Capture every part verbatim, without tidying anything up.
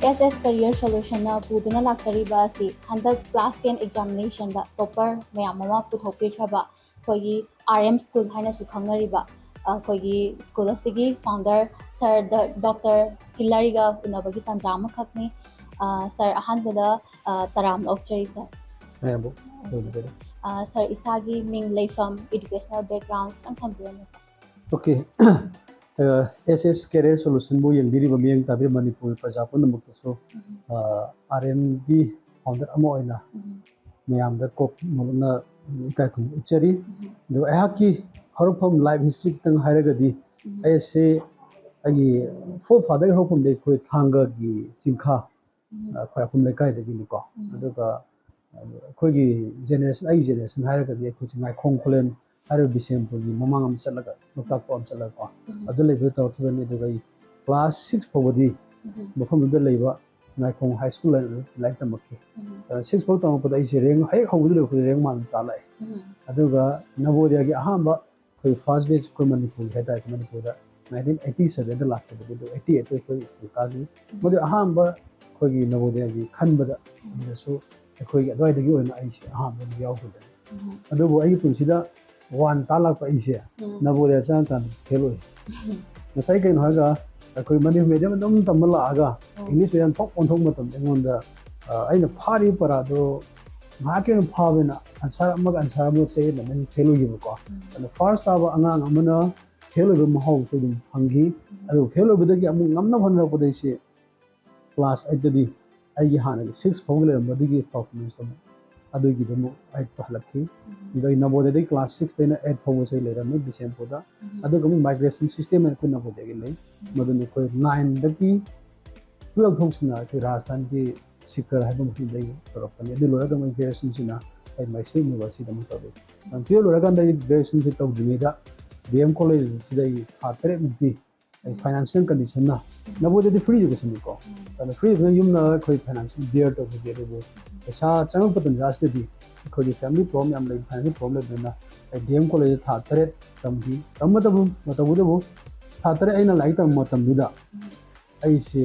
ꯑꯦꯁ ꯑꯦꯁ career ꯁꯣꯂꯨꯁꯟꯅ ꯄꯨꯗꯨꯅ ꯂꯥꯛꯆꯔꯤꯕ ꯑꯁꯤ ꯍꯟꯗꯛ ꯀ꯭ꯂꯥꯁ ꯇꯦꯟ ꯑꯦꯛꯖꯥꯃꯤꯅꯦꯁꯟꯗ ꯇꯣꯞꯄꯔ ꯃꯌꯥꯝ ꯑꯃ ꯄꯨꯊꯣꯛꯄꯤꯈ꯭ꯔꯕ ꯑꯩꯈꯣꯏꯒꯤ ꯑꯥꯔ ꯑꯦꯝ ꯁ꯭ꯀꯨꯜ ꯍꯥꯏꯅꯁꯨ ꯈꯪꯅꯔꯤꯕ ꯑꯩꯈꯣꯏꯒꯤ ꯁ꯭ꯀꯨꯜ ꯑꯁꯤꯒꯤ ꯐꯥꯎꯟꯗꯔ ꯁꯥꯔ ꯗ ꯗꯣꯛꯇꯔ ꯍꯤꯂꯥꯔꯤꯒ ꯎꯅꯕꯒꯤ ꯇꯥꯟꯖꯥ ꯑꯃꯈꯛꯅꯤ꯫ ꯑ, ꯁꯥꯔ, ꯑꯍꯥꯟꯕꯗ, ꯑ, ꯇꯔꯥꯝꯅ ꯑꯣꯛꯆꯔꯤ, ꯁꯥꯔ꯫ ꯃꯌꯥꯝꯕꯨ ꯂꯣꯏꯕꯤꯗꯔꯦ꯫ ꯑ, ꯁꯥꯔ, ꯏꯁꯥꯒꯤ ꯃꯤꯡ, ꯂꯩꯐꯝ, ꯏꯗꯨꯀꯦꯁꯅꯦꯜ ꯕꯦꯛꯒ꯭ꯔꯥꯎꯟ ꯈꯤꯇꯪ ꯊꯝꯕꯤꯔꯝꯃꯨ, ꯁꯥꯔ꯫ ꯑꯣꯀꯦ꯫ ꯑ, ꯑꯦꯁ ꯑꯦꯁ ꯀꯦꯔꯤꯌꯔ ꯁꯣꯂꯨꯁꯟꯕꯨ ꯌꯦꯡꯕꯤꯔꯤꯕ ꯃꯤꯠꯌꯦꯡ ꯇꯥꯕꯤꯔꯤꯕ ꯃꯅꯤꯄꯨꯔꯒꯤ ꯄ꯭ꯔꯖꯥ ꯄꯨꯝꯅꯃꯛꯇꯁꯨ, ꯎꯝ꯫ ꯑ, ꯑꯥꯔ ꯑꯦꯝꯒꯤ ꯐꯥꯎꯟꯗꯔ ꯑꯃ ꯑꯣꯏꯅ ꯎꯝ꯫ ꯃꯌꯥꯝꯗ ꯀꯣꯛ ꯃꯔꯨꯞꯅ ꯏꯀꯥꯏ ꯈꯨꯝꯅꯕ ꯎꯠꯆꯔꯤ꯫ ꯎꯝ꯫ ꯑꯗꯨꯒ ꯑꯩꯍꯥꯛꯀꯤ ꯍꯧꯔꯛꯐꯝ ꯂꯥꯏꯐ ꯍꯤꯁꯇ꯭ꯔꯤ ꯈꯤꯇꯪ ꯍꯥꯏꯔꯒꯗꯤ, ꯎꯝ꯫ ꯑꯩꯁꯦ ꯑꯩꯒꯤ ꯐꯣꯔ ꯐꯥꯗꯔꯒꯤ ꯍꯧꯔꯛꯐꯝꯗꯤ ꯑꯩꯈꯣꯏ ꯊꯥꯡꯒꯒꯤ ꯆꯤꯡꯈꯥ, ꯎꯝ꯫ ꯑ, ꯈ꯭ꯋꯥꯏꯔꯥꯛꯄꯝ ꯂꯩꯀꯥꯏꯗꯒꯤꯅꯤꯀꯣ꯫ ꯎꯝ꯫ ꯑꯗꯨꯒ ꯑꯩꯈꯣꯏꯒꯤ ꯖꯦꯅꯦꯔꯦꯁꯟ, ꯑꯩꯒꯤ ꯖꯦꯅꯦꯔꯦꯁꯟ ꯍꯥꯏꯔꯒꯗꯤ ꯑꯩꯈꯣꯏꯁꯦ ꯉꯥꯏꯈꯣꯡ ꯈꯨꯂꯦꯟ ꯍꯥꯏꯔꯤꯕ ꯕꯤꯁꯦꯝꯄꯨꯔꯒꯤ ꯃꯃꯥꯡ ꯑꯃ ꯆꯠꯂꯒ, ꯂꯣꯛꯇꯥꯛ ꯄꯥꯎ ꯑꯃ ꯆꯠꯂꯒꯀꯣ, ꯎꯝ꯫ ꯑꯗꯨ ꯂꯩꯕꯗ ꯇꯧꯔꯛꯈꯤꯕꯅꯤ꯫ ꯑꯗꯨꯒ ꯑꯩ ꯀ꯭ꯂꯥꯁ ꯁꯤꯛꯁ ꯐꯥꯎꯕꯗꯤ ꯎꯝ꯫ ꯃꯐꯝꯗꯨꯗ ꯂꯩꯕ ꯉꯥꯏꯈꯣꯡ ꯍꯥꯏ ꯁ꯭ꯀꯨꯜ ꯍꯥꯏꯅ ꯂꯥꯏꯔꯤꯛ ꯇꯝꯃꯛꯈꯤ꯫ ꯎꯝ꯫ ꯑ, ꯁꯤꯛꯁ ꯐꯥꯎ ꯇꯝꯃꯛꯄꯗ ꯑꯩꯁꯦ ꯔꯦꯡ ꯍꯦꯛ ꯍꯧꯕꯗ ꯂꯣꯏꯔꯛꯄꯗ ꯔꯦꯡ ꯋꯥꯟ ꯇꯥ ꯂꯥꯛꯑꯦ꯫ ꯎꯝ꯫ ꯑꯗꯨꯒ ꯅꯕꯣꯗꯤꯌꯥꯒꯤ ꯑꯍꯥꯟꯕ ꯑꯩꯈꯣꯏ ꯐꯥꯔꯁ ꯕꯦꯆ ꯑꯩꯈꯣꯏ ꯃꯅꯤꯄꯨꯔꯒꯤ ꯍꯥꯏ ꯇꯥꯔꯦ, ꯃꯅꯤꯄꯨꯔꯗ ꯅꯥꯏꯟꯇꯤꯟ ꯑꯩꯠꯇꯤ ꯁꯕꯦꯟꯗ ꯂꯥꯛꯈꯤꯕꯅꯤ, ꯑꯗꯨ ꯑꯩꯠꯇꯤ ꯑꯩꯠꯇ ꯑꯩꯈꯣꯏ ꯁ꯭ꯀꯨꯜ ꯀꯥꯈꯤ꯫ ꯎꯝ꯫ ꯃꯗꯨ ꯑꯍꯥꯟꯕ ꯑꯩꯈꯣꯏꯒꯤ ꯅꯕꯣꯗꯤꯌꯥꯒꯤ ꯈꯟꯕꯗ, ꯎꯝ꯫ ꯑꯗꯨꯗꯁꯨ ꯑꯩꯈꯣꯏꯒꯤ ꯑꯗꯨꯋꯥꯏꯗꯒꯤ ꯑꯣꯏꯅ ꯑꯩꯁꯦ ꯑꯍꯥꯟꯕ ꯑꯣꯏꯅ ꯌꯥꯎꯈꯤꯕꯅꯤ꯫ ꯎꯝ꯫ ꯑꯗꯨꯕꯨ ꯑꯩꯒꯤ ꯄꯨꯟꯁꯤꯗ ꯋꯥꯟ ꯇꯥ ꯂꯥꯛꯄ ꯑꯩꯁꯦ ꯎꯝ꯫ ꯅꯕꯣꯗꯤꯌꯥ ꯆꯪꯉꯀꯥꯟꯗ ꯐꯦꯜ ꯑꯣꯏ꯫ ꯎꯝ꯫ ꯉꯁꯥꯏ ꯀꯩꯅꯣ ꯍꯥꯏꯔꯒ ꯑꯩꯈꯣꯏ ꯃꯅꯤꯄꯨꯔ ꯃꯦꯗꯤꯌꯝ ꯑꯗꯨꯝ ꯇꯝꯕ ꯂꯥꯛꯑꯒ, ꯎꯝ꯫ ꯏꯪꯂꯤꯁ ꯃꯦꯗꯤꯌꯝ ꯊꯣꯛ ꯑꯣꯟꯊꯣꯛꯄ ꯃꯇꯝꯗ ꯑꯩꯉꯣꯟꯗ, ꯑ, ꯑꯩꯅ ꯐꯥꯔꯤꯕ ꯄꯔꯥꯗꯣ ꯉꯥꯏꯍꯥꯛꯀꯤ ꯑꯣꯏꯅ ꯐꯥꯕꯅꯤꯅ ꯑꯟꯁꯔ ꯑꯃꯒ ꯑꯟꯁꯔ ꯑꯃꯒ ꯆꯌꯦꯠꯅꯕꯒꯤ ꯐꯦꯜ ꯑꯣꯏꯈꯤꯕꯀꯣ꯫ ꯎꯝ꯫ ꯑꯗꯣ ꯐꯥꯔꯁ ꯇꯥꯕ ꯑꯉꯥꯡ ꯑꯃꯅ ꯐꯦꯜ ꯑꯣꯏꯕ ꯃꯍꯥꯎꯁꯨ ꯑꯗꯨꯝ ꯐꯪꯈꯤ꯫ ꯎꯝ꯫ ꯑꯗꯨ ꯐꯦꯜ ꯑꯣꯏꯕꯗꯒꯤ ꯑꯃꯨꯛ ꯉꯝꯅꯕ ꯍꯣꯠꯅꯔꯛꯄꯗ ꯑꯩꯁꯦ ꯀ꯭ꯂꯥꯁ ꯑꯩꯠꯇꯗꯤ ꯑꯩꯒꯤ ꯍꯥꯟꯅꯒꯤ ꯁꯤꯛꯁ ꯐꯥꯎꯒꯤ ꯂꯩꯔꯝꯕ ꯑꯗꯨꯒꯤ ꯄꯔꯐꯣꯔꯃꯦꯟꯁꯇꯣ ꯑꯃꯨꯛ, ꯑꯗꯨꯒꯤꯗꯣ ꯑꯃꯨꯛ ꯑꯩꯠꯇ ꯍꯜꯂꯛꯈꯤ꯫ ꯎꯝ꯫ ꯑꯗꯩ ꯅꯕꯣꯗꯤꯌꯥꯗꯒꯤ ꯀ꯭ꯂꯥꯁ ꯁꯤꯛꯁꯇꯩꯅ ꯑꯩꯠ ꯐꯥꯎꯕꯁꯦ ꯑꯩ ꯂꯩꯔꯝꯃꯤ ꯕꯤꯁꯦꯝꯄꯨꯔꯗ꯫ ꯎꯝ꯫ ꯑꯗꯨꯒ ꯑꯃꯨꯛ ꯃꯥꯏꯒ꯭ꯔꯦꯁꯟ ꯁꯤꯁꯇꯦꯝ ꯍꯥꯏꯅ ꯑꯩꯈꯣꯏ ꯅꯕꯣꯗꯤꯌꯥꯒꯤ ꯂꯩ꯫ ꯎꯝ꯫ ꯃꯗꯨꯅ ꯑꯩꯈꯣꯏ ꯅꯥꯏꯟꯗꯒꯤ ꯇꯨꯌꯦꯜꯐ ꯐꯥꯎꯁꯤꯅ ꯑꯩꯈꯣꯏ ꯔꯥꯖꯁꯊꯥꯟꯒꯤ ꯁꯤꯀꯔ ꯍꯥꯏꯕ ꯃꯐꯝꯗ ꯑꯩ ꯇꯧꯔꯛꯄꯅꯤ꯫ ꯑꯗꯨ ꯂꯣꯏꯔꯒ ꯑꯃꯨꯛ ꯒ꯭ꯔꯦꯖꯨꯑꯦꯁꯟꯁꯤꯅ ꯑꯩ ꯃꯩꯁꯨꯔ ꯌꯨꯅꯤꯚꯔꯁꯤꯇꯤꯗ ꯑꯃꯨꯛ ꯇꯧꯔꯛꯏ꯫ ꯇꯨꯌꯦꯜꯐ ꯂꯣꯏꯔꯀꯥꯟꯗ ꯑꯩ ꯒ꯭ꯔꯦꯖꯨꯑꯦꯁꯟꯁꯤ ꯇꯧꯗ꯭ꯔꯤꯉꯩꯗ ꯗꯤ ꯑꯦꯝ ꯀꯣꯂꯦꯖꯁꯤꯗ ꯑꯩ ꯊꯥ ꯇꯔꯦꯠꯃꯨꯛꯇꯤ ꯑꯩ ꯐꯥꯏꯅꯥꯟꯁꯤꯌꯦꯜ ꯀꯟꯗꯤꯁꯟꯅ, ꯅꯕꯣꯗꯤꯌꯥꯗꯤ ꯐ꯭ꯔꯤ ꯑꯦꯖꯨꯀꯦꯁꯟꯅꯤꯀꯣ, ꯑꯗꯨꯅ ꯐ꯭ꯔꯤ ꯑꯦꯖꯨꯀꯦꯁꯟ ꯌꯨꯝꯅ ꯑꯩꯈꯣꯏ ꯐꯥꯏꯅꯥꯟꯁꯤꯌꯦꯜ ꯕꯤꯌꯔ ꯇꯧꯕꯒꯤ, ꯑꯗꯨꯕꯨ ꯄꯩꯁꯥ ꯆꯪꯉꯛꯄ ꯇꯟꯖꯥꯁꯤꯗꯗꯤ ꯑꯩꯈꯣꯏꯒꯤ ꯐꯦꯃꯤꯂꯤ ꯄ꯭ꯔꯣꯕ꯭ꯂꯦꯝ ꯌꯥꯝ ꯂꯩ, ꯐꯥꯏꯅꯥꯟꯁꯤꯌꯦꯜ ꯄ꯭ꯔꯣꯕ꯭ꯂꯦꯝ ꯂꯩꯕꯅꯤꯅ ꯑꯩ ꯗꯤ ꯑꯦꯝ ꯀꯣꯂꯦꯖꯇ ꯊꯥ ꯇꯔꯦꯠ ꯇꯝꯈꯤ꯫ ꯇꯝꯕꯇꯕꯨ, ꯇꯧꯕꯇꯕꯨ ꯊꯥ ꯇꯔꯦꯠ ꯑꯩꯅ ꯂꯥꯏꯔꯤꯛ ꯇꯝꯕ ꯃꯇꯝꯗꯨꯗ ꯑꯩꯁꯦ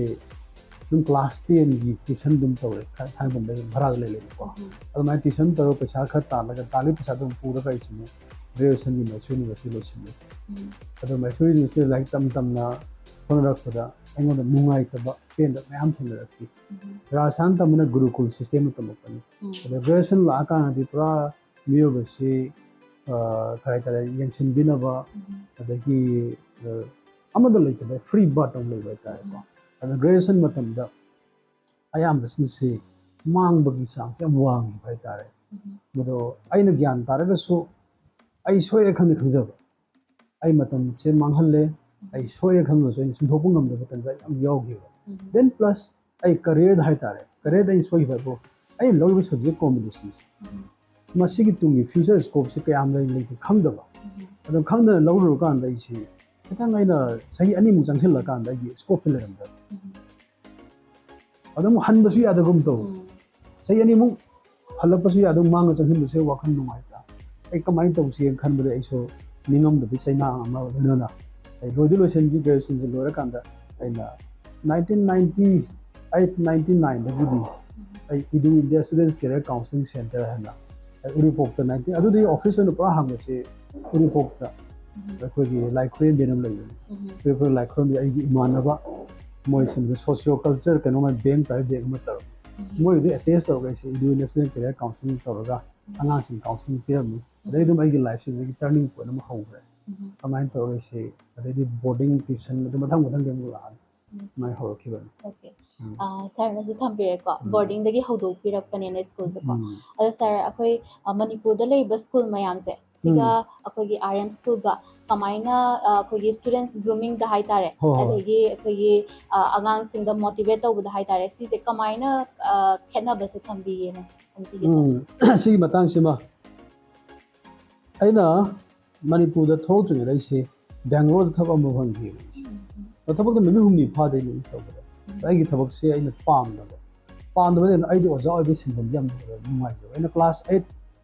ꯑꯗꯨꯝ ꯀ꯭ꯂꯥꯁ ꯇꯦꯟꯒꯤ ꯇ꯭ꯌꯨꯁꯟ ꯑꯗꯨꯝ ꯇꯧꯔꯦ꯫ ꯊꯥꯏꯅꯒꯨꯝꯕ ꯑꯩ ꯚꯔꯥꯗ ꯂꯩꯔꯦꯕꯀꯣ꯫ ꯑꯗꯨꯃꯥꯏꯅ ꯇ꯭ꯌꯨꯁꯟ ꯇꯧꯔꯒ ꯄꯩꯁꯥ ꯈꯔ ꯇꯥꯜꯂꯒ, ꯇꯥꯜꯂꯤ ꯄꯩꯁꯥꯗꯣ ꯑꯗꯨꯝ ꯄꯨꯔꯒ ꯑꯩꯁꯤꯅꯦ ꯒ꯭ꯔꯦꯖꯨꯑꯦꯁꯟꯒꯤ ꯃꯥꯏꯁꯣꯔ ꯌꯨꯅꯤꯚꯔꯁꯤꯇꯤ ꯂꯣꯏꯁꯤꯜꯂꯦ꯫ ꯑꯗꯣ ꯃꯥꯏꯁꯣꯔ ꯌꯨꯅꯤꯚꯔꯁꯤꯇꯤꯗ ꯂꯥꯏꯔꯤꯛ ꯇꯝ ꯇꯝꯅ ꯍꯣꯠꯅꯔꯛꯄꯗ ꯑꯩꯉꯣꯟꯗ ꯅꯨꯡꯉꯥꯏꯇꯕ, ꯄꯦꯟꯗꯕ ꯃꯌꯥꯝ ꯊꯦꯡꯅꯔꯛꯈꯤ꯫ ꯔꯥꯖꯁꯊꯥꯟ ꯇꯝꯕꯅ ꯒꯨꯔꯨꯀꯨꯜ ꯁꯤꯁꯇꯦꯝꯗ ꯇꯝꯃꯛꯄꯅꯤ꯫ ꯑꯗ ꯒ꯭ꯔꯦꯖꯨꯑꯦꯁꯟ ꯂꯥꯛꯑꯀꯥꯟꯗꯗꯤ ꯄꯨꯔꯥ ꯃꯤꯑꯣꯏꯕꯁꯤ, ꯑ, ꯀꯩ ꯍꯥꯏꯇꯥꯔꯦ, ꯌꯦꯡꯁꯤꯟꯕꯤꯅꯕ, ꯑꯗꯒꯤ, ꯑ, ꯑꯃꯗ ꯂꯩꯇꯕ, ꯐ꯭ꯔꯤ ꯕꯥꯔꯠ ꯑꯃ ꯂꯩꯕ ꯍꯥꯏꯇꯥꯔꯦꯀꯣ꯫ ꯑꯗ ꯒ꯭ꯔꯦꯖꯨꯑꯦꯁꯟ ꯃꯇꯝꯗ ꯑꯌꯥꯝꯕꯁꯤꯡꯁꯤ ꯃꯥꯡꯕꯒꯤ ꯆꯥꯡꯁꯦ ꯌꯥꯝ ꯋꯥꯡꯉꯦꯕ ꯍꯥꯏꯇꯥꯔꯦ꯫ ꯃꯗꯣ ꯑꯩꯅ ꯒ꯭ꯌꯥꯟ ꯇꯥꯔꯒꯁꯨ ꯑꯩ ꯁꯣꯏꯔꯦ ꯈꯪꯗꯤ ꯈꯪꯖꯕ, ꯑꯩ ꯃꯇꯝꯁꯦ ꯃꯥꯡꯍꯜꯂꯦ, ꯑꯩ ꯁꯣꯏꯔꯦ ꯈꯪꯉꯁꯨ ꯑꯩꯅ ꯆꯨꯝꯊꯣꯛꯄ ꯉꯝꯗꯕ ꯇꯟꯖꯥ ꯌꯥꯝ ꯌꯥꯎꯈꯤꯕ꯫ ꯗꯦꯟ ꯄ꯭ꯂꯁ ꯑꯩ ꯀꯔꯤꯌꯔꯗ ꯍꯥꯏꯇꯥꯔꯦ, ꯀꯔꯤꯌꯔꯗ ꯑꯩꯅ ꯁꯣꯏꯈꯤꯕ ꯍꯥꯏꯕꯨ ꯑꯩꯅ ꯂꯧꯔꯤꯕ ꯁꯕꯖꯦꯛ ꯀꯣꯝꯕꯤꯅꯦꯁꯟꯁꯦ ꯃꯁꯤꯒꯤ ꯇꯨꯡꯒꯤ ꯐ꯭ꯌꯨꯆꯔ ꯁ꯭ꯀꯣꯞꯁꯦ ꯀꯌꯥꯝ ꯂꯩ ꯂꯩꯇꯦ ꯈꯪꯗꯕ꯫ ꯑꯗꯣ ꯈꯪꯗꯅ ꯂꯧꯔꯨꯔꯀꯥꯟꯗ ꯑꯩꯁꯦ ꯈꯤꯇꯪ ꯑꯩꯅ ꯆꯍꯤ ꯑꯅꯤꯃꯨꯛ ꯆꯪꯁꯤꯜꯂꯀꯥꯟꯗ ꯑꯩꯒꯤ ꯁ꯭ꯀꯣꯞꯁꯦ ꯂꯩꯔꯝꯗꯕ꯫ ꯑꯗꯨꯝ ꯍꯟꯕꯁꯨ ꯌꯥꯗꯒꯨꯝ ꯇꯧ꯫ ꯆꯍꯤ ꯑꯅꯤꯃꯨꯛ ꯍꯜꯂꯛꯄꯁꯨ ꯌꯥꯗꯒꯨꯝ, ꯃꯥꯡꯉ ꯆꯪꯁꯤꯟꯕꯁꯨ ꯋꯥꯈꯜ ꯅꯨꯡꯉꯥꯏꯇ꯫ ꯑꯩ ꯀꯃꯥꯏꯅ ꯇꯧꯁꯤꯒꯦꯅ ꯈꯟꯕꯗ ꯑꯩꯁꯨ ꯅꯤꯡꯉꯝꯗꯕꯤ ꯆꯩꯅꯥ ꯑꯃ ꯂꯣꯏꯅꯅ ꯑꯩ ꯂꯣꯏꯗꯤ ꯂꯣꯏꯁꯤꯟꯈꯤ꯫ ꯒ꯭ꯔꯦꯖꯨꯑꯦꯁꯟꯁꯦ ꯂꯣꯏꯔꯀꯥꯟꯗ ꯑꯩꯅ ꯅꯥꯏꯟꯇꯤꯟ ꯅꯥꯏꯟꯇꯤ ꯑꯩꯠ ꯅꯥꯏꯟꯇꯤ ꯅꯥꯏꯟꯗꯒꯤꯗꯤ ꯑꯩ ꯏꯗꯨ ꯏꯟꯗꯤꯌꯥ ꯁ꯭ꯇꯨꯗꯦꯟꯠꯁ ꯀꯦꯔꯤꯌꯔ ꯀꯥꯎꯟꯁꯤꯂꯤꯡ ꯁꯦꯟꯇꯔ ꯍꯥꯏꯅ ꯑꯩ ꯎꯔꯤꯄꯣꯛꯇ ꯅꯥꯏꯟꯇꯤꯟ, ꯑꯗꯨꯗꯤ ꯑꯣꯐꯤꯁ ꯑꯣꯏꯅ ꯄꯨꯔꯥ ꯍꯥꯡꯕꯁꯦ ꯎꯔꯤꯄꯣꯛꯇ ꯑꯩꯈꯣꯏꯒꯤ ꯂꯥꯏꯈꯨꯔꯦꯝꯕꯤ ꯑꯃ ꯂꯩꯕꯅꯤ꯫ ꯎꯔꯤꯄꯣꯛ ꯂꯥꯏꯈꯨꯔꯦꯝꯕꯤ ꯑꯩꯒꯤ ꯏꯃꯥꯟꯅꯕ ꯃꯣꯏꯁꯤꯡꯗ ꯁꯣꯁꯤꯌꯣ ꯀꯜꯆꯔ ꯀꯩꯅꯣꯝꯃ ꯕꯦꯡ, ꯄ꯭ꯔꯥꯏꯚꯦꯠ ꯕꯦꯡ ꯑꯃ ꯇꯧꯔꯝꯃꯤ꯫ ꯃꯣꯏꯗꯨꯗꯤ ꯑꯦꯇꯦꯁ ꯇꯧꯔꯒ ꯑꯩꯁꯦ ꯏꯗꯨ ꯏꯟꯗꯤꯌꯥ ꯁ꯭ꯇꯨꯗꯦꯟꯠ ꯀꯦꯔꯤꯌꯔ ꯀꯥꯎꯟꯁꯤꯂꯤꯡ ꯇꯧꯔꯒ ꯑꯉꯥꯡꯁꯤꯡ ꯀꯥꯎꯟꯁꯤꯂꯤꯡ ꯄꯤꯔꯝꯃꯤ꯫ ꯑꯗꯩ ꯑꯗꯨꯝ ꯑꯩꯒꯤ ꯂꯥꯏꯐꯁꯤꯗꯒꯤ ꯇꯔꯅꯤꯡ ꯄꯣꯏꯟꯠ ꯑꯃ ꯍꯧꯈ꯭ꯔꯦ꯫ ꯀꯃꯥꯏꯅ ꯇꯧꯔꯒ ꯑꯩꯁꯦ ꯑꯗꯩꯗꯤ ꯕꯣꯔꯗꯤꯡ, ꯇ꯭ꯌꯨꯁꯟ ꯑꯗꯨ ꯃꯊꯪ ꯃꯊꯪꯗꯤ ꯑꯃꯨꯛ ꯂꯥꯛꯑꯅꯤ꯫ ꯑꯗꯨꯃꯥꯏꯅ ꯍꯧꯔꯛꯈꯤꯕꯅꯤ꯫ ꯑꯣꯀꯦ꯫ ꯎꯝ꯫ ꯑꯥ, ꯁꯥꯔꯅꯁꯨ ꯊꯝꯕꯤꯔꯦꯀꯣ, ꯎꯝ꯫ ꯕꯣꯔꯗꯤꯡꯗꯒꯤ ꯍꯧꯗꯣꯛꯄꯤꯔꯛꯄꯅꯦꯅ ꯁ꯭ꯀꯨꯜꯁꯦꯀꯣ꯫ ꯎꯝ꯫ ꯑꯗꯣ ꯁꯥꯔ, ꯑꯩꯈꯣꯏ, ꯑ, ꯃꯅꯤꯄꯨꯔꯗ ꯂꯩꯔꯤꯕ ꯁ꯭ꯀꯨꯜ ꯃꯌꯥꯝꯁꯦ, ꯁꯤꯒ ꯎꯝ꯫ ꯑꯩꯈꯣꯏꯒꯤ ꯑꯥꯔ ꯑꯦꯝ ꯁ꯭ꯀꯨꯜꯒ ꯀꯃꯥꯏꯅ, ꯑ, ꯑꯩꯈꯣꯏꯒꯤ ꯁ꯭ꯇꯨꯗꯦꯟꯠꯁ ꯒ꯭ꯔꯨꯃꯤꯡꯗ ꯍꯥꯏꯇꯥꯔꯦ, ꯍꯣꯏ, ꯍꯣꯏ꯫ ꯑꯗꯒꯤ ꯑꯩꯈꯣꯏꯒꯤ, ꯑ, ꯑꯉꯥꯡꯁꯤꯡꯗ ꯃꯣꯇꯤꯚꯦꯠ ꯇꯧꯕꯗ ꯍꯥꯏꯇꯥꯔꯦ, ꯁꯤꯁꯦ ꯀꯃꯥꯏꯅ, ꯑ, ꯈꯦꯠꯅꯕꯁꯦ ꯊꯝꯕꯤꯒꯦꯅ ꯊꯝꯕꯤꯒꯦ, ꯁꯥꯔ? ꯎꯝ, ꯁꯤꯒꯤ ꯃꯇꯥꯡꯁꯤꯃ ꯑꯩꯅ ꯃꯅꯤꯄꯨꯔꯗ ꯊꯣꯛꯂꯛꯇ꯭ꯔꯤꯉꯩꯗ ꯑꯩꯁꯦ ꯕꯦꯡꯒ꯭ꯂꯣꯔꯗ ꯊꯕꯛ ꯑꯃ ꯐꯪꯈꯤꯕ꯫ ꯑꯗꯣ ꯊꯕꯛꯇꯣ ꯅꯨꯃꯤꯠ ꯍꯨꯝꯅꯤ ꯐꯥꯗꯦ ꯑꯩꯅ ꯇꯧꯕꯗ꯫ ꯑꯩꯒꯤ ꯊꯕꯛꯁꯦ ꯑꯩꯅ ꯄꯥꯝꯗꯕ꯫ ꯄꯥꯝꯗꯕꯅꯤꯅ ꯑꯩꯗꯤ ꯑꯣꯖꯥ ꯑꯣꯏꯕꯒꯤ ꯁꯤꯟꯐꯝꯁꯦ ꯌꯥꯝ ꯅꯨꯡꯉꯥꯏꯖꯕ꯫ ꯑꯩꯅ ꯀ꯭ꯂꯥꯁ ꯑꯩꯠ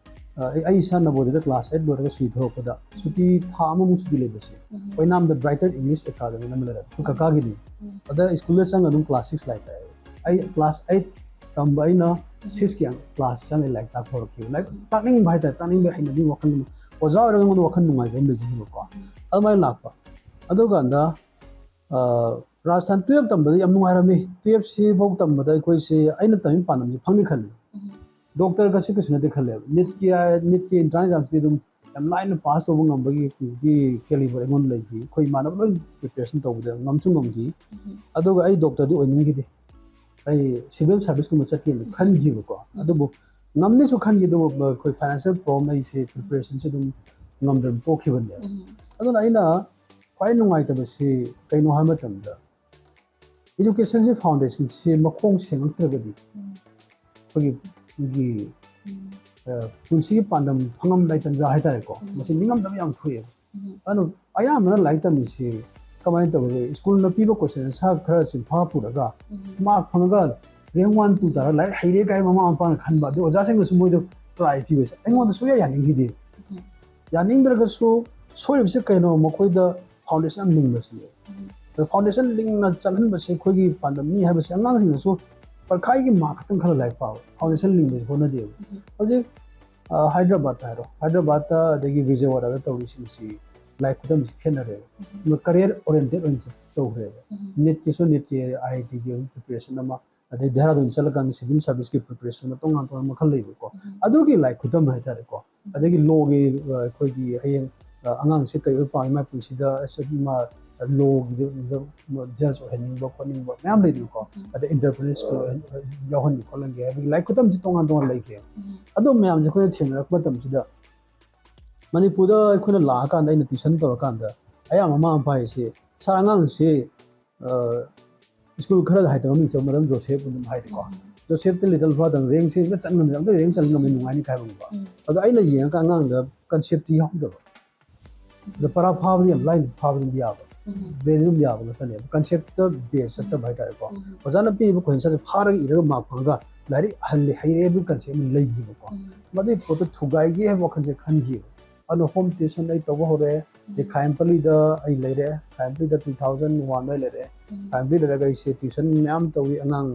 ꯑ, ꯑꯩ ꯑꯩ ꯏꯁꯥ ꯅꯕꯣꯗꯤꯌꯥꯗ ꯀ꯭ꯂꯥꯁ ꯑꯩꯠ ꯂꯣꯏꯔꯒ ꯁꯨꯇꯤ ꯊꯣꯛꯂꯛꯄꯗ, ꯁꯨꯇꯤ ꯊꯥ ꯑꯃꯃꯨꯛ ꯁꯨꯇꯤ ꯂꯩꯕꯁꯦ, ꯎꯝ. ꯑꯣꯏꯅꯥꯝꯗ ꯕ꯭ꯔꯥꯏꯇꯔ ꯏꯪꯂꯤꯁ ꯑꯦꯀꯥꯗꯃꯤ ꯑꯃ ꯂꯩꯔꯝꯃꯦ, ꯑꯩꯈꯣꯏ ꯀꯀꯥꯒꯤꯅꯤ꯫ ꯎꯝ. ꯑꯗ ꯁ꯭ꯀꯨꯜꯗ ꯆꯪꯉ ꯑꯗꯨꯝ ꯀ꯭ꯂꯥꯁ ꯁꯤꯛꯁ ꯂꯥꯏꯔꯤꯛ ꯇꯥꯛꯑꯦ꯫ ꯑꯩ ꯀ꯭ꯂꯥꯁ ꯑꯩꯠ ꯇꯝꯕ ꯑꯩꯅ ꯁꯤꯛꯁꯀꯤ ꯀ꯭ꯂꯥꯁ ꯆꯪꯉꯦ ꯂꯥꯏꯔꯤꯛ ꯇꯥꯛꯄ ꯍꯧꯔꯛꯈꯤꯕ꯫ ꯂꯥꯏꯔꯤꯛ ꯇꯥꯛꯅꯤꯡꯕ ꯍꯥꯏꯇꯥꯔꯦ, ꯇꯥꯛꯅꯤꯡꯕ ꯍꯩꯅꯕꯤ ꯋꯥꯈꯜ ꯑꯃ, ꯑꯣꯖꯥ ꯑꯣꯏꯔꯒ ꯑꯩꯉꯣꯟꯗ ꯋꯥꯈꯜ ꯅꯨꯡꯉꯥꯏꯕ ꯑꯃ ꯂꯩꯖꯈꯤꯕꯀꯣ꯫ ꯑꯗꯨꯃꯥꯏꯅ ꯂꯥꯛꯄ꯫ ꯑꯗꯨꯀꯥꯟꯗ, ꯑ, ꯔꯥꯖꯁꯊꯥꯟ ꯇꯨꯌꯦꯜꯞ ꯇꯝꯕꯗ ꯌꯥꯝ ꯅꯨꯡꯉꯥꯏꯔꯝꯃꯤ꯫ ꯇꯨꯌꯦꯜꯞꯁꯤ ꯐꯥꯎ ꯇꯝꯕꯗ ꯑꯩꯈꯣꯏꯁꯦ, ꯑꯩꯅ ꯇꯝꯃꯤ ꯄꯥꯟꯗꯝꯁꯤ ꯐꯪꯅꯤ ꯈꯜꯂꯤ꯫ ꯎꯝ. ꯗꯣꯛꯇꯔꯒꯁꯤ ꯀꯩꯁꯨ ꯅꯠꯇꯦ ꯈꯜꯂꯦꯕ꯫ ꯅꯤꯠꯀꯤ, ꯅꯤꯠꯀꯤ ꯑꯦꯟꯇ꯭ꯔꯥꯟꯁ ꯑꯦꯛꯖꯥꯝꯁꯤ ꯑꯗꯨꯝ ꯌꯥꯝ ꯂꯥꯏꯅ ꯄꯥꯁ ꯇꯧꯕ ꯉꯝꯕꯒꯤ ꯀꯦꯂꯤꯕꯔ ꯑꯩꯉꯣꯟꯗ ꯂꯩꯈꯤ꯫ ꯑꯩꯈꯣꯏ ꯏꯃꯥꯟꯅꯕ ꯂꯣꯏ ꯄ꯭ꯔꯤꯄꯦꯔꯦꯁꯟ ꯇꯧꯕꯗ ꯉꯝꯁꯨ ꯉꯝꯈꯤ꯫ ꯎꯝ. ꯑꯗꯨꯒ ꯑꯩ ꯗꯣꯛꯇꯔꯗꯤ ꯑꯣꯏꯅꯤꯡꯈꯤꯗꯦ꯫ ꯑꯩ ꯁꯤꯚꯤꯜ ꯁꯥꯔꯚꯤꯁꯀꯨꯝꯕ ꯆꯠꯀꯦꯅ ꯈꯟꯈꯤꯕꯀꯣ꯫ ꯑꯗꯨꯕꯨ ꯉꯝꯅꯤꯁꯨ ꯈꯟꯈꯤ, ꯑꯗꯨꯕꯨ ꯑꯩꯈꯣꯏ ꯐꯥꯏꯅꯥꯟꯁꯤꯌꯦꯜ ꯄ꯭ꯔꯣꯕ꯭ꯂꯦꯝ, ꯑꯩꯁꯦ ꯄ꯭ꯔꯤꯄꯦꯔꯦꯁꯟꯁꯦ ꯑꯗꯨꯝ ꯉꯝꯗꯅ ꯇꯣꯛꯈꯤꯕꯅꯦꯕ꯫ ꯎꯝ. ꯑꯗꯨꯅ ꯑꯩꯅ ꯈ꯭ꯋꯥꯏ ꯅꯨꯡꯉꯥꯏꯇꯕꯁꯤ ꯀꯩꯅꯣ ꯍꯥꯏꯕ ꯃꯇꯝꯗ, ꯏꯗꯨꯀꯦꯁꯟꯁꯤ, ꯐꯥꯎꯟꯗꯦꯁꯟꯁꯤ ꯃꯈꯣꯡ ꯁꯦꯡꯉꯛꯇ꯭ꯔꯒꯗꯤ ꯎꯝ. ꯑꯩꯈꯣꯏꯒꯤ, ꯑꯩꯈꯣꯏꯒꯤ, ꯎꯝ. ꯑ, ꯄꯨꯟꯁꯤꯒꯤ ꯄꯥꯟꯗꯝ ꯐꯪꯉꯝꯗꯥꯏ ꯇꯟꯖꯥ ꯍꯥꯏꯇꯥꯔꯦꯀꯣ, ꯎꯝ. ꯃꯁꯤ ꯅꯤꯡꯉꯝꯗꯕ ꯌꯥꯝ ꯊꯣꯛꯑꯦꯕ꯫ ꯎꯝ. ꯑꯗꯨꯅ ꯑꯌꯥꯝꯕꯅ ꯂꯥꯏꯔꯤꯛ ꯇꯝꯃꯤꯁꯤ ꯀꯃꯥꯏꯅ ꯇꯧꯒꯦ? ꯁ꯭ꯀꯨꯜꯅ ꯄꯤꯕ ꯀꯣꯏꯁꯟ ꯑꯟꯁꯔ ꯈꯔ ꯆꯤꯟꯐꯥ ꯄꯨꯔꯒ ꯎꯝ. ꯃꯥꯔꯛ ꯐꯪꯉꯒ ꯔꯦꯡ ꯋꯥꯟ ꯇꯨ ꯇꯥꯔꯒ ꯂꯥꯏꯔꯤꯛ ꯍꯩꯔꯦ ꯀꯥꯏ ꯃꯃꯥ ꯃꯄꯥꯅ ꯈꯟꯕ, ꯑꯗꯩ ꯑꯣꯖꯥꯁꯤꯡꯅꯁꯨ ꯃꯣꯏꯗ ꯄ꯭ꯔꯥꯏꯖ ꯄꯤꯕꯁꯦ ꯑꯩꯉꯣꯟꯗ ꯁꯨꯡꯌꯥ ꯌꯥꯅꯤꯡꯈꯤꯗꯦ꯫ ꯎꯝ. ꯌꯥꯅꯤꯡꯗ꯭ꯔꯒꯁꯨ ꯁꯣꯏꯔꯤꯕꯁꯦ ꯀꯩꯅꯣ? ꯃꯈꯣꯏꯗ ꯐꯥꯎꯟꯗꯦꯁꯟ ꯌꯥꯝ ꯂꯤꯡꯕꯁꯤꯅꯦ꯫ ꯎꯝ. ꯑꯗ ꯐꯥꯎꯟꯗꯦꯁꯟ ꯂꯤꯡꯅ ꯆꯠꯍꯟꯕꯁꯦ ꯑꯩꯈꯣꯏꯒꯤ ꯄꯥꯟꯗꯝꯅꯤ ꯍꯥꯏꯕꯁꯦ, ꯑꯉꯥꯡꯁꯤꯡꯅꯁꯨ ꯄꯔꯈꯥꯏꯒꯤ ꯃꯥꯔꯛ ꯈꯛꯇꯪ ꯈꯜꯂ ꯂꯥꯏꯔꯤꯛ ꯄꯥꯕ, ꯐꯥꯎꯟꯗꯦꯁꯟ ꯂꯤꯡꯕꯁꯦ ꯍꯣꯠꯅꯗꯦꯕ꯫ ꯎꯝ. ꯍꯧꯖꯤꯛ, ꯑ, ꯍꯥꯏꯗ꯭ꯔꯕꯥꯗꯇ ꯍꯥꯏꯔꯣ, ꯍꯥꯏꯗ꯭ꯔꯕꯥꯗꯇ ꯑꯗꯒꯤ ꯚꯤꯖꯌꯋꯥꯗꯥꯗ ꯇꯧꯔꯤꯁꯤꯡꯁꯤ ꯂꯥꯏꯔꯤꯛ ꯈꯨꯇꯝꯁꯤ ꯈꯦꯠꯅꯔꯦꯕ꯫ ꯎꯝ. ꯀꯔꯤꯌꯔ ꯑꯣꯔꯤꯌꯦꯟꯇꯦꯠ ꯑꯣꯏꯅ ꯆꯠ-, ꯇꯧꯈ꯭ꯔꯦꯕ꯫ ꯎꯝ. ꯅꯤꯠꯀꯤꯁꯨ, ꯅꯤꯠꯀꯤ ꯑꯥꯏ ꯑꯥꯏ ꯇꯤꯒꯤ ꯑꯣꯏꯅ ꯄ꯭ꯔꯤꯄꯦꯔꯦꯁꯟ ꯑꯃ, ꯑꯗꯩ ꯗꯦꯍꯔꯥꯗꯨꯟ ꯆꯠꯂꯀꯥꯟꯗ ꯁꯤꯚꯤꯜ ꯁꯥꯔꯚꯤꯁꯀꯤ ꯄ꯭ꯔꯤꯄꯦꯔꯦꯁꯟ ꯑꯃ, ꯇꯣꯉꯥꯟ ꯇꯣꯉꯥꯟꯕ ꯃꯈꯜ ꯂꯩꯕꯀꯣ꯫ ꯎꯝ. ꯑꯗꯨꯒꯤ ꯂꯥꯏꯔꯤꯛ ꯈꯨꯇꯝ ꯍꯥꯏꯇꯥꯔꯦꯀꯣ꯫ ꯑꯗꯒꯤ ꯂꯣꯒꯤ, ꯑ, ꯑꯩꯈꯣꯏꯒꯤ ꯍꯌꯦꯡ, ꯑ, ꯑꯉꯥꯡꯁꯦ ꯀꯩ ꯑꯣꯏ ꯄꯥꯝꯃꯤ, ꯃꯥꯏ ꯄꯨꯟꯁꯤꯗ ꯑꯁ ꯃꯥ ꯂꯣꯒꯤꯗ ꯖꯖ ꯑꯣꯏꯍꯟꯅꯤꯡꯕ ꯈꯣꯠꯅꯤꯡꯕ ꯃꯌꯥꯝ ꯂꯩꯗꯅꯀꯣ꯫ ꯎꯝ. ꯑꯗꯩ ꯑꯦꯟꯇꯔꯄ꯭ꯔꯤꯅꯔꯁꯤꯞ ꯌꯥꯎꯍꯟꯒꯦ ꯈꯣꯠꯍꯟꯒꯦ ꯍꯥꯏꯕꯒꯤ ꯂꯥꯏꯔꯤꯛ ꯈꯨꯇꯝꯁꯤ ꯇꯣꯉꯥꯟ ꯇꯣꯉꯥꯟ ꯂꯩꯈ꯭ꯔꯦꯕ꯫ ꯎꯝ. ꯑꯗꯨ ꯃꯌꯥꯝꯁꯦ ꯑꯩꯈꯣꯏꯅ ꯊꯦꯡꯅꯔꯛꯄ ꯃꯇꯝꯁꯤꯗ, ꯃꯅꯤꯄꯨꯔꯗ ꯑꯩꯈꯣꯏꯅ ꯂꯥꯛꯑꯀꯥꯟꯗ, ꯑꯩꯅ ꯇ꯭ꯌꯨꯁꯟ ꯇꯧꯔꯀꯥꯟꯗ, ꯑꯌꯥꯝꯕ ꯃꯃꯥ ꯃꯄꯥ ꯍꯥꯏꯁꯦ, "ꯁꯥꯔ, ꯑꯉꯥꯡꯁꯤ, ꯑ, ꯁ꯭ꯀꯨꯜ ꯈꯔꯗ ꯍꯥꯏꯗꯕ ꯃꯃꯤꯡ ꯆꯠꯄ ꯃꯇꯝ ꯖꯣꯁꯦꯐ ꯑꯗꯨꯝ ꯍꯥꯏꯗꯤꯀꯣ꯫ ꯎꯝ. ꯖꯣꯁꯦꯐꯇ ꯂꯤꯇꯜ ꯐꯥꯗꯪ ꯔꯦꯡꯁꯦ ꯑꯝꯇ ꯆꯟ ꯉꯝꯗꯦ, ꯑꯝꯇ ꯔꯦꯡ ꯆꯟ ꯉꯝꯃꯦ, ꯅꯨꯡꯉꯥꯏꯅꯤ" ꯀꯥꯏꯕꯒꯨꯝꯕ꯫ ꯎꯝ. ꯑꯗꯣ ꯑꯩꯅ ꯌꯦꯡꯉꯒ ꯑꯉꯥꯡꯗ ꯀꯟꯁꯦꯞꯇꯤ ꯌꯥꯎꯗꯕ꯫ ꯑꯗꯣ ꯄꯔꯥ ꯐꯥꯕꯗꯤ ꯌꯥꯝ ꯂꯥꯏꯅ ꯐꯥꯕꯗꯤ ꯌꯥꯕ, ꯎꯝ. ꯕ꯭ꯔꯦꯟ ꯑꯗꯨꯝ ꯌꯥꯕ ꯉꯥꯛꯇꯅꯦꯕ, ꯀꯟꯁꯦꯞꯇ ꯕꯦꯁ ꯆꯠꯇꯕ ꯍꯥꯏꯇꯥꯔꯦꯀꯣ꯫ ꯎꯝ. ꯑꯣꯖꯥꯅ ꯄꯤꯔꯤꯕ ꯀꯣꯏꯁꯟꯁꯦ ꯐꯥꯔꯒ ꯏꯔꯒ ꯃꯥꯔꯛ ꯐꯪꯉꯒ ꯂꯥꯏꯔꯤꯛ ꯍꯜꯂꯤ ꯍꯩꯔꯦ ꯑꯗꯨ ꯀꯟꯁꯦꯞ ꯑꯃ ꯂꯩꯈꯤꯕꯀꯣ꯫ ꯎꯝ. ꯃꯗꯨꯒꯤ ꯄꯣꯠꯇꯣ ꯊꯨꯒꯥꯏꯒꯦ ꯍꯥꯏꯕ ꯋꯥꯈꯜꯁꯦ ꯈꯟꯈꯤꯕ꯫ ꯑꯗꯣ ꯍꯣꯝ ꯇ꯭ꯌꯨꯁꯟ ꯑꯩ ꯇꯧꯕ ꯍꯧꯔꯛꯑꯦ꯫ ꯑꯗꯩ ꯈꯥꯏꯝꯄꯂꯤꯗ ꯑꯩ ꯂꯩꯔꯦ꯫ ꯈꯥꯏꯝꯄꯂꯤꯗ ꯇꯨ ꯊꯥꯎꯖꯟ ꯋꯥꯟꯗ ꯂꯩꯔꯦ꯫ ꯎꯝ. ꯈꯥꯏꯝꯄꯂꯤ ꯂꯩꯔꯒ ꯑꯩꯁꯦ ꯇ꯭ꯌꯨꯁꯟ ꯃꯌꯥꯝ ꯇꯧꯏ꯫ ꯑꯉꯥꯡ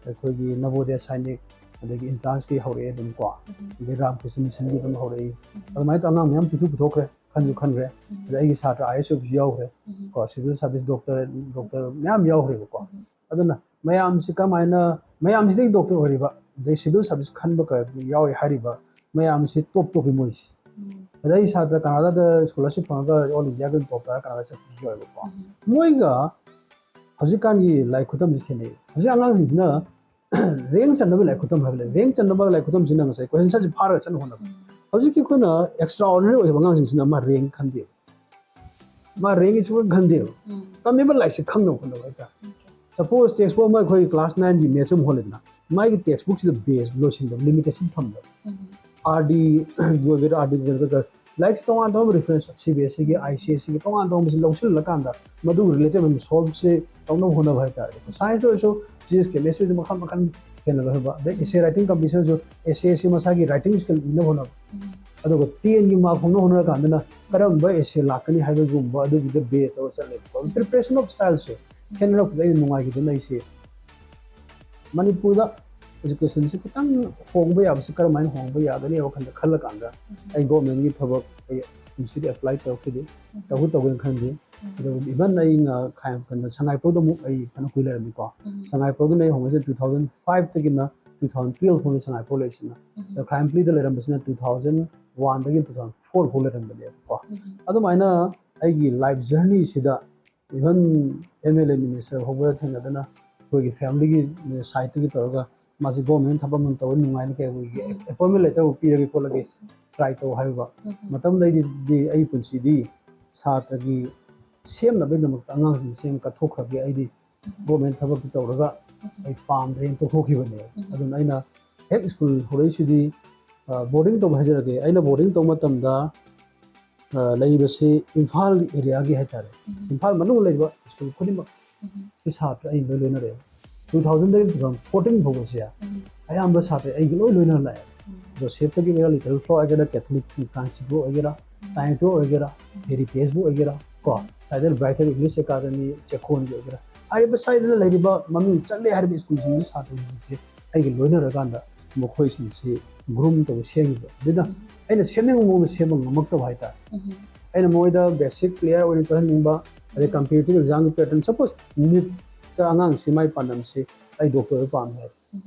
ꯑꯩꯈꯣꯏꯒꯤ ꯅꯕꯣꯗꯤꯌꯥ ꯁꯥꯏꯅꯤꯛ, ꯑꯗꯒꯤ ꯏꯟꯇ꯭ꯔꯥꯟꯁꯀꯤ ꯍꯧꯔꯛꯑꯦ ꯑꯗꯨꯝ ꯀꯣ꯫ ꯎꯝ. ꯑꯗꯩ ꯔꯥꯝꯀ꯭ꯔꯤꯁꯅ ꯃꯤꯁꯟꯒꯤ ꯑꯗꯨꯝ ꯍꯧꯔꯛꯏ꯫ ꯎꯝ. ꯑꯗꯨꯃꯥꯏꯅ ꯇꯧꯔ ꯑꯉꯥꯡ ꯃꯌꯥꯝ ꯄꯨꯊꯣꯛ ꯄꯨꯊꯣꯛꯈ꯭ꯔꯦ, ꯈꯟꯁꯨ ꯈꯟꯈ꯭ꯔꯦ꯫ ꯎꯝ. ꯑꯗ ꯑꯩꯒꯤ ꯁꯥꯇ꯭ꯔ ꯑꯥꯏ ꯑꯦꯁ ꯑꯣꯏꯕꯁꯨ ꯌꯥꯎꯈ꯭ꯔꯦ ꯎꯝ. ꯀꯣ, ꯁꯤꯚꯤꯜ ꯁꯥꯔꯚꯤꯁ ꯗꯣꯛꯇꯔ, ꯗꯣꯛꯇꯔ ꯃꯌꯥꯝ ꯌꯥꯎꯈ꯭ꯔꯦꯕꯀꯣ꯫ ꯎꯝ. ꯑꯗꯨꯅ ꯃꯌꯥꯝꯁꯤ ꯀꯃꯥꯏꯅ, ꯃꯌꯥꯝꯁꯤꯗꯒꯤ ꯗꯣꯛꯇꯔ ꯑꯣꯏꯔꯤꯕ, ꯑꯗꯩ ꯁꯤꯚꯤꯜ ꯁꯥꯔꯚꯤꯁ ꯈꯟꯕ ꯀ-, ꯌꯥꯎꯔꯤ ꯍꯥꯏꯔꯤꯕ ꯃꯌꯥꯝꯁꯤ ꯇꯣꯞ ꯇꯣꯞꯄꯤ ꯃꯣꯏꯁꯤ꯫ ꯎꯝ. ꯑꯗ ꯑꯩ ꯁꯥꯇ꯭ꯔ ꯀꯅꯥꯗꯥꯗ ꯁ꯭ꯀꯣꯂꯔꯁꯤꯞ ꯐꯪꯉꯒ ꯑꯣꯜ ꯏꯟꯗꯤꯌꯥꯒꯤ ꯑꯣꯏꯅ ꯇꯣꯞ ꯇꯥꯔ ꯀꯅꯥꯗꯥ ꯆꯠꯄꯁꯨ ꯌꯥꯎꯋꯦꯕꯀꯣ꯫ ꯎꯝ. ꯃꯣꯏꯒ ꯍꯧꯖꯤꯛꯀꯥꯟꯒꯤ ꯂꯥꯏꯔꯤꯛ ꯈꯨꯇꯝꯁꯤ ꯈꯦꯠꯅꯩ꯫ ꯍꯧꯖꯤꯛ ꯑꯉꯥꯡꯁꯤꯡꯁꯤꯅ ꯔꯦꯡ ꯆꯟꯅꯕ ꯂꯥꯏꯔꯤꯛ ꯈꯨꯇꯝ ꯍꯥꯏꯕ ꯂꯩ꯫ ꯔꯦꯡ ꯆꯟꯅꯕ ꯂꯥꯏꯔꯤꯛ ꯈꯨꯇꯝꯁꯤꯅ ꯉꯁꯥꯏ ꯀꯣꯏꯁꯟ ꯑꯟꯁꯔꯁꯤ ꯐꯥꯔꯒ ꯆꯠꯅ ꯍꯣꯠꯅꯕ꯫ ꯎꯝ. ꯍꯧꯖꯤꯛꯀꯤ ꯑꯩꯈꯣꯏꯅ ꯑꯦꯛꯁꯇ꯭ꯔꯥ ꯑꯣꯔꯗꯤꯅꯔꯤ ꯑꯣꯏꯕ ꯑꯉꯥꯡꯁꯤꯡꯁꯤꯅ ꯃꯥ ꯔꯦꯡ ꯈꯟꯗꯦꯕ꯫ ꯃꯥ ꯔꯦꯡꯒꯤ ꯁꯨꯡꯈꯟ ꯈꯟꯗꯦꯕ꯫ ꯎꯝ. ꯇꯝꯃꯤꯕ ꯂꯥꯏꯔꯤꯛꯁꯦ ꯈꯪꯅꯕ ꯍꯣꯠꯅꯕ ꯍꯥꯏꯇꯥꯔꯦ꯫ Okay. ꯁꯄꯣꯁ ꯇꯦꯛꯁ ꯕꯨꯛ ꯑꯃ ꯑꯩꯈꯣꯏ ꯀ꯭ꯂꯥꯁ ꯅꯥꯏꯟꯒꯤ ꯃꯦꯠꯁ ꯑꯃ ꯍꯣꯜꯂꯦꯗꯅ, ꯃꯥꯒꯤ ꯇꯦꯛꯁ ꯕꯨꯛꯁꯤꯗ ꯕꯦꯁ ꯂꯣꯏꯁꯤꯟꯗꯕ, ꯂꯤꯃꯤꯇꯦꯁꯟ ꯊꯝꯗꯕ꯫ ꯎꯝ. ꯑꯥꯔ ꯗꯤꯒꯤ ꯑꯣꯏꯒꯦꯔꯥ, ꯑꯥꯔ ꯗꯤꯒꯤ ꯑꯣꯏꯒꯦꯔꯥ, ꯂꯥꯏꯔꯤꯛꯁꯦ ꯇꯣꯉꯥꯟ ꯇꯣꯉꯥꯟꯕ ꯔꯤꯐꯔꯦꯟꯁ, ꯁꯤ ꯕꯤ ꯑꯦꯁ ꯁꯤꯒꯤ, ꯑꯥꯏ ꯁꯤ ꯑꯦꯁ ꯁꯤꯒꯤ ꯇꯣꯉꯥꯟ ꯇꯣꯉꯥꯟꯕꯁꯤ ꯂꯧꯁꯤꯜꯂꯀꯥꯟꯗ ꯃꯗꯨꯒꯤ ꯔꯤꯂꯦꯇꯦꯗ ꯑꯣꯏꯕ ꯁꯣꯜꯕꯁꯦ ꯇꯧꯅꯕ ꯍꯣꯠꯅꯕ ꯍꯥꯏꯇꯥꯔꯦ꯫ ꯁꯥꯏꯟꯁꯇ ꯑꯣꯏꯔꯁꯨ ꯐꯤꯖꯤꯛꯁ, ꯀꯦꯃꯦꯁꯇ꯭ꯔꯤꯁꯨ ꯃꯈꯜ ꯃꯈꯜ ꯍꯦꯟꯅ ꯂꯧꯍꯟꯕ, ꯑꯗꯩ ꯑꯦꯁꯦ ꯔꯥꯏꯇꯤꯡ ꯀꯝꯄꯤꯇꯤꯁꯟꯁꯨ ꯑꯦꯁꯦꯁꯤ ꯃꯁꯥꯒꯤ ꯔꯥꯏꯇꯤꯡ ꯁ꯭ꯀꯤꯜ ꯏꯅꯕ ꯍꯣꯠꯅꯕ꯫ ꯎꯝ. ꯑꯗꯨꯒ ꯇꯦꯟꯒꯤ ꯃꯥꯔꯛ ꯐꯪꯅꯕ ꯍꯣꯠꯅꯔꯀꯥꯟꯗꯅ ꯀꯔꯝꯕ ꯑꯦꯁꯦ ꯂꯥꯛꯀꯅꯤ ꯍꯥꯏꯕꯒꯨꯝꯕ ꯑꯗꯨꯒꯤꯗ ꯕꯦꯁ ꯇꯧꯔ ꯆꯠꯂꯦꯕꯀꯣ꯫ ꯄ꯭ꯔꯤꯄꯔꯦꯁꯟ ꯑꯣꯐ ꯁ꯭ꯇꯥꯏꯜꯁꯦ ꯈꯦꯠꯅꯔꯛꯄꯁꯦ ꯑꯩꯅ ꯅꯨꯡꯉꯥꯏꯈꯤꯗꯅ ꯑꯩꯁꯦ ꯃꯅꯤꯄꯨꯔꯗ ꯑꯦꯖꯨꯀꯦꯁꯟꯁꯦ ꯈꯤꯇꯪ ꯍꯣꯡꯕ ꯌꯥꯕꯁꯦ ꯀꯔꯝꯍꯥꯏꯅ ꯍꯣꯡꯕ ꯌꯥꯒꯅꯤ ꯋꯥꯈꯜꯗ ꯈꯜꯂꯀꯥꯟꯗ ꯑꯩ ꯒꯣꯔꯃꯦꯟꯒꯤ ꯊꯕꯛ ꯑꯩ ꯏꯟꯁꯇꯤꯇ꯭ꯌꯨꯠ ꯑꯦꯄ꯭ꯂꯥꯏ ꯇꯧꯔꯛꯈꯤꯗꯦ꯫ ꯇꯧꯁꯨ ꯇꯧꯒꯦꯅ ꯈꯟꯗꯦ꯫ ꯑꯗꯨꯒ ꯏꯚꯟ ꯑꯩ ꯉ-, ꯈꯥ-, ꯀꯩꯅꯣ, ꯁꯉꯥꯏꯄ꯭ꯔꯧꯗ ꯑꯃꯨꯛ ꯑꯩ ꯐꯅ ꯀꯨꯏ ꯂꯩꯔꯝꯃꯤꯀꯣ꯫ ꯁꯉꯥꯏꯄ꯭ꯔꯧꯗꯅ ꯑꯩ ꯍꯣꯡꯕꯁꯦ ꯇꯨ ꯊꯥꯎꯖꯟ ꯐꯥꯏꯚꯇꯒꯤꯅ ꯇꯨ ꯊꯥꯎꯖꯟ ꯇꯨꯌꯦꯜꯐ ꯐꯥꯎꯅꯤ ꯁꯉꯥꯏꯄ꯭ꯔꯧ ꯂꯩꯔꯤꯁꯤꯅ꯫ ꯑꯗꯣ ꯈꯥꯏꯝꯄ꯭ꯂꯤꯗ ꯂꯩꯔꯝꯕꯁꯤꯅ ꯇꯨ ꯊꯥꯎꯖꯟ ꯋꯥꯟꯗꯒꯤ ꯇꯨ ꯊꯥꯎꯖꯟ ꯐꯣꯔ ꯐꯥꯎ ꯂꯩꯔꯝꯕꯅꯦꯕꯀꯣ꯫ ꯑꯗꯨꯃꯥꯏꯅ ꯑꯩꯒꯤ ꯂꯥꯏꯐ ꯖꯔꯅꯤꯁꯤꯗ even M L A minister ꯐꯥꯎꯕ ꯊꯦꯡꯅꯗꯅ ꯑꯩꯈꯣꯏꯒꯤ ꯐꯦꯃꯤꯂꯤꯒꯤ ꯁꯥꯏꯠꯇꯒꯤ ꯇꯧꯔꯒ ꯃꯥꯁꯤ ꯒꯣꯔꯃꯦꯟ ꯊꯕꯛ ꯑꯃ ꯇꯧꯔ ꯅꯨꯡꯉꯥꯏꯅ ꯀꯩ ꯑꯩꯈꯣꯏꯒꯤ ꯑꯦꯄꯣꯏꯟꯃꯦꯟ ꯂꯦꯇꯔ ꯄꯤꯔꯒꯦ ꯈꯣꯠꯂꯒꯦ ꯇ꯭ꯔꯥꯏ ꯇꯧ ꯍꯥꯏꯕ꯫ ꯃꯇꯝꯗꯩꯗꯤ ꯑꯩ ꯄꯨꯟꯁꯤꯗꯤ ꯁꯥꯇ꯭ꯔꯒꯤ ꯁꯦꯝꯅꯕꯒꯤꯗꯃꯛꯇ ꯑꯉꯥꯡꯁꯤꯡ ꯁꯦꯝ ꯀꯠꯊꯣꯛꯈ꯭ꯔꯒꯦ, ꯑꯩꯗꯤ ꯒꯣꯔꯃꯦꯟ ꯊꯕꯛꯇꯤ ꯇꯧꯔꯒ ꯑꯩ ꯄꯥꯝꯗ꯭ꯔꯦꯅ ꯇꯣꯛꯊꯣꯛꯈꯤꯕꯅꯦ꯫ ꯑꯗꯨꯅ ꯑꯩꯅ ꯍꯦꯛ ꯁ꯭ꯀꯨꯜ ꯍꯧꯔꯛꯏꯁꯤꯗꯤ, ꯑ, ꯕꯣꯔꯗꯤꯡ ꯇꯧꯕ ꯍꯥꯏꯖꯔꯒꯦ꯫ ꯑꯩꯅ ꯕꯣꯔꯗꯤꯡ ꯇꯧꯕ ꯃꯇꯝꯗ, ꯑ, ꯂꯩꯔꯤꯕꯁꯤ ꯏꯝꯐꯥꯜ ꯑꯦꯔꯤꯌꯥꯒꯤ ꯍꯥꯏꯇꯥꯔꯦ, ꯏꯝꯐꯥꯜ ꯃꯅꯨꯡꯗ ꯂꯩꯔꯤꯕ ꯁ꯭ꯀꯨꯜ ꯈꯨꯗꯤꯡꯃꯛꯀꯤ ꯁꯥꯇ꯭ꯔ ꯑꯩ ꯂꯣꯏ ꯂꯣꯏꯅꯔꯛꯑꯦ꯫ ꯇꯨ ꯊꯥꯎꯖꯟꯗꯒꯤ ꯇꯨ ꯊꯥꯎꯖꯟ ꯐꯣꯔꯇꯤꯟ ꯐꯥꯎꯕꯁꯦ ꯑꯌꯥꯝꯕ ꯁꯥꯇ꯭ꯔ ꯑꯩꯒꯤ ꯂꯣꯏ ꯂꯣꯏꯅ ꯂꯥꯛꯑꯦ꯫ ꯖꯣꯁꯦꯐꯇꯒꯤ ꯑꯣꯏꯒꯦꯔꯥ, ꯂꯤꯇꯜ ꯐ꯭ꯂꯣ ꯑꯣꯏꯒꯦꯔꯥ, ꯀꯦꯊꯣꯂꯤꯛ ꯐ꯭ꯔꯥꯟꯁꯤꯁꯕꯨ ꯑꯣꯏꯒꯦꯔꯥ, ꯇꯥꯏꯝꯁꯕꯨ ꯑꯣꯏꯒꯦꯔꯥ, ꯍꯦꯔꯤꯇꯦꯖꯕꯨ ꯑꯣꯏꯒꯦꯔꯥ, ꯀꯣ, ꯁꯥꯏꯗ ꯕ꯭ꯔꯥꯏꯇꯔ ꯏꯪꯂꯤꯁ ꯑꯦꯀꯥꯗꯃꯤ, ꯆꯦꯛꯀꯣꯟꯒꯤ ꯑꯣꯏꯒꯦꯔꯥ, ꯍꯥꯏꯔꯤꯕ ꯁ꯭ꯋꯥꯏꯗ ꯂꯩꯔꯤꯕ ꯃꯃꯤꯡ ꯆꯠꯂꯦ ꯍꯥꯏꯔꯤꯕ ꯁ꯭ꯀꯨꯜꯁꯤꯡꯒꯤ ꯁꯥꯇ꯭ꯔꯁꯤꯡꯁꯦ ꯑꯩꯒ ꯂꯣꯏꯅꯔꯀꯥꯟꯗ ꯃꯈꯣꯏꯁꯤꯡꯁꯤ ꯒ꯭ꯔꯨꯝ ꯇꯧꯕ ꯁꯦꯝꯈꯤꯕ꯫ ꯑꯗꯨꯅ ꯑꯩꯅ ꯁꯦꯝꯅꯤꯡꯕ ꯃꯑꯣꯡꯗ ꯁꯦꯝꯕ ꯉꯝꯃꯛꯇꯕ ꯍꯥꯏꯇꯥꯔꯦ꯫ ꯑꯩꯅ ꯃꯣꯏꯗ ꯕꯦꯁꯤꯛ ꯀ꯭ꯂꯤꯌꯥꯔ ꯑꯣꯏꯅ ꯆꯠꯍꯟꯅꯤꯡꯕ, ꯑꯗꯩ ꯀꯝꯄꯤꯇꯤꯇꯤꯚ ꯑꯦꯛꯖꯥꯝꯒꯤ ꯄꯦꯇꯔꯟ, ꯁꯄꯣꯁ ꯅꯤꯠꯇ ꯑꯉꯥꯡꯁꯤ ꯃꯥꯏ ꯄꯥꯟꯗꯝꯁꯤ ꯑꯩ ꯗꯣꯛꯇꯔ ꯑꯣꯏꯕ ꯄꯥꯝꯃꯦ ꯍꯥꯏ,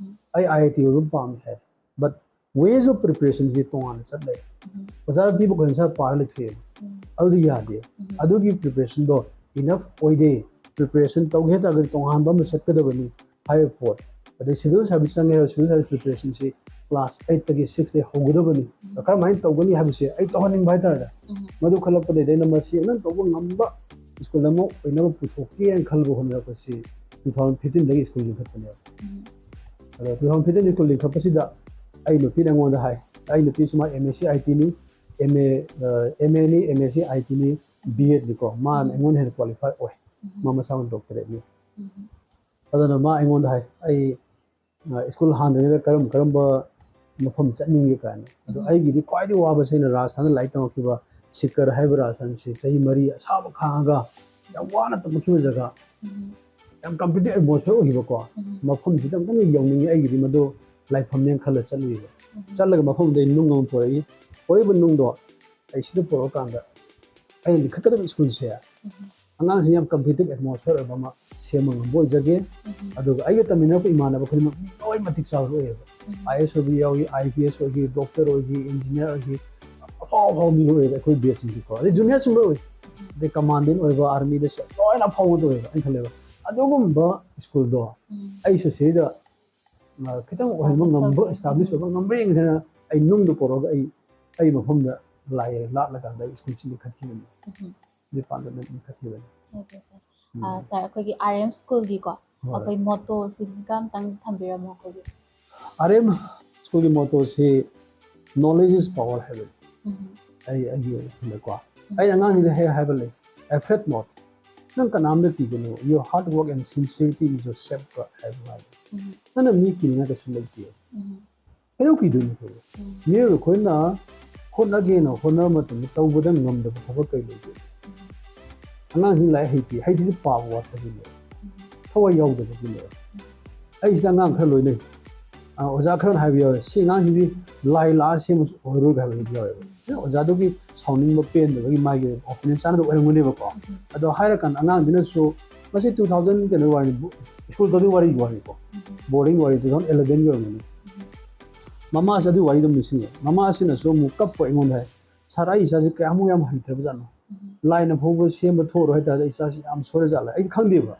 ꯑꯩ ꯑꯥꯏ ꯑꯥꯏ ꯇꯤ ꯑꯣꯏꯕ ꯄꯥꯝꯃꯦ ꯍꯥꯏ, ꯕꯠ ꯋꯦꯁ ꯑꯣꯐ ꯄ꯭ꯔꯤꯄꯦꯔꯦꯁꯟꯁꯤ ꯇꯣꯉꯥꯟꯅ ꯆꯠꯂꯦ꯫ ꯑꯣꯖꯥꯅ ꯄꯤꯕ ꯀꯣꯏꯁꯟ ꯁꯥꯔ ꯄꯥꯔ ꯂꯩꯊꯣꯛꯑꯦꯕ꯫ ꯑꯗꯨꯗꯤ ꯌꯥꯗꯦ꯫ ꯑꯗꯨꯒꯤ ꯄ꯭ꯔꯤꯄꯦꯔꯦꯁꯟꯗꯣ ꯏꯅꯐ ꯑꯣꯏꯗꯦ꯫ ꯄ꯭ꯔꯤꯄꯦꯔꯦꯁꯟ ꯇꯧꯒꯦ ꯍꯥꯏ ꯇꯥꯔꯒꯗꯤ ꯇꯣꯉꯥꯟꯕ ꯑꯃ ꯆꯠꯀꯗꯕꯅꯤ ꯍꯥꯏꯕ ꯄꯣꯠ꯫ ꯑꯗꯩ ꯁꯤꯚꯤꯜ ꯁꯥꯔꯚꯤꯁ ꯆꯪꯉꯦ ꯍꯥꯏꯕ, ꯁꯤꯚꯤꯜ ꯁꯥꯔꯚꯤꯁ ꯄ꯭ꯔꯤꯄꯦꯔꯦꯁꯟꯁꯤ ꯀ꯭ꯂꯥꯁ ꯑꯩꯠꯇꯒꯤ ꯁꯤꯛꯁꯇꯒꯤ ꯍꯧꯒꯗꯕꯅꯤ꯫ ꯀꯔꯝꯍꯥꯏꯅ ꯇꯧꯒꯅꯤ ꯍꯥꯏꯕꯁꯦ ꯑꯩ ꯇꯧꯍꯟꯅꯤꯡꯕ ꯍꯥꯏꯇꯥꯔꯦ꯫ ꯃꯗꯨ ꯈꯜꯂꯛꯄꯗꯩꯗ ꯑꯩꯅ ꯃꯁꯤ ꯑꯩꯅ ꯇꯧꯕ ꯉꯝꯕ ꯁ꯭ꯀꯨꯜ ꯑꯃ ꯑꯣꯏꯅꯕ ꯄꯨꯊꯣꯛꯀꯦꯅ ꯈꯜꯂꯕ ꯍꯣꯠꯅꯔꯛꯄꯁꯤ ꯇꯨ ꯊꯥꯎꯖꯟ ꯐꯤꯐꯇꯤꯟꯗꯒꯤ ꯁ꯭ꯀꯨꯜ ꯂꯤꯡꯈꯠꯄꯅꯦꯕ꯫ ꯑꯗꯣ ꯇꯨ ꯊꯥꯎꯖꯟ ꯐꯤꯐꯇꯤꯟꯗ ꯁ꯭ꯀꯨꯜ ꯂꯤꯡꯈꯠꯄꯁꯤꯗ ꯑꯩ ꯅꯨꯄꯤꯅ ꯑꯩꯉꯣꯟꯗ ꯍꯥꯏ, ꯑꯩ ꯅꯨꯄꯤꯁꯤ ꯃꯥ ꯑꯦꯝ ꯑꯦꯁ ꯁꯤ ꯑꯥꯏ ꯇꯤꯅꯤ, ꯑꯦꯝ ꯑꯦ, ꯑꯦꯝ ꯑꯦꯅꯤ, M S C I ꯇꯤꯅꯤ, B ꯑꯦꯗꯅꯤꯀꯣ, ꯃꯥꯅ ꯑꯩꯉꯣꯟꯗ ꯍꯦꯟꯅ ꯀ꯭ꯋꯥꯂꯤꯐꯥꯏ ꯑꯣꯏ꯫ ꯃꯥ ꯃꯁꯥꯃꯛ ꯗꯣꯛꯇꯔꯦꯠꯅꯤ꯫ ꯑꯗꯨꯅ ꯃꯥ ꯑꯩꯉꯣꯟꯗ ꯍꯥꯏ, ꯑꯩ ꯑ, ꯁ꯭ꯀꯨꯜ ꯍꯥꯡꯗ꯭ꯔꯤꯉꯩꯗ ꯀꯔꯝ ꯀꯔꯝꯕ ꯃꯐꯝ ꯆꯠꯅꯤꯡꯒꯦ ꯀꯥꯏꯅ꯫ ꯑꯗꯣ ꯑꯩꯒꯤꯗꯤ ꯈ꯭ꯋꯥꯏꯗꯒꯤ ꯋꯥꯕꯁꯦ ꯑꯩꯅ ꯔꯥꯖꯁꯊꯥꯟꯗ ꯂꯥꯏꯔꯤꯛ ꯇꯝꯃꯛꯈꯤꯕ ꯁꯤꯀꯔ ꯍꯥꯏꯕ ꯔꯥꯖꯁꯊꯥꯟꯁꯤ ꯆꯍꯤ ꯃꯔꯤ ꯑꯁꯥꯕ ꯈꯥꯡꯉꯒ ꯌꯥꯝ ꯋꯥꯅ ꯇꯝꯃꯛꯈꯤꯕ ꯖꯒꯥ, ꯌꯥꯝ ꯀꯝꯄꯤꯇꯤꯇꯤꯚ ꯑꯦꯠꯃꯣꯁꯐꯤꯌꯔ ꯑꯣꯏꯈꯤꯕꯀꯣ ꯃꯐꯝꯁꯤꯗ ꯑꯃꯨꯛꯇꯪ ꯌꯧꯅꯤꯡꯉꯤ꯫ ꯑꯩꯒꯤꯗꯤ ꯃꯗꯨ ꯂꯥꯏꯐꯝꯅꯦꯅ ꯈꯜꯂ ꯆꯠꯂꯨꯏꯕ꯫ ꯆꯠꯂꯒ ꯃꯐꯝꯗꯨꯗ ꯑꯩ ꯅꯨꯡ ꯑꯃ ꯄꯨꯔꯛꯏ꯫ ꯄꯨꯔꯛꯏꯕ ꯅꯨꯡꯗꯣ ꯑꯩ ꯁꯤꯗ ꯄꯨꯔꯛꯑꯀꯥꯟꯗ ꯑꯩꯅ ꯂꯤꯡꯈꯠꯀꯗꯕ ꯁ꯭ꯀꯨꯜꯁꯦ ꯑꯉꯥꯡꯁꯤꯡ ꯌꯥꯝ ꯀꯝꯄꯤꯇꯤꯇꯤꯚ ꯑꯦꯠꯃꯣꯁꯐꯤꯌꯔ ꯑꯣꯏꯕ ꯑꯃ ꯁꯦꯝꯕ ꯉꯝꯕ ꯑꯣꯏꯖꯒꯦ꯫ ꯑꯗꯨꯒ ꯑꯩꯒ ꯇꯝꯃꯤꯟꯅꯔꯛꯄ ꯏꯃꯥꯟꯅꯕ ꯈꯨꯗꯤꯡꯃꯛ ꯃꯤ ꯂꯣꯏ ꯃꯇꯤꯛ ꯆꯥꯕ ꯑꯣꯏꯌꯦꯕ꯫ ꯑꯥꯏ ꯑꯦꯁ ꯑꯣꯏꯕ ꯌꯥꯎꯏ, ꯑꯥꯏ ꯄꯤ ꯑꯦꯁ ꯑꯣꯏꯈꯤ, ꯗꯣꯛꯇꯔ ꯑꯣꯏꯈꯤ, ꯏꯟꯖꯤꯅꯤꯌꯥꯔ ꯑꯣꯏꯈꯤ, ꯑꯐꯥꯎ ꯑꯐꯥꯎꯕ ꯃꯤ ꯂꯣꯏ ꯑꯣꯏꯌꯦꯕ ꯑꯩꯈꯣꯏ ꯕꯦꯁꯁꯤꯡꯁꯤꯀꯣ꯫ ꯑꯗꯩ ꯖꯨꯅꯤꯌꯔꯁꯤꯡ ꯂꯣꯏ ꯑꯣꯏ꯫ ꯑꯗꯩ ꯀꯃꯥꯟꯗꯦꯟ ꯑꯣꯏꯕ, ꯑꯥꯔꯃꯤꯗ ꯆꯠ-, ꯂꯣꯏꯅ ꯑꯐꯥꯎꯕ ꯉꯥꯛꯇ ꯑꯣꯏꯌꯦꯕ ꯑꯩꯅ ꯈꯜꯂꯦꯕ꯫ ꯑꯗꯨꯒꯨꯝꯕ ꯁ꯭ꯀꯨꯜꯗꯣ ꯑꯩꯁꯨ ꯁꯤꯗ, ꯑ, ꯈꯤꯇꯪ ꯑꯣꯏꯍꯟꯕ ꯉꯝꯕ, establish ꯇꯧꯕ ꯉꯝꯕ꯭ꯔꯥ ꯌꯦꯡꯒꯦꯅ ꯑꯩ ꯅꯨꯡꯗꯣ ꯄꯨꯔꯛꯑꯒ ꯑꯩ, ꯑꯩ ꯃꯐꯝꯗ ꯂꯥꯏ ꯂꯥꯠꯂꯀꯥꯟꯗ ꯑꯩ ꯁ꯭ꯀꯨꯜꯁꯤ ꯂꯤꯡꯈꯠꯈꯤꯕꯅꯤ꯫ ꯑꯗꯨꯏ ꯄꯥꯟꯗꯝꯗ ꯂꯤꯡꯈꯠꯈꯤꯕꯅꯤ꯫ ꯑꯣꯀꯦ, ꯁꯥꯔ꯫ ꯎꯝ꯫ ꯑ, ꯁꯥꯔ, ꯑꯩꯈꯣꯏꯒꯤ ꯑꯥꯔ ꯑꯦꯝ ꯁ꯭ꯀꯨꯜꯒꯤꯀꯣ, ꯍꯣꯏ꯫ ꯑꯩꯈꯣꯏ ꯃꯣꯇꯣꯁꯤꯒ ꯑꯝꯇꯪ ꯊꯝꯕꯤꯔꯝꯃꯣ ꯑꯩꯈꯣꯏꯒꯤ꯫ ꯑꯥꯔ ꯑꯦꯝ ꯁ꯭ꯀꯨꯜꯒꯤ ꯃꯣꯇꯣꯁꯤ "Knowledge is power" ꯍꯥꯏꯕꯅꯤ꯫ ꯎꯝ꯫ ꯑꯩ, ꯑꯩꯒꯤ ꯑꯣꯏꯅ ꯈꯜꯂꯦꯀꯣ꯫ ꯎꯝ꯫ ꯑꯩ ꯑꯉꯥꯡꯁꯤꯡꯗ ꯍꯦꯛ ꯍꯥꯏꯕ ꯂꯩ, "Afraid not, ꯅꯪ ꯀꯅꯥꯝꯇ ꯀꯤꯒꯅꯨ, your hard work and sincerity is your safeguard ꯍꯥꯏꯕ ꯃꯥꯜꯂꯦ꯫ ꯎꯝ, ꯅꯪꯅ ꯃꯤ ꯀꯤꯅꯤꯡꯉꯥꯏ ꯀꯩꯁꯨ ꯂꯩꯇꯦ꯫ ꯎꯝ, ꯀꯩꯗꯧ ꯀꯤꯗꯣꯏꯅꯣ ꯑꯩꯈꯣꯏꯕꯨ? ꯎꯝ, ꯃꯤꯑꯣꯏꯕ ꯑꯩꯈꯣꯏꯅ ꯍꯣꯠꯅꯒꯦꯅ ꯍꯣꯠꯅꯕ ꯃꯇꯝꯗ ꯇꯧꯕꯗ ꯉꯝꯗꯕ ꯊꯕꯛ ꯀꯩ ꯂꯩꯒꯦ? ꯑꯉꯥꯡꯁꯤꯡ ꯂꯥꯏꯔꯤꯛ ꯍꯩꯇꯦ, ꯍꯩꯇ꯭ꯔꯤꯁꯦ ꯄꯥꯕ ꯋꯥꯠꯄꯒꯤꯅꯦ, ꯎꯝ, ꯊꯋꯥꯏ ꯌꯥꯎꯗꯕꯒꯤꯅꯦ꯫ ꯑꯩ ꯁꯤꯗ ꯑꯉꯥꯡ ꯈꯔ ꯂꯣꯏꯅꯩ꯫ ꯑ, ꯑꯣꯖꯥ ꯈꯔꯅ ꯍꯥꯏꯕ ꯌꯥꯎꯋꯦ, "ꯁꯤ ꯑꯉꯥꯡꯁꯤꯗꯤ ꯂꯥꯏ ꯂꯥꯛꯑ ꯁꯦꯝꯕꯁꯨ ꯑꯣꯏꯔꯣꯏ" ꯍꯥꯏꯕ ꯌꯥꯎꯋꯦꯕ꯫ ꯑꯗꯩ ꯑꯣꯖꯥꯗꯨꯒꯤ ꯁꯥꯎꯅꯤꯡꯕ, ꯄꯦꯟꯗꯕꯒꯤ ꯃꯥꯒꯤ ꯑꯣꯄꯤꯅꯤꯌꯟ ꯆꯥꯟꯅꯗꯕ ꯑꯣꯏꯔꯝꯒꯅꯦꯕꯀꯣ꯫ ꯎꯝ, ꯑꯗꯣ ꯍꯥꯏꯔꯀꯥꯟꯗ ꯑꯉꯥꯡꯗꯨꯅꯁꯨ, ꯃꯁꯤ two thousand ꯀꯩꯅꯣ ꯋꯥꯔꯤ, ꯁ꯭ꯀꯨꯜ ꯇꯧꯗꯣꯏ ꯋꯥꯔꯤꯒꯤ ꯋꯥꯔꯤꯀꯣ, ꯎꯝ, ꯕꯣꯔꯗꯤꯡ ꯋꯥꯔꯤ, two thousand eleven ꯒꯤ ꯑꯣꯏꯔꯝꯒꯅꯤ꯫ ꯎꯝ, ꯃꯃꯥꯁꯦ ꯑꯗꯨꯒꯤ ꯋꯥꯔꯤꯗꯣ ꯅꯤꯡꯁꯤꯡꯉꯦ꯫ ꯃꯃꯥꯁꯤꯅꯁꯨ ꯑꯃꯨꯛ ꯀꯞꯄ ꯑꯩꯉꯣꯟꯗ ꯍꯥꯏ, "ꯁꯥꯔ, ꯑꯩ ꯏꯆꯥꯁꯦ ꯀꯌꯥꯃꯨꯛ ꯌꯥꯝ ꯍꯩꯇ꯭ꯔꯕꯖꯥꯠꯅꯣ? ꯎꯝ, ꯂꯥꯏꯅ ꯐꯥꯎꯕ ꯁꯦꯝꯕ ꯊꯣꯛꯑꯔꯣꯏ ꯍꯥꯏꯇꯥꯔꯗꯤ ꯑꯩ ꯏꯆꯥꯁꯤ ꯌꯥꯝ ꯁꯣꯏꯔꯖꯥꯠꯂ?" ꯑꯩꯗꯤ ꯈꯪꯗꯦꯕ꯫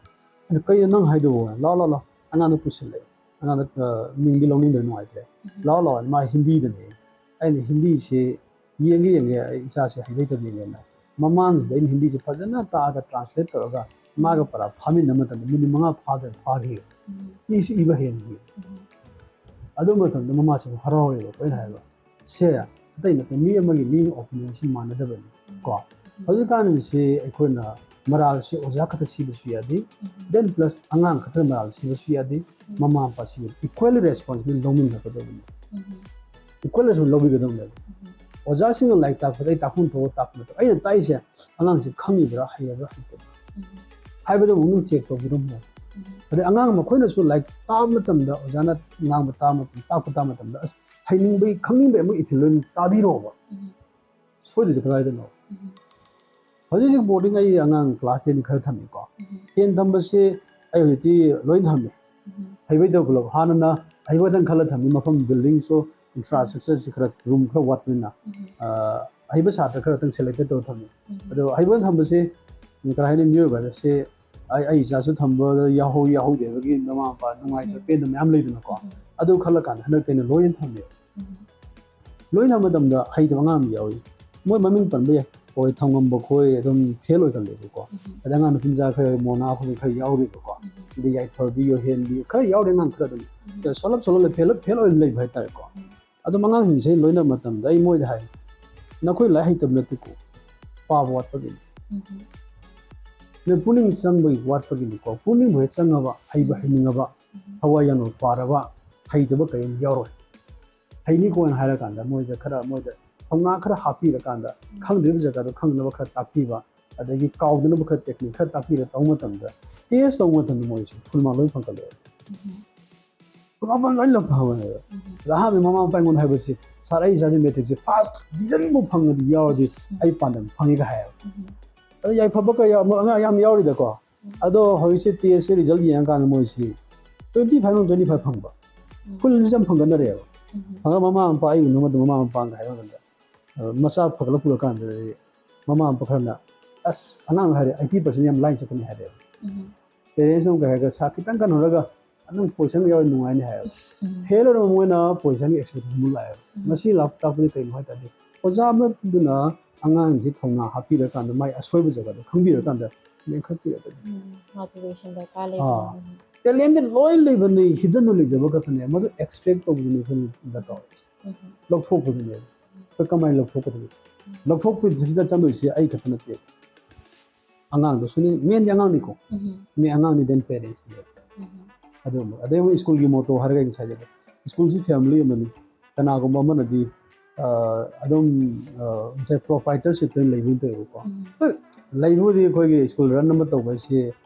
ꯑꯩꯅ, "ꯀꯩꯅꯣ ꯅꯪ ꯍꯥꯏꯗꯨꯕꯨ?" "ꯂꯥꯛꯑꯣ, ꯂꯥꯛꯑꯣ, ꯂꯥꯛꯑꯣ, ꯑꯉꯥꯡꯗꯣ ꯄꯨꯁꯤꯜꯂꯛꯑꯦ, ꯑꯉꯥꯡꯗꯣ, ꯑ, ꯃꯤꯡꯗꯤ ꯂꯧꯅꯤꯡꯗ꯭ꯔꯦ, ꯅꯨꯡꯉꯥꯏꯇ꯭ꯔꯦ, ꯎꯝ, ꯂꯥꯛꯑꯣ, ꯂꯥꯛꯑꯣ"꯫ ꯃꯥ ꯍꯤꯟꯗꯤꯗꯅꯦ꯫ ꯑꯩꯅ ꯍꯤꯟꯗꯤꯁꯤ ꯌꯦꯡꯒꯦ, ꯌꯦꯡꯒꯦ, ꯑꯩ ꯏꯆꯥꯁꯦ ꯍꯩꯕꯩ ꯇꯧꯕꯤꯒꯦꯅ ꯃꯃꯥꯡꯁꯤꯗ ꯑꯩꯅ ꯍꯤꯟꯗꯤꯁꯦ ꯐꯖꯅ ꯇꯥꯛꯑꯒ ꯇ꯭ꯔꯥꯟꯁꯂꯦꯠ ꯇꯧꯔꯒ ꯃꯥꯒ ꯄꯔꯥ ꯐꯥꯃꯤꯟꯅꯕ ꯃꯇꯝꯗ ꯃꯤꯅꯤꯠ ꯃꯉꯥ ꯐꯥꯗꯅ ꯐꯥꯈꯤ꯫ ꯎꯝ, ꯃꯤꯁꯨ ꯏꯕ ꯍꯩꯔꯝꯗꯦ꯫ ꯎꯝ, ꯑꯗꯨ ꯃꯇꯝꯗ ꯃꯃꯥꯁꯦ ꯍꯔꯥꯎꯔꯦꯕ꯫ ꯑꯩꯅ ꯍꯥꯏꯕ, "ꯁꯦ, ꯑꯇꯩ ꯅꯠꯇꯦ, ꯃꯤ ꯑꯃꯒꯤ ꯃꯤ ꯑꯃꯒꯤ ꯑꯣꯄꯤꯅꯤꯌꯟꯁꯤ ꯃꯥꯟꯅꯗꯕꯅꯤ ꯀꯣ꯫ ꯎꯝ, ꯍꯧꯖꯤꯛꯀꯥꯟꯁꯤ ꯑꯩꯈꯣꯏꯅ ꯃꯔꯥꯜꯁꯦ ꯑꯣꯖꯥ ꯈꯛꯇ ꯁꯤꯕꯁꯨ ꯌꯥꯗꯦ, ꯎꯝ, then plus ꯑꯉꯥꯡ ꯈꯛꯇ ꯃꯔꯥꯜ ꯁꯤꯕꯁꯨ ꯌꯥꯗꯦ, ꯎꯝ, ꯃꯃꯥ ꯃꯄꯥ ꯁꯤꯕ ꯏꯀ꯭ꯋꯦꯜꯂꯤ ꯔꯦꯁꯄꯣꯟꯁꯤꯕꯤꯂꯤꯇꯤ ꯂꯧꯃꯤꯟꯅꯒꯗꯕꯅꯤ, ꯎꯝ, ꯏꯀ꯭ꯋꯦꯜ ꯔꯦꯁꯄꯣꯟꯁꯤꯕꯤꯂꯤꯇꯤ ꯂꯧꯕꯤꯒꯗꯕꯅꯦꯕ꯫ ꯎꯝ, ꯑꯣꯖꯥꯁꯤꯡꯅ ꯂꯥꯏꯔꯤꯛ ꯇꯥꯛꯄꯗ ꯑꯩ ꯇꯥꯛꯐꯝ ꯊꯣꯛꯄ ꯇꯥꯛꯄ ꯅꯠꯇꯕ, ꯑꯩꯅ ꯇꯥꯛꯏꯁꯦ ꯑꯉꯥꯡꯁꯦ ꯈꯪꯉꯤꯕ꯭ꯔꯥ, ꯍꯩꯔꯕ꯭ꯔꯥ, ꯍꯩꯇꯕ꯭ꯔꯥ ꯎꯝ, ꯍꯥꯏꯕꯗꯨ ꯑꯃꯨꯛ ꯆꯦꯛ ꯇꯧꯕꯤꯔꯝꯃꯣ꯫ ꯎꯝ, ꯑꯗꯩ ꯑꯉꯥꯡ ꯃꯈꯣꯏꯅꯁꯨ ꯂꯥꯏꯔꯤꯛ ꯇꯥꯕ ꯃꯇꯝꯗ, ꯑꯣꯖꯥꯅ ꯉꯥꯡꯕ ꯇꯥꯕ ꯃꯇꯝꯗ, ꯇꯥꯛꯄ ꯇꯥꯕ ꯃꯇꯝꯗ, ꯑꯁ, ꯍꯩꯅꯤꯡꯕꯒꯤ, ꯈꯪꯅꯤꯡꯕꯒꯤ ꯑꯃꯨꯛ ꯏꯊꯤꯜ ꯑꯣꯏꯅ ꯇꯥꯕꯤꯔꯛꯑꯣꯕ꯫ ꯎꯝ, ꯁꯣꯏꯗꯣꯏꯁꯦ ꯀꯗꯥꯏꯗꯅꯣ? ꯎꯝ, ꯍꯧꯖꯤꯛ ꯍꯧꯖꯤꯛ ꯕꯣꯔꯗꯤꯡ ꯑꯩ ꯑꯉꯥꯡ ꯀ꯭ꯂꯥꯁ ꯇꯦꯟ ꯈꯔ ꯊꯝꯃꯤꯀꯣ꯫ ꯎꯝ, ꯇꯦꯟ ꯊꯝꯕꯁꯦ ꯑꯩ ꯍꯧꯖꯤꯛꯇꯤ ꯂꯣꯏ ꯊꯝꯃꯦ꯫ ꯎꯝ, ꯍꯩꯕꯩ ꯇꯧ ꯄꯨꯂꯞ꯫ ꯍꯥꯟꯅꯅ ꯑꯍꯩꯕꯗꯪ ꯈꯜꯂ ꯊꯝꯃꯤ, ꯃꯐꯝ ꯕꯤꯜꯗꯤꯡꯁꯨ, ꯏꯟꯐ꯭ꯔꯥꯁ꯭ꯇ꯭ꯔꯛꯆꯔꯁꯤ ꯈꯔ, ꯔꯨꯝ ꯈꯔ ꯋꯥꯠꯄꯅꯤꯅ, ꯎꯝ, ꯑ, ꯑꯍꯩꯕ ꯁꯥꯇ꯭ꯔ ꯈꯔꯇꯪ ꯁꯦꯂꯦꯛꯇꯦꯠ ꯇꯧꯔ ꯊꯝꯃꯤ꯫ ꯎꯝ, ꯑꯗꯣ ꯑꯍꯩꯕ ꯊꯝꯕꯁꯦ, ꯎꯝ, ꯀꯔꯤ ꯍꯥꯏꯅꯤ, ꯃꯤꯑꯣꯏꯕ ꯍꯥꯏꯕꯁꯦ ꯑꯩ, ꯑꯩ ꯏꯆꯥꯁꯨ ꯊꯝꯕꯗ ꯌꯥꯍꯧ, ꯌꯥꯍꯧꯗꯦꯕꯒꯤ ꯃꯃꯥ ꯃꯄꯥ ꯅꯨꯡꯉꯥꯏꯇꯕ, ꯎꯝ, ꯄꯦꯟꯗꯕ ꯃꯌꯥꯝ ꯂꯩꯗꯅꯀꯣ꯫ ꯎꯝ, ꯑꯗꯨ ꯈꯜꯂꯀꯥꯟꯗ ꯍꯟꯗꯛꯇꯤ ꯑꯩꯅ ꯂꯣꯏꯅ ꯊꯝꯃꯦ꯫ ꯎꯝ, ꯂꯣꯏꯅ ꯊꯝꯕ ꯃꯇꯝꯗ ꯍꯩꯇꯕ ꯑꯉꯥꯡ ꯑꯃ ꯌꯥꯎꯏ꯫ ꯃꯣꯏ ꯃꯃꯤꯡ ꯄꯟꯕ ꯌꯥꯏ꯫ ꯍꯣꯏ, ꯊꯝꯉꯝꯕ ꯈꯣꯏ ꯑꯗꯨꯝ ꯐꯦꯜ ꯑꯣꯏꯒꯜꯂꯦꯕꯀꯣ꯫ ꯎꯝ, ꯑꯗꯩ ꯑꯉꯥꯡ ꯅꯨꯄꯤ ꯃꯆꯥ ꯈꯔ, ꯃꯣꯅꯥ ꯈꯣꯏ ꯈꯔ ꯌꯥꯎꯔꯤꯕꯀꯣ꯫ ꯎꯝ, ꯑꯗꯩ ꯌꯥꯏꯐꯕꯤ, ꯌꯣꯍꯦꯟꯕꯤ ꯈꯔ ꯌꯥꯎꯔꯤ, ꯑꯉꯥꯡ ꯈꯔ ꯑꯗꯨꯝ꯫ ꯎꯝ, ꯁꯣꯜꯂꯞ ꯁꯣꯜꯂꯞ ꯐꯦꯜ, ꯐꯦꯜ ꯑꯣꯏꯅ ꯂꯩꯕ ꯍꯥꯏꯇꯥꯔꯦꯀꯣ꯫ ꯎꯝ, ꯑꯗꯨꯝ ꯑꯉꯥꯡꯁꯤꯡꯁꯦ ꯂꯣꯏꯅ ꯃꯇꯝꯗ ꯑꯩ ꯃꯣꯏꯗ ꯍꯥꯏ, "ꯅꯈꯣꯏ ꯂꯥꯏꯔꯤꯛ ꯍꯩꯇꯕ ꯅꯠꯇꯦꯀꯣ, ꯄꯥꯕ ꯋꯥꯠꯄꯒꯤꯅꯤ꯫ ꯎꯝ, ꯅꯪ ꯄꯨꯛꯅꯤꯡ ꯆꯪꯕꯒꯤ ꯋꯥꯠꯄꯒꯤꯅꯤꯀꯣ꯫ ꯄꯨꯛꯅꯤꯡꯕꯨ ꯍꯦꯛ ꯆꯪꯉꯕ, ꯍꯩꯕ ꯎꯝ꯫ ꯍꯩꯅꯤꯡꯉꯕ, ꯎꯝ꯫ ꯊꯋꯥꯏ ꯌꯥꯝꯅ ꯄꯥꯔꯕ, ꯍꯩꯇꯕ ꯀꯔꯤꯝ ꯌꯥꯎꯔꯣꯏ꯫ ꯍꯩꯅꯤꯀꯣꯅ ꯍꯥꯏꯔꯀꯥꯟꯗ ꯃꯣꯏꯗ ꯈꯔ, ꯃꯣꯏꯗ ꯊꯧꯅꯥ ꯈꯔ ꯍꯥꯞꯄꯤꯔꯀꯥꯟꯗ, ꯎꯝ꯫ ꯈꯪꯗ꯭ꯔꯤꯕ ꯖꯒꯥꯗꯣ ꯈꯪꯅꯕ ꯈꯔ ꯇꯥꯛꯄꯤꯕ, ꯑꯗꯒꯤ ꯀꯥꯎꯗꯅꯕ ꯈꯔ technique ꯈꯔ ꯇꯥꯛꯄꯤꯔ ꯇꯧꯕ ꯃꯇꯝꯗ, test ꯇꯧꯕ ꯃꯇꯝꯗ ꯃꯣꯏꯁꯦ full mark ꯂꯣꯏ ꯐꯪꯒꯠꯂꯦꯕ꯫ ꯎꯝ꯫ ꯄꯨꯔꯥ ꯂꯣꯏ ꯂꯧꯊꯍꯧꯕꯅꯦꯕ꯫ ꯎꯝ꯫ ꯑꯗ ꯑꯍꯥꯟꯕ ꯃꯃꯥ ꯃꯄꯥ ꯑꯩꯉꯣꯟꯗ ꯍꯥꯏꯕꯁꯤ, "Sir, ꯑꯩ ꯏꯆꯥꯁꯤ matric ꯁꯦ first division ꯐꯥꯎ ꯐꯪꯉꯗꯤ ꯌꯥꯎꯔꯗꯤ ꯎꯝ꯫ ꯑꯩ ꯄꯥꯟꯗꯝ ꯐꯪꯉꯦꯒ" ꯍꯥꯏꯌꯦꯕ꯫ ꯎꯝ꯫ ꯑꯗ ꯌꯥꯏꯐꯕ ꯀꯌꯥ ꯑꯃ ꯑꯉꯥꯡ ꯌꯥꯝ ꯌꯥꯎꯔꯤꯗꯀꯣ꯫ ꯎꯝ꯫ ꯑꯗꯣ ꯍꯧꯖꯤꯛꯁꯦ test ꯁꯦ result ꯌꯦꯡꯉꯀꯥꯟꯗ ꯃꯣꯏꯁꯤ twenty five ꯐꯪ, twenty five ꯐꯪꯕ꯫ ꯎꯝ꯫ Full result ꯐꯪꯒꯠꯅꯔꯦꯕ꯫ ꯎꯝ꯫ ꯐꯪꯉ ꯃꯃꯥ ꯃꯄꯥ ꯑꯩ ꯎꯅꯕ ꯃꯇꯝꯗ ꯃꯃꯥ ꯃꯄꯥꯅ ꯍꯥꯏꯕ ꯃꯇꯝꯗ, ꯑ, ꯃꯆꯥ ꯐꯒꯠꯂꯛꯄ ꯎꯔꯀꯥꯟꯗꯗꯤ ꯃꯃꯥ ꯃꯄꯥ ꯈꯔꯅ, "ꯑꯁ, ꯑꯉꯥꯡ ꯍꯥꯏꯔꯦ eighty percent ꯌꯥꯝ line ꯆꯠꯀꯅꯤ" ꯍꯥꯏꯔꯦꯕ꯫ ꯎꯝ꯫ Parents ꯅ ꯑꯃꯨꯛ ꯀꯩ ꯍꯥꯏꯔꯒ, "Sir, ꯈꯤꯇꯪ ꯀꯟꯅ ꯍꯣꯠꯅꯔꯒ ꯅꯪ position ꯌꯥꯎꯔꯗꯤ ꯅꯨꯡꯉꯥꯏꯅꯤ" ꯍꯥꯏꯌꯦꯕ꯫ ꯎꯝ꯫ Fail ꯑꯣꯏꯔꯕ ꯃꯣꯏꯅ position ꯒꯤ expectation ꯑꯃꯨꯛ ꯂꯥꯛꯑꯦꯕ꯫ ꯎꯝ꯫ ꯃꯁꯤ ꯂꯥꯛ-, ꯇꯥꯛꯄꯗꯤ ꯀꯩꯅꯣ ꯍꯥꯏ ꯇꯥꯔꯗꯤ, ꯑꯣꯖꯥ ꯑꯃꯗꯨꯅ ꯑꯉꯥꯡꯁꯤ ꯊꯧꯅꯥ ꯍꯥꯞꯄꯤꯔꯀꯥꯟꯗ, ꯃꯥꯏ ꯑꯁꯣꯏꯕ ꯖꯒꯥꯗꯣ ꯈꯪꯕꯤꯔꯀꯥꯟꯗ ꯂꯤꯡꯈꯠꯄꯤꯔꯛꯀꯗꯣꯏꯅꯤ꯫ ꯎꯝ, motivation ꯗꯔꯀꯥꯔ ꯂꯩꯕ꯫ ꯑꯥ꯫ ꯎꯝ꯫ Talent ꯗꯤ ꯂꯣꯏ ꯂꯩꯕꯅꯤ, hidden ꯗ ꯂꯩꯖꯕ ꯈꯛꯇꯅꯦ꯫ ꯃꯗꯨ extract ꯇꯧꯕꯗꯨꯅꯦ ꯑꯩꯈꯣꯏꯅ ꯗꯔꯀꯥꯔ ꯑꯣꯏꯔꯤꯁꯦ꯫ ꯎꯝ꯫ ꯂꯧꯊꯣꯛꯄꯗꯨꯅꯦꯕ꯫ ꯑꯩꯈꯣꯏ ꯀꯃꯥꯏꯅ ꯂꯧꯊꯣꯛꯀꯗꯒꯦ? ꯎꯝ꯫ ꯂꯧꯊꯣꯛꯄꯁꯤꯗ ꯆꯪꯗꯣꯏꯁꯦ ꯑꯩ ꯈꯛꯇ ꯅꯠꯇꯦ꯫ ꯑꯉꯥꯡꯗꯨꯁꯨꯅꯤ, main ꯗꯤ ꯑꯉꯥꯡꯅꯤꯀꯣ꯫ ꯎꯝ꯫ ꯃꯤ ꯑꯉꯥꯡꯅꯤ, then parents ꯅꯦ꯫ ꯎꯝ꯫ ꯑꯗꯨꯒꯨꯝꯕ꯫ ꯑꯗꯩ ꯑꯃꯨꯛ school ꯒꯤ motto ꯍꯥꯏꯔꯒ ꯑꯩ ꯉꯁꯥꯏꯒꯤ school ꯁꯤ family ꯑꯃꯅꯤ꯫ ꯀꯅꯥꯒꯨꯝꯕ ꯑꯃꯅꯗꯤ, ꯑ, ꯑꯗꯨꯝ, ꯑ, ꯉꯁꯥꯏ proprietorship ꯇ ꯂꯩꯕ ꯇꯧꯋꯦꯕꯀꯣ꯫ ꯎꯝ꯫ ꯍꯣꯏ, ꯂꯩꯕꯕꯨꯗꯤ ꯑꯩꯈꯣꯏꯒꯤ school run ꯑꯃ ꯇꯧꯕ ꯍꯥꯏꯁꯤ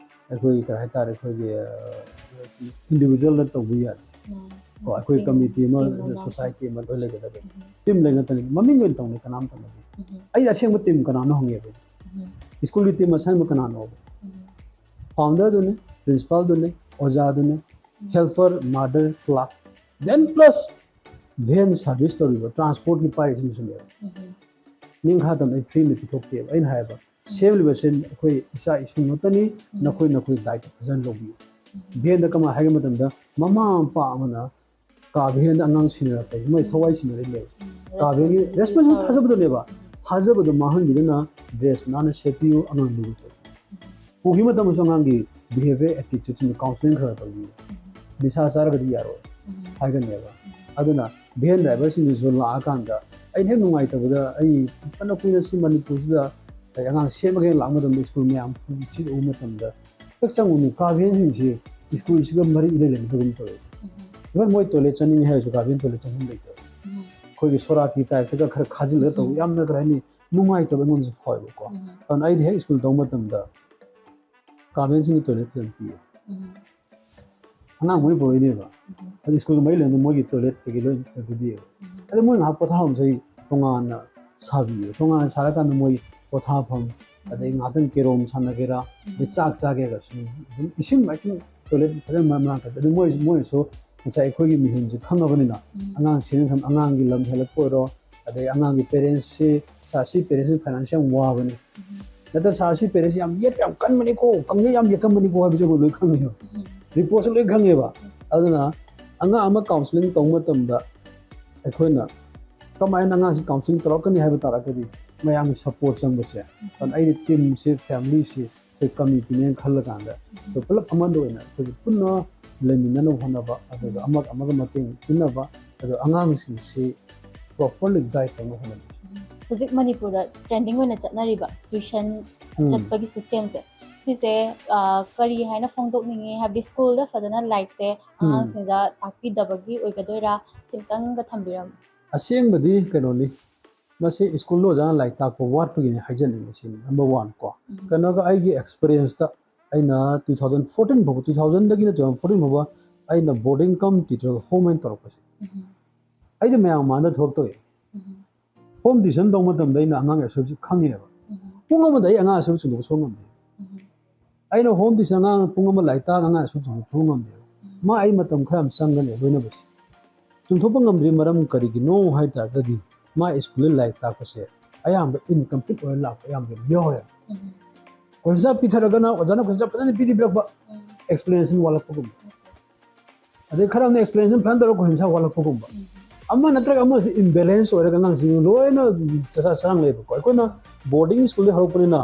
ꯑꯩꯈꯣꯏ ꯀꯩ ꯍꯥꯏꯇꯥꯔꯦ, ꯑꯩꯈꯣꯏꯒꯤ, ꯑ, individual ꯅ ꯇꯧꯕ ꯌꯥꯗꯦ꯫ ꯎꯝ꯫ ꯀꯣ, ꯑꯩꯈꯣꯏ team, committee ꯑꯃ, team ꯑꯃ꯫ Society ꯑꯃ ꯂꯣꯏ ꯂꯩꯒꯗꯕꯅꯤ꯫ ꯎꯝ꯫ Team ꯂꯩ ꯅꯠꯇꯅ ꯃꯃꯤꯡ ꯑꯣꯏꯅ ꯇꯧꯅꯤ ꯀꯅꯥꯝꯇꯅꯗꯤ꯫ ꯎꯝ꯫ ꯑꯩ ꯑꯁꯦꯡꯕ team ꯀꯅꯥꯅꯣ ꯍꯪꯉꯦꯕ꯫ ꯎꯝ꯫ School ꯒꯤ team ꯑꯁꯦꯡꯕ ꯀꯅꯥꯅꯣꯕ? ꯎꯝ꯫ Founder ꯗꯨꯅꯦ, principal ꯗꯨꯅꯦ, ꯑꯣꯖꯥꯗꯨꯅꯦ, ꯎꯝ꯫ Helper, mother, clerk, then plus van service ꯇꯧꯔꯤꯕ, transport ꯀꯤ ꯄꯥꯏꯔꯤꯁꯤꯡꯁꯨꯅꯦꯕ꯫ ꯎꯝ꯫ ꯅꯤꯡꯈꯥ ꯇꯝꯅ ꯑꯩ free ꯅ ꯄꯤꯊꯣꯛꯇꯦꯕ꯫ ꯑꯩꯅ ꯍꯥꯏꯕ, ꯎꯝ꯫ Save ꯂꯤꯕꯁꯦ ꯑꯩꯈꯣꯏ ꯏꯆꯥ ꯏꯁꯨ ꯉꯥꯛꯇꯅꯤ, ꯎꯝ꯫ ꯅꯈꯣꯏ ꯅꯈꯣꯏ ꯗꯥꯏꯇ ꯐꯖꯅ ꯂꯧꯕꯤꯌꯨ꯫ ꯎꯝ꯫ Van ꯗ ꯀꯃꯥꯏꯅ ꯍꯥꯏꯒꯦ ꯃꯇꯝꯗ, ꯃꯃꯥ ꯃꯄꯥ ꯑꯃꯅ ꯀꯥ van ꯗ ꯑꯉꯥꯡ ꯁꯤꯟꯅꯔꯛꯄ ꯍꯥꯏꯁꯦ ꯃꯣꯏ ꯎꯝ꯫ ꯊꯋꯥꯏ ꯁꯤꯟꯅꯔꯤ ꯂꯩ꯫ ꯎꯝ꯫ Car van ꯒꯤ responsibility responsibility ꯆꯥꯎꯔꯦ꯫ ꯊꯥꯖꯕꯗꯨꯅꯦꯕ꯫ ꯎꯝ꯫ ꯊꯥꯖꯕꯗꯣ ꯃꯥꯡꯍꯟꯕꯤꯗꯅ dress ꯅꯥꯟꯅ ꯁꯦꯠꯄꯤꯌꯨ, ꯑꯉꯥꯡ ꯂꯨꯅ ꯇꯧꯕꯤꯌꯨ꯫ ꯎꯝ꯫ ꯄꯨꯈꯤ ꯃꯇꯝꯗꯁꯨ ꯑꯉꯥꯡꯒꯤ behavior attitude ꯁꯤꯡꯗꯣ counselling ꯈꯔ ꯈꯔ ꯇꯧꯕꯤꯌꯨ꯫ ꯎꯝ꯫ ꯅꯤꯁꯥ ꯆꯥꯔꯒꯗꯤ ꯌꯥꯔꯣꯏ ꯎꯝ꯫ ꯍꯥꯏꯒꯅꯦꯕ꯫ ꯎꯝ꯫ ꯑꯗꯨꯅ van driver ꯁꯤꯡꯗꯨꯁꯨ ꯂꯥꯛꯑꯀꯥꯟꯗ ꯑꯩꯅ ꯍꯦꯛ ꯅꯨꯡꯉꯥꯏꯇꯕꯗ ꯑꯩ ꯐꯅ ꯀꯨꯏꯅ ꯁꯤ ꯃꯅꯤꯄꯨꯔꯁꯤꯗ ꯑꯗꯩ ꯑꯉꯥꯡ ꯁꯦꯝꯃꯒꯦꯅ ꯂꯥꯛꯄ ꯃꯇꯝꯗ ꯁ꯭ꯀꯨꯜ ꯃꯌꯥꯝ ꯁꯤꯠ ꯎꯕ ꯃꯇꯝꯗ ꯍꯦꯛ ꯆꯪꯉꯨꯅꯤ, ꯒꯥꯔꯕꯦꯟꯁꯤꯡꯁꯤ ꯁ꯭ꯀꯨꯜꯁꯤꯒ ꯃꯔꯤ ꯏꯂꯩ ꯂꯩꯅꯗꯒꯨꯝ ꯇꯧꯋꯦ꯫ ꯏꯚꯟ ꯃꯣꯏ ꯇꯣꯏꯂꯦꯠ ꯆꯠꯅꯤꯡꯉꯦ ꯍꯥꯏꯔꯁꯨ ꯒꯥꯔꯕꯦꯟ ꯇꯣꯏꯂꯦꯠ ꯆꯪꯐꯝ ꯂꯩꯇꯕ꯫ ꯑꯩꯈꯣꯏꯒꯤ ꯁꯣꯔꯥꯠꯀꯤ ꯇꯥꯏꯞꯇꯒ ꯈꯔ ꯈꯥꯖꯤꯜꯂꯒ ꯇꯧꯕ, ꯌꯥꯝꯅ ꯀꯔꯤ ꯍꯥꯏꯅꯤ, ꯅꯨꯡꯉꯥꯏꯇꯕ ꯑꯩꯉꯣꯟꯗꯁꯨ ꯐꯥꯎꯋꯦꯕꯀꯣ꯫ ꯑꯗꯨꯅ ꯑꯩꯗꯤ ꯍꯦꯛ ꯁ꯭ꯀꯨꯜ ꯇꯧꯕ ꯃꯇꯝꯗ ꯒꯥꯔꯕꯦꯟꯁꯤꯡꯒꯤ ꯇꯣꯏꯂꯦꯠ ꯐꯖꯅ ꯄꯤꯌꯦ꯫ ꯑꯉꯥꯡ ꯃꯣꯏ ꯄꯨꯔꯛꯏꯅꯦꯕ꯫ ꯑꯗꯨ ꯁ꯭ꯀꯨꯜꯒ ꯃꯔꯤ ꯂꯩꯅꯕ ꯃꯣꯏꯒꯤ ꯇꯣꯏꯂꯦꯠꯇꯒꯤ ꯂꯣꯏ ꯄꯤꯕꯤꯌꯦꯕ꯫ ꯑꯗꯩ ꯃꯣꯏ ꯉꯥꯏꯍꯥꯛ ꯄꯣꯊꯥꯐꯝꯁꯦ ꯑꯩ ꯇꯣꯉꯥꯟꯅ ꯁꯥꯕꯤꯌꯦꯕ꯫ ꯇꯣꯉꯥꯟꯅ ꯁꯥꯔꯀꯥꯟꯗ ꯃꯣꯏ ꯄꯣꯊꯥꯐꯝ, ꯑꯗꯩ ꯉꯥꯛꯇꯪ ꯀꯦꯔꯣꯝ ꯁꯥꯟꯅꯒꯦꯔꯥ, ꯑꯗꯩ ꯆꯥꯛ ꯆꯥꯒꯦꯔꯁꯨ ꯑꯗꯨꯝ ꯏꯁꯤꯡ ꯃꯥꯏꯁꯤꯡ ꯇꯣꯏꯂꯦꯠ ꯐꯖꯅ ꯃꯔꯥꯡ ꯃꯔꯥꯡ ꯀꯥꯏ꯫ ꯑꯗꯨ ꯃꯣꯏ, ꯃꯣꯏꯅꯁꯨ ꯉꯁꯥꯏ ꯑꯩꯈꯣꯏꯒꯤ ꯃꯤꯍꯨꯟꯁꯦ ꯈꯪꯉꯕꯅꯤꯅ, ꯑꯉꯥꯡ ꯁꯦꯟꯅꯐꯝ, ꯑꯉꯥꯡꯒꯤ ꯂꯝ ꯍꯦꯜꯂꯛꯄ ꯑꯣꯏꯔꯣ, ꯑꯗꯩ ꯑꯉꯥꯡꯒꯤ ꯄꯦꯔꯦꯟꯁꯁꯤ, ꯁꯥꯔ, ꯁꯤ ꯄꯦꯔꯦꯟꯁꯁꯤ ꯐꯥꯏꯅꯥꯟꯁ ꯌꯥꯝ ꯋꯥꯕꯅꯤ, ꯅꯠꯇ꯭ꯔ ꯁꯥꯔ, ꯁꯤ ꯄꯦꯔꯦꯟꯁꯁꯤ ꯌꯥꯝ ꯌꯦꯠꯄ ꯌꯥꯝ ꯀꯟꯕꯅꯤꯀꯣ, ꯀꯥꯡꯖꯩ ꯌꯥꯝ ꯌꯦꯛꯀꯟꯕꯅꯤꯀꯣ ꯍꯥꯏꯕꯁꯦ ꯑꯩꯈꯣꯏ ꯂꯣꯏ ꯈꯪꯉꯦꯕ꯫ ꯔꯤꯄꯣꯔꯠꯁꯨ ꯂꯣꯏ ꯈꯪꯉꯦꯕ꯫ ꯑꯗꯨꯅ ꯑꯉꯥꯡ ꯑꯃ ꯀꯥꯎꯟꯁꯤꯂꯤꯡ ꯇꯧꯕ ꯃꯇꯝꯗ ꯑꯩꯈꯣꯏꯅ ꯀꯃꯥꯏꯅ ꯑꯉꯥꯡꯁꯤ ꯀꯥꯎꯟꯁꯤꯂꯤꯡ ꯇꯧꯔꯛꯀꯅꯤ ꯍꯥꯏꯕ ꯇꯥꯔꯒꯗꯤ ꯃꯌꯥꯝꯒꯤ ꯁꯄꯣꯔꯠ ꯆꯪꯕꯁꯦ꯫ ꯑꯗꯨꯅ ꯑꯩꯗꯤ ꯇꯤꯝꯁꯤ, ꯐꯦꯃꯤꯂꯤꯁꯤ ꯑꯩꯈꯣꯏ ꯀꯃꯤꯇꯤꯅꯦꯅ ꯈꯜꯂꯀꯥꯟꯗ ꯑꯩꯈꯣꯏ ꯄꯨꯂꯞ ꯑꯃꯠꯇ ꯑꯣꯏꯅ ꯑꯩꯈꯣꯏꯒꯤ ꯄꯨꯟꯅ ꯂꯩꯃꯤꯟꯅꯅꯕ ꯍꯣꯠꯅꯕ, ꯑꯗꯨꯒ ꯑꯃꯒ ꯑꯃꯒ ꯃꯇꯦꯡ ꯄꯤꯅꯕ, ꯑꯗꯨꯒ ꯑꯉꯥꯡꯁꯤꯡꯁꯤ ꯄ꯭ꯔꯣꯄꯔꯂꯤ ꯒꯥꯏꯗ ꯇꯧꯅꯕ ꯍꯣꯠꯅꯕ꯫ ꯍꯧꯖꯤꯛ ꯃꯅꯤꯄꯨꯔꯗ ꯇ꯭ꯔꯦꯟꯗꯤꯡ ꯑꯣꯏꯅ ꯆꯠꯅꯔꯤꯕ ꯇ꯭ꯋꯤꯁꯟ ꯆꯠꯄꯒꯤ ꯁꯤꯁꯇꯦꯝꯁꯦ, ꯁꯤꯁꯦ ꯑ, ꯀꯔꯤ ꯍꯥꯏꯅ ꯐꯣꯡꯗꯣꯛꯅꯤꯡꯉꯤ? ꯍꯥꯏꯕꯗꯤ ꯁ꯭ꯀꯨꯜꯗ ꯐꯖꯅ ꯂꯥꯏꯔꯤꯛꯁꯦ ꯑꯉꯥꯡꯁꯤꯡꯗ ꯇꯥꯛꯄꯤꯗꯕꯒꯤ ꯑꯣꯏꯒꯗꯣꯏꯔꯥ? ꯁꯤꯝꯇꯪꯒ ꯊꯝꯕꯤꯔꯝꯃꯨ꯫ ꯑꯁꯦꯡꯕꯗꯤ ꯀꯩꯅꯣꯅꯤ, ꯃꯁꯤ ꯁ꯭ꯀꯨꯜꯗ ꯑꯣꯖꯥꯅ ꯂꯥꯏꯔꯤꯛ ꯇꯥꯛꯄ ꯋꯥꯠꯄꯒꯤꯅꯤ ꯍꯥꯏꯖꯅꯤꯡꯉꯤ꯫ ꯁꯤꯅꯤ ꯅꯝꯕꯔ ꯋꯥꯟ ꯀꯣ꯫ ꯀꯩꯅꯣꯒ ꯑꯩꯒꯤ ꯑꯦꯛꯁꯄꯤꯔꯤꯌꯦꯟꯁꯇ ꯑꯩꯅ ꯇꯨ ꯊꯥꯎꯖꯟ ꯐꯣꯔꯇꯤꯟ ꯐꯥꯎꯕ, ꯇꯨ ꯊꯥꯎꯖꯟꯗꯒꯤꯅ ꯇꯨ ꯊꯥꯎꯖꯟ ꯐꯣꯔꯇꯤꯟ ꯐꯥꯎꯕ ꯑꯩꯅ ꯕꯣꯔꯗꯤꯡ ꯀꯝ ꯇ꯭ꯌꯨꯇꯣꯔꯤꯌꯦꯜ ꯍꯣꯝ ꯍꯥꯏꯅ ꯇꯧꯔꯛꯄꯁꯦ꯫ ꯑꯩꯗꯤ ꯃꯌꯥꯝ ꯃꯥꯡꯗ ꯊꯕꯛ ꯇꯧꯋꯦ꯫ ꯍꯣꯝ ꯇ꯭ꯌꯨꯁꯟ ꯇꯧꯕ ꯃꯇꯝꯗ ꯑꯩꯅ ꯑꯉꯥꯡꯒꯤ ꯑꯁꯣꯏꯕꯁꯤ ꯈꯪꯉꯦꯕ꯫ ꯄꯨꯡ ꯑꯃꯗ ꯑꯩ ꯑꯉꯥꯡ ꯑꯁꯣꯏꯕ ꯆꯨꯝꯊꯣꯛꯄ ꯁꯨꯡꯉꯝ ꯉꯝꯗꯦ꯫ ꯑꯩꯅ ꯍꯣꯝ ꯇ꯭ꯌꯨꯁꯟ ꯑꯉꯥꯡ ꯄꯨꯡ ꯑꯃ ꯂꯥꯏꯔꯤꯛ ꯇꯥꯛꯑꯒ ꯑꯉꯥꯡ ꯑꯁꯣꯏꯕ ꯆꯨꯝꯊꯣꯛꯄ ꯁꯨꯡꯉꯝ ꯉꯝꯗꯦꯕ꯫ ꯃꯥ ꯑꯩ ꯃꯇꯝ ꯈꯔ ꯌꯥꯝ ꯆꯪꯒꯅꯤ ꯂꯣꯏꯅꯕꯁꯦ꯫ ꯆꯨꯝꯊꯣꯛꯄ ꯉꯝꯗ꯭ꯔꯤ ꯃꯔꯝ ꯀꯔꯤꯒꯤꯅꯣ ꯍꯥꯏ ꯇꯥꯔꯒꯗꯤ ꯃꯥ ꯁ꯭ꯀꯨꯜꯗ ꯂꯥꯏꯔꯤꯛ ꯇꯥꯛꯄꯁꯦ ꯑꯌꯥꯝꯕ ꯏꯟꯀꯝꯄ꯭ꯂꯤꯠ ꯑꯣꯏꯔ ꯂꯥꯛꯄ ꯑꯌꯥꯝꯕ ꯌꯥꯎꯔꯦ꯫ ꯀꯣꯏꯁꯟ ꯄꯤꯊꯔꯒꯅ ꯑꯣꯖꯥꯅ ꯀꯣꯏꯁꯟ ꯐꯖꯅ ꯄꯤꯗꯤ ꯄꯤꯔꯛꯄ, ꯑꯦꯛꯁꯄ꯭ꯂꯦꯅꯦꯁꯟ ꯋꯥꯠꯂꯛꯄꯒꯨꯝꯕ꯫ ꯑꯗꯩ ꯈꯔ ꯑꯃꯅ ꯑꯦꯛꯁꯄ꯭ꯂꯦꯅꯦꯁꯟ ꯐꯖꯅ ꯇꯧꯔꯒ ꯀꯣꯏꯁꯟ ꯋꯥꯠꯂꯛꯄꯒꯨꯝꯕ꯫ ꯑꯃ ꯅꯠꯇ꯭ꯔꯒ ꯑꯃꯁꯤ ꯏꯝꯕꯦꯂꯦꯟꯁ ꯑꯣꯏꯔꯒ ꯑꯉꯥꯡꯁꯤꯡ ꯂꯣꯏꯅ ꯆꯆꯥ ꯆꯔꯥꯡ ꯂꯩꯕꯀꯣ꯫ ꯑꯩꯈꯣꯏꯅ ꯕꯣꯔꯗꯤꯡ ꯁ꯭ꯀꯨꯜꯗ ꯍꯧꯔꯛꯄꯅꯤꯅ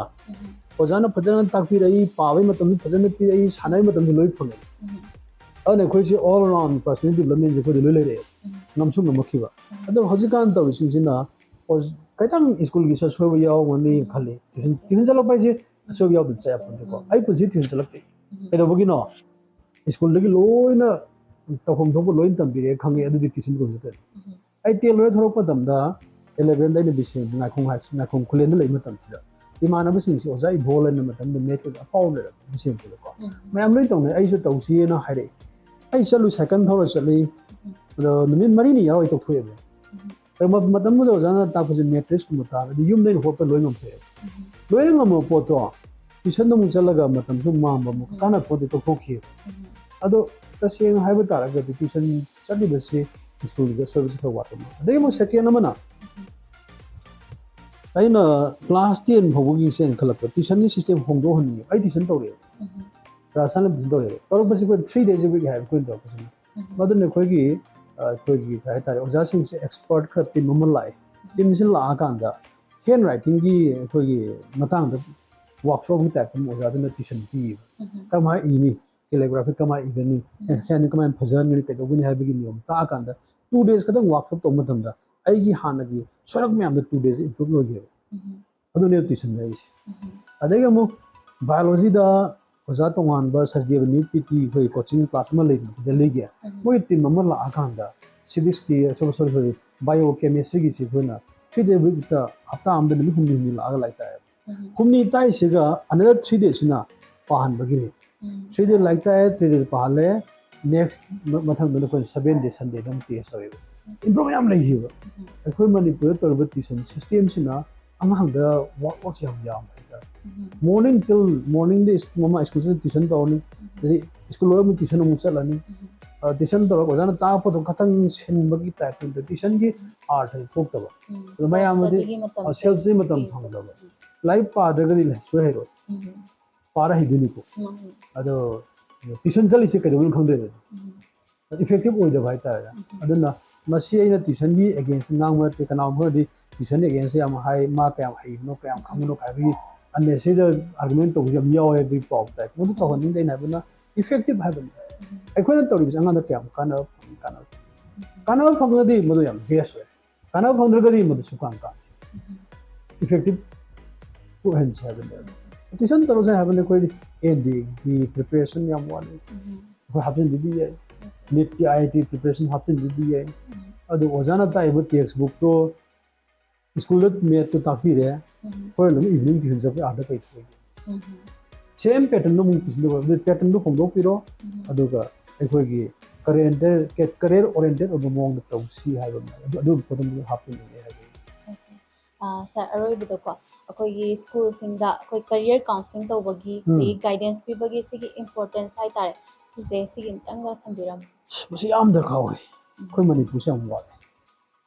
ꯑꯣꯖꯥꯅ ꯐꯖꯅ ꯇꯥꯛꯄꯤꯔꯛꯏ, ꯄꯥꯕꯒꯤ ꯃꯇꯝꯁꯨ ꯐꯖꯅ ꯄꯤꯔꯛꯏ, ꯁꯥꯟꯅꯕꯒꯤ ꯃꯇꯝꯁꯨ ꯂꯣꯏ ꯐꯪꯉꯛꯏ꯫ ꯑꯗꯨꯅ ꯑꯩꯈꯣꯏꯁꯦ ꯑꯣꯜ ꯔꯥꯎꯟ ꯄꯔꯁꯅꯦꯜ ꯗꯤꯕꯂꯞꯃꯦꯟꯁꯦ ꯑꯩꯈꯣꯏꯗ ꯂꯣꯏ ꯂꯩꯔꯛꯑꯦ, ꯉꯝꯁꯨ ꯉꯝꯃꯛꯈꯤꯕ꯫ ꯑꯗꯣ ꯍꯧꯖꯤꯛꯀꯥꯟ ꯇꯧꯔꯤꯁꯤꯡꯁꯤꯅ ꯑꯣꯖ-, ꯈꯤꯇꯪ ꯁ꯭ꯀꯨꯜꯒꯤ ꯁꯣꯏꯕ ꯌꯥꯎꯒꯅꯤ ꯈꯜꯂꯤ꯫ ꯇ꯭ꯌꯨꯁꯟ ꯇ꯭ꯌꯨꯁꯟ ꯆꯠꯂꯛꯄ ꯍꯥꯏꯁꯦ ꯑꯁꯣꯏꯕ ꯌꯥꯎꯗꯅ ꯆꯠ ꯌꯥꯄꯣꯟꯇꯦꯀꯣ꯫ ꯑꯩ ꯄꯨꯟꯁꯤ ꯇ꯭ꯌꯨꯁꯟ ꯆꯠꯂꯛꯇꯦ꯫ ꯀꯩꯗꯧꯕꯒꯤꯅꯣ? ꯁ꯭ꯀꯨꯜꯗꯒꯤ ꯂꯣꯏꯅ ꯇꯧꯐꯝ ꯊꯣꯛꯄ ꯂꯣꯏꯅ ꯇꯝꯕꯤꯔꯛꯑꯦ ꯈꯪꯉꯦ꯫ ꯑꯗꯨꯗꯤ ꯇ꯭ꯌꯨꯁꯟ ꯀꯧꯕ ꯆꯠꯇꯦ꯫ ꯑꯩ ꯇꯦꯟ ꯂꯣꯏꯔ ꯊꯣꯛꯂꯛꯄ ꯃꯇꯝꯗ ꯏꯂꯚꯦꯟꯗ ꯑꯩꯅ ꯕꯤꯁꯦꯝ ꯉꯥꯏꯈꯣꯡ ꯍꯥꯏ ꯉꯥꯏꯈꯣꯡ ꯈꯨꯂꯦꯟꯗ ꯂꯩꯕ ꯃꯇꯝꯁꯤꯗ ꯏꯃꯥꯟꯅꯕꯁꯤꯡꯁꯦ ꯑꯣꯖꯥ ꯏꯕꯣꯜ ꯍꯥꯏꯅ ꯃꯇꯝꯗ ꯃꯦꯠꯀꯤ ꯑꯐꯥꯎꯕ ꯂꯩꯔꯝꯃꯦ ꯕꯤꯁꯦꯝꯄꯨꯔꯗꯀꯣ꯫ ꯃꯌꯥꯝ ꯂꯣꯏ ꯇꯧꯅꯩ, ꯑꯩꯁꯨ ꯇꯧꯁꯤꯅ ꯍꯥꯏꯔꯛꯏ꯫ ꯑꯩ ꯆꯠꯂꯨꯏ, ꯁꯥꯏꯀꯜ ꯊꯧꯔ ꯆꯠꯂꯤ꯫ ꯑꯗꯣ ꯅꯨꯃꯤꯠ ꯃꯔꯤꯅꯤ ꯌꯥꯎꯔ ꯑꯩ ꯇꯣꯛꯊꯣꯛꯑꯦꯕ꯫ ꯑꯗꯣ ꯃ- ꯃꯇꯝꯗꯨꯗ ꯑꯣꯖꯥꯅ ꯇꯥꯛꯄꯁꯦ ꯃꯦꯇ꯭ꯔꯤꯛꯁꯀꯨꯝꯕ ꯇꯥꯔꯒꯗꯤ ꯌꯨꯝꯗ ꯑꯩꯅ ꯍꯣꯠꯄ ꯂꯣꯏ ꯉꯝꯊꯣꯛꯑꯦꯕ꯫ ꯂꯣꯏꯅ ꯉꯝꯃꯕ ꯄꯣꯠꯇꯣ ꯇ꯭ꯌꯨꯁꯟꯗ ꯑꯃꯨꯛ ꯆꯠꯂꯒ ꯃꯇꯝꯁꯨ ꯃꯥꯡꯕ, ꯑꯃꯨꯛ ꯀꯥꯟꯅꯕ ꯄꯣꯠꯇꯤ ꯇꯣꯛꯊꯣꯛꯈꯤꯑꯕ꯫ ꯑꯗꯣ ꯇꯁꯦꯡꯅ ꯍꯥꯏꯕ ꯇꯥꯔꯒꯗꯤ ꯇ꯭ꯌꯨꯁꯟ ꯆꯠꯂꯤꯕꯁꯤ ꯁ꯭ꯀꯨꯜꯒꯤ ꯑꯁꯣꯏꯕꯁꯤ ꯈꯔ ꯋꯥꯠꯄ ꯃꯥꯜꯂꯦ꯫ ꯑꯗꯒꯤ ꯑꯃꯨꯛ ꯁꯦꯀꯦꯟ ꯑꯃꯅ ꯑꯩꯅ ꯀ꯭ꯂꯥꯁ ꯇꯦꯟ ꯐꯥꯎꯕꯒꯤ ꯆꯦꯟꯈꯠꯂꯛꯄ ꯇ꯭ꯌꯨꯁꯟꯒꯤ ꯁꯤꯁꯇꯦꯝ ꯍꯣꯡꯗꯣꯛꯍꯟꯅꯤꯡꯉꯦ꯫ ꯑꯩ ꯇ꯭ꯌꯨꯁꯟ ꯇꯧꯔꯛꯑꯦꯕ꯫ ꯔꯥꯖꯁꯊꯥꯟ ꯇ꯭ꯌꯨꯁꯟ ꯇꯧꯔꯛꯑꯦꯕ꯫ ꯇꯧꯔꯛꯄꯁꯤ ꯑꯩꯈꯣꯏ ꯊ꯭ꯔꯤ ꯗꯦꯖ ꯋꯤꯛ ꯍꯥꯏꯕ ꯑꯩꯈꯣꯏꯅ ꯇꯧꯔꯛꯄꯁꯤꯅ꯫ ꯃꯗꯨꯅ ꯑꯩꯈꯣꯏꯒꯤ ꯑ, ꯑꯩꯈꯣꯏꯒꯤ ꯀꯩ ꯍꯥꯏꯇꯥꯔꯦ, ꯑꯣꯖꯥꯁꯤꯡꯁꯦ ꯑꯦꯛꯁꯄꯔꯠ ꯈꯔ ꯇꯤꯝ ꯑꯃ ꯂꯥꯛꯑꯦ꯫ ꯇꯤꯝꯁꯤ ꯂꯥꯛꯑꯀꯥꯟꯗ ꯍꯦꯟ ꯔꯥꯏꯇꯤꯡꯒꯤ ꯑꯩꯈꯣꯏꯒꯤ ꯃꯇꯥꯡꯗ ꯋꯥꯛꯁꯣꯞꯀꯤ ꯇꯥꯏꯞꯇ ꯑꯃ ꯑꯣꯖꯥꯗꯨꯅ ꯇ꯭ꯌꯨꯁꯟ ꯄꯤꯌꯦꯕ꯫ ꯀꯃꯥꯏꯅ ꯏꯅꯤ, ꯀꯦꯂꯤꯒ꯭ꯔꯥꯐꯤ ꯀꯃꯥꯏꯅ ꯏꯒꯅꯤ, ꯍꯦꯟ ꯀꯃꯥꯏꯅ ꯐꯖꯍꯟꯒꯅꯤ, ꯀꯩꯗꯧꯒꯅꯤ ꯍꯥꯏꯕꯒꯤ ꯅꯤꯌꯣꯝ ꯇꯥꯛꯑꯀꯥꯟꯗ ꯇꯨ ꯗꯦꯖ ꯈꯛꯇꯪ ꯋꯥꯛꯁꯣꯞ ꯇꯧꯕ ꯃꯇꯝꯗ ꯑꯩꯒꯤ ꯍꯥꯟꯅꯒꯤ ꯁꯣꯏꯔꯛꯄ ꯃꯌꯥꯝꯗꯣ ꯇꯨ ꯗꯦꯖ ꯏꯝꯄ꯭ꯔꯨꯞ ꯑꯣꯏꯈꯤꯕ꯫ ꯑꯗꯨꯅꯦꯕ ꯇ꯭ꯌꯨꯁꯟ ꯍꯥꯏꯔꯤꯁꯦ꯫ ꯑꯗꯒꯤ ꯑꯃꯨꯛ ꯕꯥꯏꯑꯣꯂꯣꯖꯤꯗ ꯑꯣꯖꯥ ꯇꯣꯉꯥꯟꯕ ꯁꯆꯗꯦꯕ ꯅꯤꯌꯨ ꯄꯤ ꯇꯤ ꯑꯩꯈꯣꯏ ꯀꯣꯆꯤꯡ ꯀ꯭ꯂꯥꯁ ꯑꯃ ꯂꯩꯗꯅ ꯗꯦꯜꯂꯤꯒꯤ, ꯃꯣꯏ ꯇꯤꯝ ꯑꯃ ꯂꯥꯛꯑꯀꯥꯟꯗ ꯁꯤꯚꯤꯛꯁꯀꯤ, ꯁꯣꯔꯤ ꯁꯣꯔꯤ, ꯕꯥꯏꯑꯣ ꯀꯦꯃꯤꯁꯇ꯭ꯔꯤꯒꯤꯁꯤ ꯑꯩꯈꯣꯏꯅ ꯊ꯭ꯔꯤ ꯗꯦ ꯋꯤꯛꯇ ꯍꯞꯇꯥ ꯑꯃꯗ ꯅꯨꯃꯤꯠ ꯍꯨꯝꯅꯤ ꯍꯨꯝꯅꯤ ꯂꯥꯛꯑꯒ ꯂꯥꯏꯔꯤꯛ ꯇꯥꯛꯑꯦꯕ꯫ ꯍꯨꯝꯅꯤ ꯇꯥꯛꯏꯁꯤꯒ ꯑꯅꯗꯔ ꯊ꯭ꯔꯤ ꯗꯦꯁꯤꯅ ꯄꯥꯍꯟꯕꯒꯤꯅꯤ꯫ ꯊ꯭ꯔꯤ ꯗꯦ ꯂꯥꯏꯔꯤꯛ ꯇꯥꯛꯑꯦ, ꯊ꯭ꯔꯤ ꯗꯦ ꯄꯥꯍꯜꯂꯦ, ꯅꯦꯛꯁ ꯃꯊꯪꯗꯅ ꯑꯩꯈꯣꯏꯅ ꯁꯕꯦꯟ ꯗꯦ ꯁꯟꯗꯦꯗ ꯑꯃꯨꯛ ꯇꯦꯁ ꯇꯧꯋꯦꯕ꯫ ꯏꯝꯄ꯭ꯔꯨꯞ ꯌꯥꯝ ꯂꯩꯈꯤꯕ꯫ ꯑꯩꯈꯣꯏ ꯃꯅꯤꯄꯨꯔꯗ ꯇꯧꯔꯤꯕ ꯇ꯭ꯌꯨꯁꯟ ꯁꯤꯁꯇꯦꯝꯁꯤꯅ ꯑꯉꯥꯡꯗ ꯋꯥꯛ ꯂꯣꯠꯁꯦ ꯌꯥꯝ ꯌꯥꯝꯕ ꯍꯥꯏꯇꯥꯔꯦ꯫ ꯃꯣꯔꯅꯤꯡ ꯇꯤꯜ ꯃꯣꯔꯅꯤꯡꯗ ꯃꯃꯥ ꯁ꯭ꯀꯨꯜꯁꯤꯗ ꯇ꯭ꯌꯨꯁꯟ ꯇꯧꯔꯅꯤ, ꯑꯗꯩ ꯁ꯭ꯀꯨꯜ ꯂꯣꯏꯔ ꯑꯃꯨꯛ ꯇ꯭ꯌꯨꯁꯟ ꯑꯃꯨꯛ ꯆꯠꯂꯅꯤ꯫ ꯇ꯭ꯌꯨꯁꯟ ꯇꯧꯔꯒ ꯑꯣꯖꯥꯅ ꯇꯥꯛꯄꯗꯣ ꯈꯇꯪ ꯁꯤꯟꯕꯒꯤ ꯇꯥꯏꯞꯇ ꯇ꯭ꯌꯨꯁꯟꯒꯤ ꯑꯥꯔꯊꯁꯦ ꯊꯣꯛꯇꯕ꯫ ꯑꯗꯣ ꯃꯌꯥꯝ ꯑꯗꯤ ꯁꯦꯜꯐ ꯁ꯭ꯇꯗꯤꯒꯤ ꯃꯇꯝ ꯁꯦꯜꯐ ꯁ꯭ꯇꯗꯤ ꯃꯇꯝ ꯐꯪꯗꯕ꯫ ꯂꯥꯏꯔꯤꯛ ꯄꯥꯗ꯭ꯔꯒꯗꯤ ꯂꯥꯏꯔꯤꯛ ꯁꯣꯏ ꯍꯩꯔꯣꯏ꯫ ꯄꯥꯔ ꯍꯩꯗꯣꯏꯅꯤꯀꯣ꯫ ꯑꯗꯣ ꯇ꯭ꯌꯨꯁꯟ ꯆꯠꯂꯤꯁꯦ ꯀꯩꯗꯧꯕꯩꯅꯣ ꯈꯪꯗꯣꯏꯅꯦ꯫ ꯏꯐꯦꯛꯇꯤꯚ ꯑꯣꯏꯗꯕ ꯍꯥꯏꯇꯥꯔꯦ꯫ ꯑꯗꯨꯅ ꯃꯁꯤ ꯑꯩꯅ ꯇ꯭ꯌꯨꯁꯟꯒꯤ ꯑꯦꯒꯦꯟꯁꯇ ꯉꯥꯡꯕ ꯅꯠꯇꯦ꯫ ꯀꯅꯥꯒꯨꯝꯕ ꯈꯔꯗꯤ ꯇ꯭ꯌꯨꯁꯟ ꯑꯦꯒꯦꯟꯁꯇ ꯌꯥꯝ ꯍꯥꯏ, ꯃꯥ ꯀꯌꯥꯝ ꯍꯩꯕꯅꯣ, ꯀꯌꯥꯝ ꯈꯪꯕꯅꯣ ꯍꯥꯏꯕꯒꯤ ꯑꯟꯅꯦꯁꯦꯁꯔꯤꯗ ꯑꯥꯔꯒꯨꯃꯦꯟ ꯇꯧꯕꯁꯨ ꯌꯥꯝ ꯌꯥꯎꯋꯦ ꯍꯥꯏꯕꯒꯤ ꯄꯥꯎ ꯇꯥꯏ꯫ ꯃꯗꯨ ꯇꯧꯍꯟꯅꯤꯡꯗꯦ꯫ ꯑꯩꯅ ꯍꯥꯏꯕꯅ ꯏꯐꯦꯛꯇꯤꯚ ꯍꯥꯏꯕꯅꯤ꯫ ꯑꯩꯈꯣꯏꯅ ꯇꯧꯔꯤꯕꯁꯦ ꯑꯉꯥꯡꯗ ꯀꯌꯥꯝ ꯀꯥꯟꯅꯕ ꯐꯪꯉꯤ, ꯀꯥꯟꯅꯕ ꯐꯪꯉꯤ꯫ ꯀꯥꯟꯅꯕ ꯐꯪꯉꯒꯗꯤ ꯃꯗꯨ ꯌꯥꯝ ꯕꯦꯁ ꯑꯣꯏ꯫ ꯀꯥꯟꯅꯕ ꯐꯪꯗ꯭ꯔꯒꯗꯤ ꯃꯗꯨ ꯁꯨꯡꯀꯥꯟ ꯀꯥꯟꯅꯗꯦ꯫ effective ꯑꯣꯏꯍꯟꯁꯦ ꯍꯥꯏꯕꯅꯦꯕ꯫ Tuition ꯇꯧꯔꯁꯦ ꯍꯥꯏꯕꯅꯦ ꯑꯩꯈꯣꯏꯗꯤ꯫ ꯑꯦꯟ ꯗꯤ ꯑꯦꯒꯤ preparation ꯌꯥꯝ ꯋꯥꯠꯂꯤ꯫ ꯑꯩꯈꯣꯏ ꯍꯥꯞꯆꯤꯟꯕꯤꯕ ꯌꯥꯏ꯫ NEET ꯀꯤ, I I T preparation ꯍꯥꯞꯆꯤꯟꯕꯤꯕ ꯌꯥꯏ꯫ ꯑꯗꯨ ꯑꯣꯖꯥꯅ ꯇꯥꯛꯏꯕ text book ꯇꯣ school ꯗ math ꯇꯣ ꯇꯥꯛꯄꯤꯔꯦ꯫ ꯍꯣꯔꯦꯟ ꯑꯃꯨꯛ evening tuition ꯆꯠꯄ ꯑꯥꯗ ꯀꯩ ꯇꯧꯒꯦ? Same pattern ꯗꯣ ꯑꯃꯨꯛ tuition ꯗ ꯑꯣꯏꯔꯕ꯫ ꯑꯗꯨ pattern ꯗꯣ ꯍꯣꯡꯗꯣꯛꯄꯤꯔꯣ꯫ ꯑꯗꯨꯒ ꯑꯩꯈꯣꯏꯒꯤ career, career oriented ꯑꯣꯏꯕ ꯃꯑꯣꯡꯗ ꯇꯧꯁꯤ ꯍꯥꯏꯕ ꯑꯃ꯫ ꯑꯗꯨ, ꯑꯗꯨꯒꯤ ꯄꯣꯠꯇꯨ ꯑꯃꯨꯛ ꯍꯥꯞꯄꯤꯅꯤꯡꯉꯦ ꯍꯥꯏꯕ꯫ ꯁꯥꯔ, ꯑꯔꯣꯏꯕꯗꯀꯣ, ꯑꯩꯈꯣꯏꯒꯤ school ꯁꯤꯡꯗ ꯑꯩꯈꯣꯏ career counselling ꯇꯧꯕꯒꯤ, ꯎꯝ꯫ ꯑꯗꯒꯤ guidance ꯄꯤꯕꯒꯤ ꯁꯤꯒꯤ importance ꯍꯥꯏꯇꯥꯔꯦ, ꯁꯤꯁꯦ, ꯁꯤꯒꯤ ꯑꯝꯇꯪꯒ ꯊꯝꯕꯤꯔꯝꯃꯨ꯫ ꯑꯁ, ꯃꯁꯤ ꯌꯥꯝ ꯗꯔꯀꯥꯔ ꯑꯣꯏ꯫ ꯑꯩꯈꯣꯏ ꯃꯅꯤꯄꯨꯔꯁꯦ ꯌꯥꯝ ꯋꯥꯠꯂꯦ,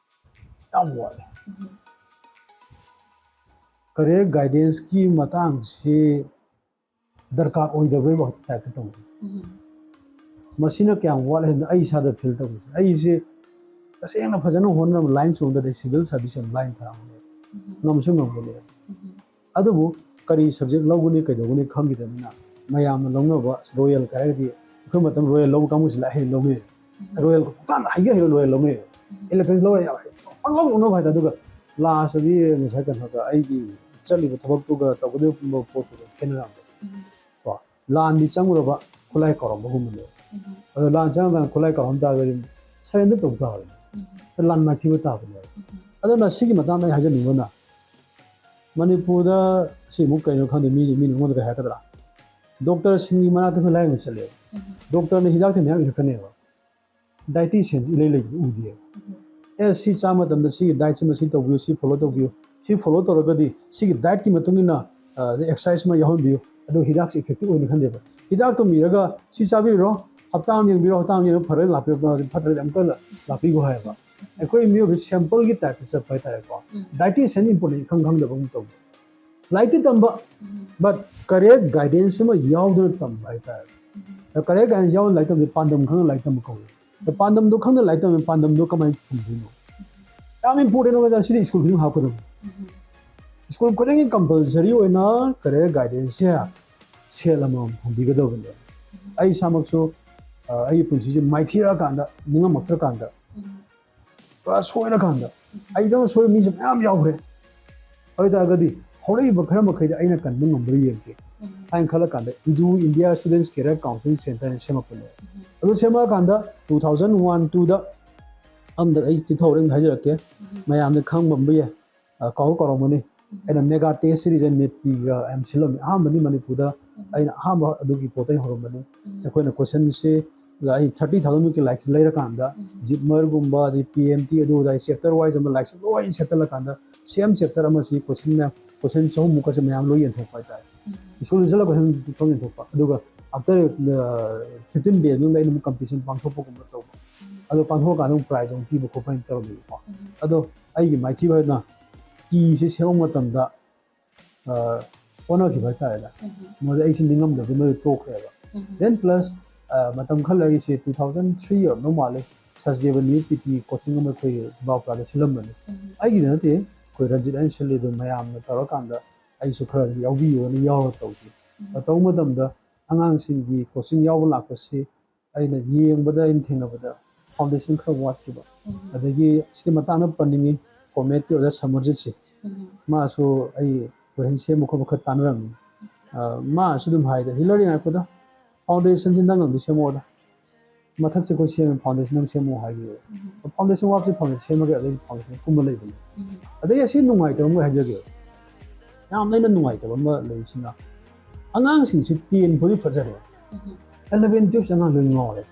ꯌꯥꯝ ꯋꯥꯠꯂꯦ꯫ ꯎꯝ꯫ Career guidance ꯀꯤ ꯃꯇꯥꯡꯁꯤ ꯗꯔꯀꯥꯔ ꯑꯣꯏꯗꯕꯩ type ꯇ ꯇꯧꯏ꯫ ꯎꯝ꯫ ꯃꯁꯤꯅ ꯀꯌꯥꯝ ꯋꯥꯠꯂꯦ ꯍꯥꯏꯕꯗ ꯑꯩ ꯏꯁꯥꯗ feel ꯇꯧꯕꯁꯦ, ꯑꯩꯁꯦ ꯇꯁꯦꯡꯅ ꯐꯖꯅ ꯍꯣꯠꯅꯔꯝꯕ line ꯆꯣꯡꯗ꯭ꯔꯗꯤ civil service ꯑꯃ line ꯊꯥꯔꯝꯕꯅꯦ, ꯎꯝ꯫ ꯉꯝꯁꯨ ꯉꯝꯕꯅꯦ꯫ ꯎꯝ꯫ ꯑꯗꯨꯕꯨ ꯀꯔꯤ subject ꯂꯧꯒꯅꯤ ꯀꯩꯗꯧꯒꯅꯤ ꯈꯪꯈꯤꯗꯕꯅꯤꯅ ꯃꯌꯥꯝꯅ ꯂꯧꯅꯕ royal ꯀꯥꯏꯔꯒꯗꯤ ꯑꯩꯈꯣꯏ ꯃꯇꯝ royal ꯂꯧꯕ ꯀꯥꯡꯕꯨꯁꯤꯅ ꯑꯍꯩꯕ ꯂꯧꯅꯩ꯫ ꯎꯝ꯫ Royal ꯍꯛꯆꯥꯡ ꯍꯩꯒ ꯍꯩꯕ royal ꯂꯧꯅꯩ꯫ ꯎꯝ꯫ Electronics ꯂꯧꯔ ꯌꯥꯔꯦ꯫ ꯄꯪꯂꯧ ꯂꯧꯅꯕ ꯍꯥꯏꯇꯥꯔꯦ꯫ ꯑꯗꯨꯒ last ꯇꯗꯤ ꯉꯁꯥꯏ ꯀꯩꯅꯣꯗ ꯑꯩꯒꯤ ꯆꯠꯂꯤꯕ ꯊꯕꯛꯇꯨꯒ ꯇꯧꯒꯗꯧꯔꯤꯕ ꯄꯣꯠꯇꯨꯒ ꯈꯦꯠꯅꯔꯝꯕ꯫ ꯎꯝ꯫ ꯀꯣ, ꯂꯥꯟꯗꯤ ꯆꯪꯉꯨꯔꯕ ꯈꯨꯠꯂꯥꯏ ꯀꯥꯎꯔꯝꯕꯒꯨꯝꯕꯅꯦꯕ꯫ ꯎꯝ꯫ ꯑꯗꯣ ꯂꯥꯟ ꯆꯪꯉꯀꯥꯟꯗ ꯈꯨꯠꯂꯥꯏ ꯀꯥꯎꯔꯝ ꯇꯥꯔꯒꯗꯤ surrender ꯇꯧ ꯇꯥꯕꯅꯤ꯫ ꯎꯝ꯫ ꯂꯥꯟ ꯃꯥꯏꯊꯤꯕ ꯇꯥꯕꯅꯦꯕ꯫ ꯎꯝ꯫ ꯑꯗꯨꯅ ꯁꯤꯒꯤ ꯃꯇꯥꯡꯗ ꯑꯩ ꯍꯥꯏꯖꯅꯤꯡꯕꯅ ꯃꯅꯤꯄꯨꯔꯗ ꯁꯤꯃꯨꯛ ꯀꯩꯅꯣ ꯈꯪꯗꯦ, ꯃꯤ, ꯃꯤꯅ ꯑꯩꯉꯣꯟꯗ ꯀꯩ ꯍꯥꯏꯔꯛꯀꯗ꯭ꯔꯥ? Doctor ꯁꯤꯡꯒꯤ ꯃꯅꯥꯛꯇ ꯑꯩꯈꯣꯏ ꯂꯥꯏꯌꯦꯡꯕ ꯆꯠꯂꯦꯕ꯫ ꯎꯝ꯫ Doctor ꯅ ꯍꯤꯗꯥꯛꯇꯤ ꯃꯌꯥꯝ ꯏꯔꯛꯀꯅꯦꯕ꯫ Dietitian ꯁꯤ ꯏꯂꯩ ꯂꯩꯕ ꯎꯗꯦꯕ꯫ ꯎꯝ꯫ ꯑꯦ, ꯁꯤ ꯆꯥ ꯃꯇꯝꯗ ꯁꯤꯒꯤ diet ꯁꯤꯃ ꯁꯤ ꯇꯧꯕꯤꯌꯨ, ꯁꯤ follow ꯇꯧꯕꯤꯌꯨ, ꯁꯤ follow ꯇꯧꯔꯒꯗꯤ ꯁꯤꯒꯤ diet ꯀꯤ ꯃꯇꯨꯡ ꯏꯟꯅ, ꯑ, exercise ꯑꯃ ꯌꯥꯎꯍꯟꯕꯤꯌꯨ, ꯑꯗꯨ ꯍꯤꯗꯥꯛꯁꯤ effective ꯑꯣꯏꯅꯤ ꯈꯟꯗꯦꯕ꯫ ꯍꯤꯗꯥꯛꯇꯣ ꯏꯔꯒ ꯁꯤ ꯆꯥꯕꯤꯔꯣ, ꯍꯞꯇꯥ ꯑꯃ ꯌꯦꯡꯕꯤꯔꯣ, ꯍꯞꯇꯥ ꯑꯃ ꯌꯦꯡꯉꯒ ꯐꯔꯒ ꯂꯥꯛꯄꯤꯔꯣ, ꯐꯠꯇ꯭ꯔꯗꯤ ꯑꯃꯨꯛꯀ ꯂꯥꯛꯄꯤꯒꯣ ꯍꯥꯏꯌꯦꯕ꯫ ꯑꯩꯈꯣꯏ ꯃꯤꯑꯣꯏꯕ sample ꯒꯤ type ꯇ ꯆꯠꯄ ꯍꯥꯏꯇꯥꯔꯦꯀꯣ꯫ ꯎꯝ꯫ Dietitian important ꯈꯪ ꯈꯪꯗꯕ ꯑꯃ ꯇꯧꯕ꯫ ꯂꯥꯏꯔꯤꯛꯇꯤ ꯇꯝꯕ, ꯎꯝ꯫ but career guidance ꯑꯃ ꯌꯥꯎꯗꯅ ꯇꯝꯕ ꯍꯥꯏꯇꯥꯔꯦ꯫ ꯎꯝ꯫ ꯑꯗ career guidance ꯌꯥꯎꯗꯅ ꯂꯥꯏꯔꯤꯛ ꯇꯝꯕꯁꯦ ꯄꯥꯟꯗꯝ ꯈꯪꯗꯅ ꯂꯥꯏꯔꯤꯛ ꯇꯝꯕ ꯀꯧꯏ꯫ ꯑꯗ ꯄꯥꯟꯗꯝꯗꯣ ꯈꯪꯗꯅ ꯂꯥꯏꯔꯤꯛ ꯇꯝꯕꯁꯦ ꯄꯥꯟꯗꯝꯗꯣ ꯀꯃꯥꯏꯅ ꯊꯝꯗꯣꯏꯅꯣ? ꯌꯥꯝ important ꯑꯣꯏꯗꯅ ꯁꯤꯗꯤ school ꯈꯨꯗꯤꯡꯃꯛ ꯍꯥꯞꯀꯗꯕꯅꯤ꯫ ꯎꯝ꯫ School ꯈꯨꯗꯤꯡꯒꯤ compulsory ꯑꯣꯏꯅ career guidance ꯁꯦ ꯁꯦꯜ ꯑꯃꯃꯝ ꯊꯝꯕꯤꯒꯗꯕꯅꯦ꯫ ꯑꯩ ꯏꯁꯥꯃꯛꯁꯨ, ꯑ, ꯑꯩꯒꯤ ꯄꯨꯟꯁꯤꯁꯦ ꯃꯥꯏꯊꯤꯔꯛꯑꯀꯥꯟꯗ, ꯅꯤꯡꯉꯝꯃꯛꯇ꯭ꯔꯀꯥꯟꯗ, ꯎꯝ꯫ ꯄꯨꯔꯥ ꯁꯣꯏꯔꯀꯥꯟꯗ, ꯑꯩꯗꯧꯅ ꯁꯣꯏꯕ ꯃꯤꯁꯦ ꯃꯌꯥꯝ ꯌꯥꯎꯈ꯭ꯔꯦ꯫ ꯑꯗꯨ ꯑꯣꯏꯇꯥꯔꯒꯗꯤ ꯍꯧꯔꯛꯏꯕ ꯈꯔ ꯃꯈꯩꯗꯤ ꯑꯩꯅ ꯀꯟꯕ ꯉꯝꯕ꯭ꯔꯥ ꯌꯦꯡꯒꯦ ꯍꯥꯏꯅ ꯈꯜꯂꯀꯥꯟꯗ ꯏꯗꯨ ꯏꯟꯗꯤꯌꯥ ꯁ꯭ꯇꯨꯗꯦꯟꯠꯁ ꯀꯦꯔꯤꯌꯔ ꯀꯥꯎꯟꯁꯤꯂꯤꯡ ꯁꯦꯟꯇꯔ ꯍꯥꯏꯅ ꯁꯦꯝꯃꯛꯄꯅꯦ꯫ ꯑꯗꯨ ꯁꯦꯝꯃꯛꯑꯀꯥꯟꯗ two thousand one two ꯗ ꯑꯝꯗ ꯑꯩ ꯆꯤꯊꯍꯧꯔꯦ ꯑꯝꯗ ꯍꯥꯏꯖꯔꯛꯀꯦ꯫ ꯃꯌꯥꯝꯅ ꯈꯪꯕ ꯑꯃ ꯌꯥꯏ, ꯑ, ꯀꯥꯎ ꯀꯥꯎꯔꯝꯒꯅꯤ꯫ ꯑꯩꯅ ꯃꯦꯒꯥ ꯇꯦꯁ ꯁꯤꯔꯤꯁ ꯅꯦꯠꯀꯤꯒ ꯌꯥꯝ ꯁꯤꯜꯂꯝꯃꯤ꯫ ꯑꯍꯥꯟꯕꯅꯤ ꯃꯅꯤꯄꯨꯔꯗ ꯑꯩꯅ ꯑꯍꯥꯟꯕ ꯑꯗꯨꯒꯤ ꯄꯣꯠꯇꯒꯤ ꯍꯧꯔꯝꯕꯅꯤ꯫ ꯑꯩꯈꯣꯏꯅ ꯀꯣꯏꯁꯟꯁꯦ ꯑꯩ ꯊꯥꯔꯇꯤ ꯊꯥꯎꯖꯟꯃꯨꯛꯀꯤ ꯂꯥꯏꯔꯤꯛꯁꯦ ꯂꯩꯔꯀꯥꯟꯗ ꯖꯤꯞꯃꯔꯒꯨꯝꯕ ꯑꯗꯩ ꯄꯤ ꯑꯦꯝ ꯇꯤ ꯑꯗꯨ ꯑꯗꯥ ꯆꯦꯞꯇꯔ ꯋꯥꯏꯁ ꯑꯃ ꯂꯥꯏꯔꯤꯛꯁꯦ ꯂꯣꯏꯅ ꯁꯦꯠꯇꯠꯂꯀꯥꯟꯗ ꯁꯦꯝ ꯆꯦꯞꯇꯔ ꯑꯃꯁꯤ ꯀꯣꯏꯁꯟ ꯃꯌꯥꯝ ꯀꯣꯏꯁꯟ ꯆꯍꯨꯝꯃꯨꯛꯀꯁꯦ ꯃꯌꯥꯝ ꯂꯣꯏ ꯌꯦꯟꯊꯣꯛꯄ ꯍꯥꯏꯇꯥꯔꯦ꯫ ꯁ꯭ꯀꯨꯜꯗ ꯆꯠꯂꯒ ꯀꯣꯏꯁꯟ ꯆꯍꯨꯝ ꯌꯦꯟꯊꯣꯛꯄ꯫ ꯑꯗꯨꯒ ꯑꯥꯐꯇꯔ ꯐꯤꯐꯇꯤꯟ ꯗꯦꯁ ꯃꯅꯨꯡꯗ ꯑꯩꯅ ꯑꯃꯨꯛ ꯀꯝꯄꯤꯇꯤꯁꯟ ꯄꯥꯡꯊꯣꯛꯄꯒꯨꯝꯕ ꯇꯧꯕ꯫ ꯑꯗꯣ ꯄꯥꯡꯊꯣꯛꯑꯀꯥꯟꯗ ꯑꯃꯨꯛ ꯄ꯭ꯔꯥꯏꯖ ꯑꯃꯨꯛ ꯄꯤꯕ ꯈꯣꯠꯄ ꯍꯥꯏꯅ ꯇꯧꯔꯝꯃꯦꯕꯀꯣ꯫ ꯑꯗꯣ ꯑꯩꯒꯤ ꯃꯥꯏꯊꯤꯕ ꯍꯥꯏꯅ ꯀꯤꯁꯦ ꯁꯦꯝꯕ ꯃꯇꯝꯗ ꯑ, ꯍꯣꯠꯅꯈꯤꯕ ꯍꯥꯏꯇꯥꯔꯦꯅꯦ꯫ ꯃꯗꯨꯗ ꯑꯩꯁꯦ ꯅꯤꯡꯉꯝꯗꯕꯗꯤ ꯃꯗꯨ ꯇꯣꯛꯈ꯭ꯔꯦꯕ꯫ Then plus, ꯑ, ꯃꯇꯝ ꯈꯔ ꯑꯩꯁꯦ two thousand three ꯑꯣꯏꯔꯝꯗꯧ ꯃꯥꯜꯂꯦ, ꯁꯆꯗꯦꯕ ꯅꯤꯔꯨꯛꯇꯤ ꯀꯤ ꯀꯣꯆꯤꯡ ꯑꯃ ꯑꯩꯈꯣꯏ ꯕꯥꯎꯄ꯭ꯔꯥꯗ ꯁꯤꯜꯂꯝꯕꯅꯤ꯫ ꯑꯩꯒꯤꯗ ꯅꯠꯇꯦ, ꯑꯩꯈꯣꯏ ꯔꯟꯖꯤꯠ ꯍꯥꯏꯅ ꯁꯤꯜꯂꯤ꯫ ꯑꯗꯨ ꯃꯌꯥꯝꯅ ꯇꯧꯔꯀꯥꯟꯗ ꯑꯩꯁꯨ ꯈꯔ ꯌꯥꯎꯕꯤꯌꯨꯅ ꯌꯥꯎꯔ ꯇꯧꯈꯤ꯫ ꯇꯧꯕ ꯃꯇꯝꯗ ꯑꯉꯥꯡꯁꯤꯡꯒꯤ ꯀꯣꯆꯤꯡ ꯌꯥꯎꯕ ꯂꯥꯛꯄꯁꯤ ꯑꯩꯅ ꯌꯦꯡꯕꯗ, ꯑꯩꯅ ꯊꯦꯡꯅꯕꯗ ꯐꯥꯎꯟꯗꯦꯁꯟ ꯈꯔ ꯋꯥꯠꯈꯤꯕ꯫ ꯑꯗꯒꯤ ꯁꯤꯒꯤ ꯃꯇꯥꯡꯗ ꯄꯟꯅꯤꯡꯉꯤ, ꯀꯣꯃꯦꯠꯀꯤ ꯑꯣꯖꯥ ꯁꯃꯔꯖꯤꯠꯁꯦ, ꯃꯥꯁꯨ ꯑꯩ ꯀꯣꯏꯁꯟ ꯁꯦꯝꯕ ꯈꯣꯠꯄ ꯈꯔ ꯇꯥꯟꯅꯔꯝꯃꯤ꯫ ꯑ, ꯃꯥꯁꯨ ꯑꯗꯨꯝ ꯍꯥꯏꯗ, "ꯍꯤꯂꯥꯔꯤ, ꯉꯥꯏꯈꯣꯗ, ꯐꯥꯎꯟꯗꯦꯁꯟꯁꯤ ꯅꯪ ꯑꯗꯨꯝ ꯁꯦꯝꯃꯛꯑꯣꯗ, ꯃꯊꯛꯁꯦ ꯑꯩꯈꯣꯏ ꯁꯦꯝꯃꯦ, ꯐꯥꯎꯟꯗꯦꯁꯟ ꯅꯪ ꯁꯦꯝꯃꯛꯑꯣ" ꯍꯥꯏꯈꯤꯕ꯫ ꯐꯥꯎꯟꯗꯦꯁꯟ ꯋꯥꯠꯄꯁꯦ ꯐꯥꯎꯟꯗꯦꯁꯟ ꯁꯦꯝꯃꯒꯦ, ꯑꯗꯩꯗꯤ ꯐꯥꯎꯟꯗꯦꯁꯟ ꯀꯨꯝꯕ ꯂꯩꯕꯅꯦ꯫ ꯑꯗꯩ ꯑꯁꯤ ꯅꯨꯡꯉꯥꯏꯇꯕ ꯑꯃ ꯍꯥꯏꯖꯒꯦ, ꯌꯥꯝꯅ ꯑꯩꯅ ꯅꯨꯡꯉꯥꯏꯇꯕ ꯑꯃ ꯂꯩꯔꯤꯁꯤꯅ, ꯑꯉꯥꯡꯁꯤꯡꯁꯤ ꯇꯦꯟ ꯐꯥꯎꯗꯤ ꯐꯖꯔꯦ, ꯑꯦꯂꯚꯦꯟ ꯇꯨꯌꯦꯜꯞꯁꯦ ꯑꯉꯥꯡ ꯂꯣꯏ ꯉꯥꯎꯔꯦ꯫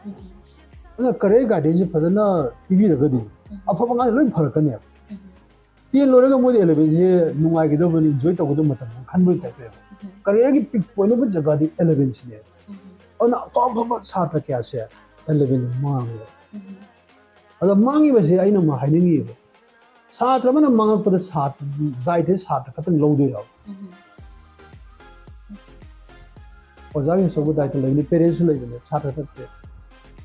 ꯑꯗꯨꯅ ꯀꯔꯤꯌꯔ ꯒꯥꯏꯗꯦꯟꯁꯁꯦ ꯐꯖꯅ ꯄꯤꯕꯤꯔꯒꯗꯤ ꯑꯐꯕ ꯑꯉꯥꯡ ꯂꯣꯏ ꯐꯔꯛꯀꯅꯦꯕ꯫ ꯇꯦꯟ ꯂꯣꯏꯔꯒ ꯃꯣꯏꯗꯤ ꯑꯦꯂꯚꯦꯟꯁꯦ ꯅꯨꯡꯉꯥꯏꯒꯗꯕꯅꯤ, ꯏꯟꯖꯣꯏ ꯇꯧꯒꯗꯕ ꯃꯇꯝ ꯈꯟꯕꯒꯤ ꯇꯥꯏꯞꯇ ꯂꯩꯌꯦꯕ꯫ ꯀꯔꯤꯌꯔꯒꯤ ꯄꯤꯛ ꯄꯣꯏꯟ ꯑꯣꯏꯕ ꯖꯒꯥꯗꯤ ꯑꯦꯂꯚꯦꯟꯁꯤꯅꯦꯕ꯫ ꯑꯗꯨꯅ ꯑꯐ ꯑꯐꯕ ꯁꯥꯇ꯭ꯔ ꯀꯌꯥꯁꯦ ꯑꯦꯂꯚꯦꯟ ꯃꯥꯡꯉꯦꯕ꯫ ꯑꯗꯣ ꯃꯥꯡꯉꯤꯕꯁꯦ ꯑꯩꯅ ꯑꯃ ꯍꯥꯏꯅꯤꯡꯉꯤꯕ, ꯁꯥꯇ꯭ꯔ ꯑꯃꯅ ꯃꯥꯡꯉꯛꯄꯗ ꯁꯥꯇ꯭ꯔ, ꯗꯥꯏꯇꯁꯦ ꯁꯥꯇ꯭ꯔ ꯈꯛꯇꯪ ꯂꯧꯗꯣꯏꯔꯣ? ꯑꯣꯖꯥꯒꯤ ꯑꯆꯧꯕ ꯗꯥꯏꯇ ꯂꯩꯕꯅꯤ, ꯄꯦꯔꯦꯟꯁꯁꯨ ꯂꯩꯕꯅꯤ, ꯁꯥꯇ꯭ꯔ ꯈꯛꯇ꯫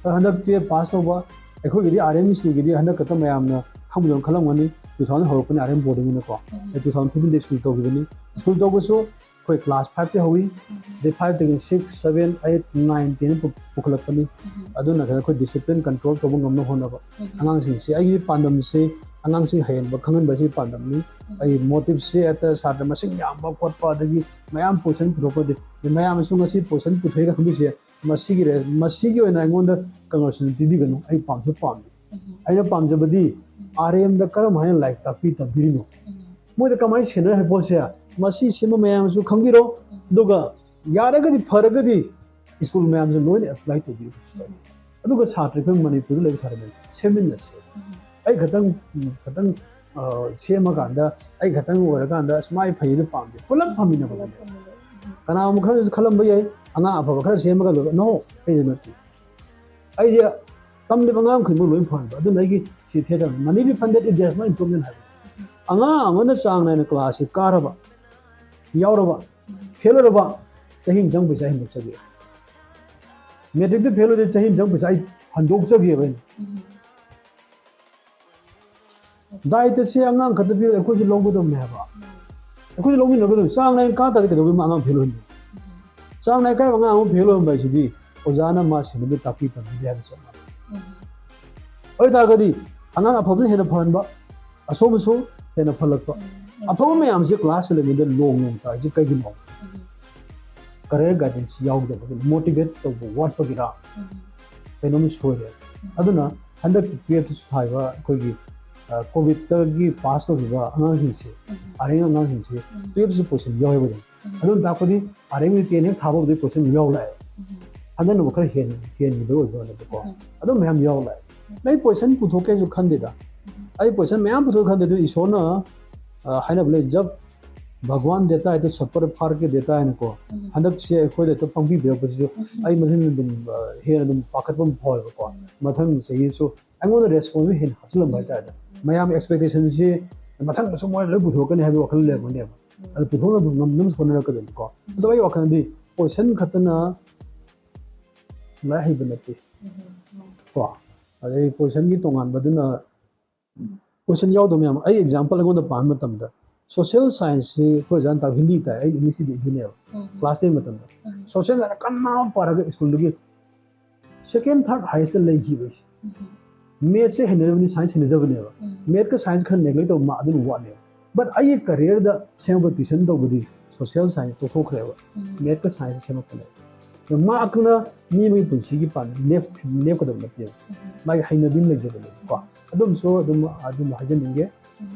ꯑꯗꯣ ꯍꯟꯗꯛ ꯇꯨꯌꯦꯜꯞ ꯄꯥꯁ ꯇꯧꯕ, ꯑꯩꯈꯣꯏꯒꯤꯗꯤ ꯑꯥꯔ ꯑꯦꯝ ꯁ꯭ꯀꯨꯜꯒꯤꯗꯤ ꯍꯟꯗꯛ ꯈꯛꯇ ꯃꯌꯥꯝꯅ ꯈꯪꯕꯗꯧꯅ ꯈꯜꯂꯝꯒꯅꯤ, two thousand ꯍꯧꯔꯛꯄꯅꯤ ꯑꯥꯔ ꯑꯦꯝ ꯕꯣꯔꯗꯤꯡꯅꯤꯅꯀꯣ꯫ ꯑꯗꯩ two thousand fifteen ꯗ ꯁ꯭ꯀꯨꯜ ꯇꯧꯈꯤꯕꯅꯤ꯫ ꯁ꯭ꯀꯨꯜ ꯇꯧꯕꯁꯨ ꯑꯩꯈꯣꯏ ꯀ꯭ꯂꯥꯁ ꯐꯥꯏꯚꯇꯒꯤ ꯍꯧꯏ, ꯑꯗꯩ ꯐꯥꯏꯚꯇꯒꯤ six, seven, eight, nine, ten ꯄꯨ-, ꯄꯨꯈꯠꯂꯛꯄꯅꯤ꯫ ꯑꯗꯨꯅ ꯀꯩꯅꯣ ꯑꯩꯈꯣꯏ ꯗꯤꯁꯤꯄ꯭ꯂꯤꯟ ꯀꯟꯇ꯭ꯔꯣꯜ ꯇꯧꯕ ꯉꯝꯅꯕ ꯍꯣꯠꯅꯕ꯫ ꯑꯉꯥꯡꯁꯤꯡꯁꯤ ꯑꯩꯒꯤ ꯄꯥꯟꯗꯝꯁꯤ ꯑꯉꯥꯡꯁꯤꯡ ꯍꯩꯍꯟꯕ ꯈꯪꯍꯟꯕ ꯑꯁꯤ ꯄꯥꯟꯗꯝꯅꯤ꯫ ꯑꯩ ꯃꯣꯇꯤꯚꯁꯦ ꯍꯦꯛꯇ ꯁꯥꯇ꯭ꯔ ꯃꯁꯤꯡ ꯌꯥꯝꯕ ꯈꯣꯠꯄ, ꯑꯗꯒꯤ ꯃꯌꯥꯝ ꯄꯣꯖꯤꯁꯟ ꯄꯨꯊꯣꯛꯄꯗꯤ, ꯃꯌꯥꯝꯅꯁꯨ ꯉꯁꯤ ꯄꯣꯖꯤꯁꯟ ꯄꯨꯊꯣꯛꯏꯒ ꯈꯪꯕꯤꯁꯦ, ꯃꯁꯤꯒꯤ ꯔꯦ-, ꯃꯁꯤꯒꯤ ꯑꯣꯏꯅ ꯑꯩꯉꯣꯟꯗ ꯀꯩꯅꯣꯁꯤꯡ ꯄꯤꯕꯤꯒꯅꯨ, ꯑꯩ ꯄꯥꯝꯁꯨ ꯄꯥꯝꯗꯦ꯫ ꯑꯩꯅ ꯄꯥꯝꯖꯕꯗꯤ ꯑꯥꯔ ꯑꯦꯝꯗ ꯀꯔꯝ ꯍꯥꯏꯅ ꯂꯥꯏꯔꯤꯛ ꯇꯥꯛꯄꯤ ꯇꯝꯕꯤꯔꯤꯅꯣ, ꯃꯣꯏꯗ ꯀꯃꯥꯏꯅ ꯁꯦꯟꯅꯔꯤ ꯍꯥꯏꯕ ꯄꯣꯠꯁꯦ, ꯃꯁꯤ ꯁꯤꯟꯕ ꯃꯌꯥꯝꯁꯨ ꯈꯪꯕꯤꯔꯣ, ꯑꯗꯨꯒ ꯌꯥꯔꯒꯗꯤ, ꯐꯔꯒꯗꯤ ꯁ꯭ꯀꯨꯜ ꯃꯌꯥꯝꯁꯦ ꯂꯣꯏꯅ ꯑꯦꯄ꯭ꯂꯥꯏ ꯇꯧꯕꯤꯌꯨ꯫ ꯑꯗꯨꯒ ꯁꯥꯇ꯭ꯔ, ꯑꯩꯈꯣꯏ ꯃꯅꯤꯄꯨꯔꯗ ꯂꯩꯕ ꯁꯥꯇ꯭ꯔ ꯃꯌꯥꯝ ꯁꯦꯝꯃꯤꯟꯅꯁꯦ꯫ ꯑꯩ ꯈꯇꯪ, ꯈꯇꯪ, ꯑ, ꯁꯦꯝꯃꯀꯥꯟꯗ, ꯑꯩ ꯈꯇꯪ ꯑꯣꯏꯔꯀꯥꯟꯗ ꯑꯁ ꯃꯥꯏ ꯐꯩ ꯑꯗꯨ ꯄꯥꯝꯗꯦ, ꯄꯨꯂꯞ ꯐꯝꯃꯤꯟꯅꯕꯗꯨꯅꯦ꯫ ꯀꯅꯥꯒꯨꯝꯕ ꯈꯔꯁꯨ ꯈꯜꯂꯝꯕ ꯌꯥꯏ, ꯑꯉꯥꯡ ꯑꯐꯕ ꯈꯔ ꯁꯦꯝꯃꯒ ꯂꯣꯏꯔꯦ꯫ No, ꯑꯩꯗꯤ ꯅꯠꯇꯦ꯫ ꯑꯩꯁꯦ ꯇꯝꯂꯤꯕ ꯑꯉꯥꯡ ꯈꯨꯗꯤꯡꯃꯛ ꯂꯣꯏ ꯐꯍꯟꯕ꯫ ꯑꯗꯨꯅ ꯑꯩꯒꯤ ꯁꯤ theatre, money refunded if there is no improvement ꯍꯥꯏꯕ꯫ ꯑꯉꯥꯡ ꯑꯃꯅ ꯆꯥꯡ ꯅꯥꯏꯅ ꯀ꯭ꯂꯥꯁꯁꯤ ꯀꯥꯔꯕ, ꯌꯥꯎꯔꯕ, ꯐꯦꯜ ꯑꯣꯏꯔꯕ, ꯆꯍꯤ ꯑꯃ ꯆꯪꯕ ꯄꯩꯁꯥ ꯍꯟꯗꯣꯛꯆꯒꯦ꯫ ꯃꯦꯇ꯭ꯔꯤꯛꯇ ꯐꯦꯜ ꯑꯣꯏꯔꯗꯤ ꯆꯍꯤ ꯑꯃ ꯆꯪꯕ ꯄꯩꯁꯥ ꯑꯩ ꯍꯟꯗꯣꯛꯆꯒꯦꯕ ꯑꯩꯅ꯫ ꯗꯥꯏꯇꯁꯦ ꯑꯉꯥꯡ ꯈꯛꯇ ꯄꯤꯔꯒ ꯑꯩꯈꯣꯏꯁꯨ ꯂꯧꯒꯗꯕꯅꯦ ꯍꯥꯏꯕ꯫ ꯑꯩꯈꯣꯏꯁꯨ ꯂꯧꯃꯤꯟꯅꯒꯗꯕꯅꯤ꯫ ꯆꯥꯡ ꯅꯥꯏꯅ ꯀꯥ ꯇꯥꯔꯗꯤ ꯀꯩꯗꯧꯕꯩ ꯃꯥ ꯑꯉꯥꯡ ꯐꯦꯜ ꯑꯣꯏꯍꯟꯗꯣꯏꯅꯣ? ꯆꯥꯡ ꯅꯥꯏꯅ ꯀꯥꯏꯕ ꯑꯉꯥꯡ ꯑꯃ ꯐꯦꯜ ꯑꯣꯏꯍꯟꯕ ꯍꯥꯏꯁꯤꯗꯤ ꯑꯣꯖꯥꯅ ꯃꯥ ꯁꯦꯟꯅꯕ ꯇꯥꯛꯄꯤ ꯇꯝꯕꯤꯗꯦ ꯍꯥꯏꯕ ꯆꯞ ꯃꯥꯟꯅꯩ꯫ ꯑꯗꯨ ꯑꯣꯏꯇꯥꯔꯒꯗꯤ ꯑꯉꯥꯡ ꯑꯐꯕꯅ ꯍꯦꯟꯅ ꯐꯍꯟꯕ, ꯑꯁꯣꯟꯕꯁꯨ ꯍꯦꯟꯅ ꯐꯍꯜꯂꯛꯄ꯫ ꯑꯐꯕ ꯃꯌꯥꯝꯁꯦ ꯀ꯭ꯂꯥꯁ ꯏꯂꯦꯚꯦꯟꯗ ꯂꯣꯡ ꯂꯣꯡ ꯇꯥꯔꯤꯁꯦ ꯀꯩꯒꯤꯅꯣ? ꯀꯔꯤꯌꯔ ꯒꯥꯏꯗꯦꯟꯁ ꯌꯥꯎꯗꯕꯒꯤ, ꯃꯣꯇꯤꯚꯦꯠ ꯇꯧꯕ ꯋꯥꯠꯄꯒꯤꯔ? ꯀꯩꯅꯣꯝ ꯁꯣꯏꯔꯦ꯫ ꯑꯗꯨꯅ ꯍꯟꯗꯛꯀꯤ ꯇꯨꯌꯦꯜꯞꯇꯁꯨ ꯊꯥꯔꯤꯕ ꯑꯩꯈꯣꯏꯒꯤ, ꯑ, ꯀꯣꯚꯤꯗꯇꯒꯤ ꯄꯥꯁ ꯇꯧꯈꯤꯕ ꯑꯉꯥꯡꯁꯤꯡꯁꯦ, ꯑꯥꯔ ꯑꯦꯝ ꯑꯉꯥꯡꯁꯤꯡꯁꯦ ꯇꯨꯌꯦꯜꯞꯇꯁꯨ ꯄꯣꯖꯤꯁꯟ ꯌꯥꯎꯋꯦꯕ ꯑꯗꯨꯝ꯫ ꯑꯗꯨꯅ ꯇꯥꯛꯄꯗꯤ ꯑꯥꯔ ꯑꯦꯝꯒꯤ ꯇꯦꯟ ꯍꯦꯛ ꯊꯥꯕꯕꯨꯗꯤ ꯄꯣꯖꯤꯁꯟ ꯌꯥꯎ ꯂꯥꯛꯑꯦ꯫ ꯍꯟꯗꯛꯅꯕꯨ ꯈꯔ ꯍꯦꯟ-, ꯍꯦꯟꯈꯤꯕ ꯑꯣꯏꯕꯅꯦꯕꯀꯣ꯫ ꯑꯗꯨꯝ ꯃꯌꯥꯝ ꯌꯥꯎ ꯂꯥꯛꯑꯦ꯫ ꯑꯩ ꯄꯣꯖꯤꯁꯟ ꯄꯨꯊꯣꯛꯀꯦꯁꯨ ꯈꯟꯗꯦꯗ꯫ ꯑꯩ ꯄꯣꯖꯤꯁꯟ ꯃꯌꯥꯝ ꯄꯨꯊꯣꯛꯀꯦ ꯈꯟꯗꯦ꯫ ꯑꯗꯨ ꯏꯁꯣꯔꯅ, ꯑ, ꯍꯥꯏꯅꯕ ꯂꯩ, "जब भगवान देता है तो छप्पर फाड़ के देता है" ꯍꯥꯏꯅꯀꯣ꯫ ꯍꯟꯗꯛꯁꯦ ꯑꯩꯈꯣꯏꯗ ꯍꯦꯛꯇ ꯄꯪꯄꯤ ꯄꯤꯔꯛꯄꯁꯤꯁꯨ ꯑꯩ ꯃꯊꯪ ꯑꯗꯨꯝ, ꯑ, ꯍꯦꯟꯅ ꯑꯗꯨꯝ ꯄꯥꯈꯠꯄ ꯑꯃ ꯐꯥꯎꯋꯦꯕꯀꯣ꯫ ꯃꯊꯪ ꯆꯍꯤꯁꯨ ꯑꯩꯉꯣꯟꯗ ꯔꯦꯁꯄꯣꯟꯁꯤꯕꯜ ꯍꯦꯟꯅ ꯍꯥꯞꯆꯤꯜꯂꯝꯕ ꯍꯥꯏꯇꯥꯔꯦ꯫ ꯃꯌꯥꯝ ꯑꯦꯛꯁꯄꯦꯛꯇꯦꯁꯟꯁꯤ ꯃꯊꯪꯗꯁꯨ ꯃꯣꯏꯅ ꯂꯣꯏ ꯄꯨꯊꯣꯛꯀꯅꯤ ꯍꯥꯏꯕꯒꯤ ꯋꯥꯈꯜ ꯂꯩꯔꯝꯒꯅꯦꯕ꯫ ꯑꯗꯨ ꯄꯨꯊꯣꯛꯅꯕ ꯉꯝꯅꯕꯁꯨ ꯍꯣꯠꯅꯔꯛꯀꯗꯣꯏꯅꯤꯀꯣ꯫ ꯑꯗꯣ ꯑꯩ ꯋꯥꯈꯜꯗꯤ ꯄꯣꯖꯤꯁꯟ ꯈꯛꯇꯅ ꯂꯥꯏ ꯍꯩꯕ ꯅꯠꯇꯦ꯫ ꯀꯣ? ꯑꯗꯩ ꯄꯣꯖꯤꯁꯟꯒꯤ ꯇꯣꯉꯥꯟꯕꯗꯨꯅ ꯀꯣꯏꯁꯟ ꯌꯥꯎꯗꯕ ꯃꯌꯥꯝ, ꯑꯩ ꯑꯦꯛꯖꯥꯝꯄꯜ ꯑꯩꯉꯣꯟꯗ ꯄꯥꯟꯕ ꯃꯇꯝꯗ, ꯁꯣꯁꯤꯌꯦꯜ ꯁꯥꯏꯟꯁꯁꯤ ꯑꯩꯈꯣꯏ ꯑꯣꯖꯥꯅ ꯇꯥꯛꯄ ꯍꯤꯟꯗꯤ ꯇꯥꯏ, ꯑꯩ ꯏꯪꯂꯤꯁꯇꯤ ꯏꯗꯣꯏꯅꯦꯕ꯫ ꯀ꯭ꯂꯥꯁ ꯇꯦꯟ ꯃꯇꯝꯗ ꯁꯣꯁꯤꯌꯦꯜ ꯁꯥꯏꯟꯁ ꯀꯟꯅ ꯄꯥꯔꯒ ꯁ꯭ꯀꯨꯜꯗꯒꯤ ꯁꯦꯀꯦꯟ ꯊꯥꯔꯠ ꯍꯥꯏꯌꯦꯁꯇ ꯂꯩꯈꯤꯕ ꯑꯩꯁꯦ꯫ ꯃꯦꯠꯁꯁꯦ ꯍꯩꯅꯖꯕꯅꯤ, ꯁꯥꯏꯟꯁ ꯍꯩꯅꯖꯕꯅꯦꯕ꯫ ꯃꯦꯠꯀ ꯁꯥꯏꯟꯁ ꯈꯔ ꯅꯦꯒ꯭ꯂꯦꯛ ꯇꯧꯕ ꯃꯥ ꯑꯗꯨꯅ ꯋꯥꯠꯂꯦꯕ꯫ ꯕꯠ ꯑꯩꯒꯤ ꯀꯔꯤꯌꯔꯗ ꯁꯦꯝꯃꯛꯄ ꯇ꯭ꯌꯨꯁꯟ ꯇꯧꯕꯗꯤ ꯁꯣꯁꯤꯌꯦꯜ ꯁꯥꯏꯟꯁ ꯇꯣꯛꯊꯣꯛꯈ꯭ꯔꯦꯕ꯫ ꯃꯦꯠꯀ ꯁꯥꯏꯟꯁ ꯁꯦꯝꯃꯛꯄꯅꯦꯕ꯫ ꯑꯗꯣ ꯃꯍꯥꯛꯅ ꯃꯤ ꯑꯃꯒꯤ ꯄꯨꯟꯁꯤꯒꯤ ꯄꯥꯟꯗꯝ ꯂꯦꯞ-, ꯂꯦꯞꯀꯗꯕ ꯅꯠꯇꯦꯕ꯫ ꯃꯥꯒꯤ ꯍꯩꯅꯕꯤ ꯑꯃ ꯂꯩꯖꯕꯅꯦꯕꯀꯣ꯫ ꯑꯗꯨꯝꯁꯨ ꯑꯗꯨꯝ, ꯑꯗꯨꯝ ꯍꯥꯏꯖꯅꯤꯡꯒꯦ꯫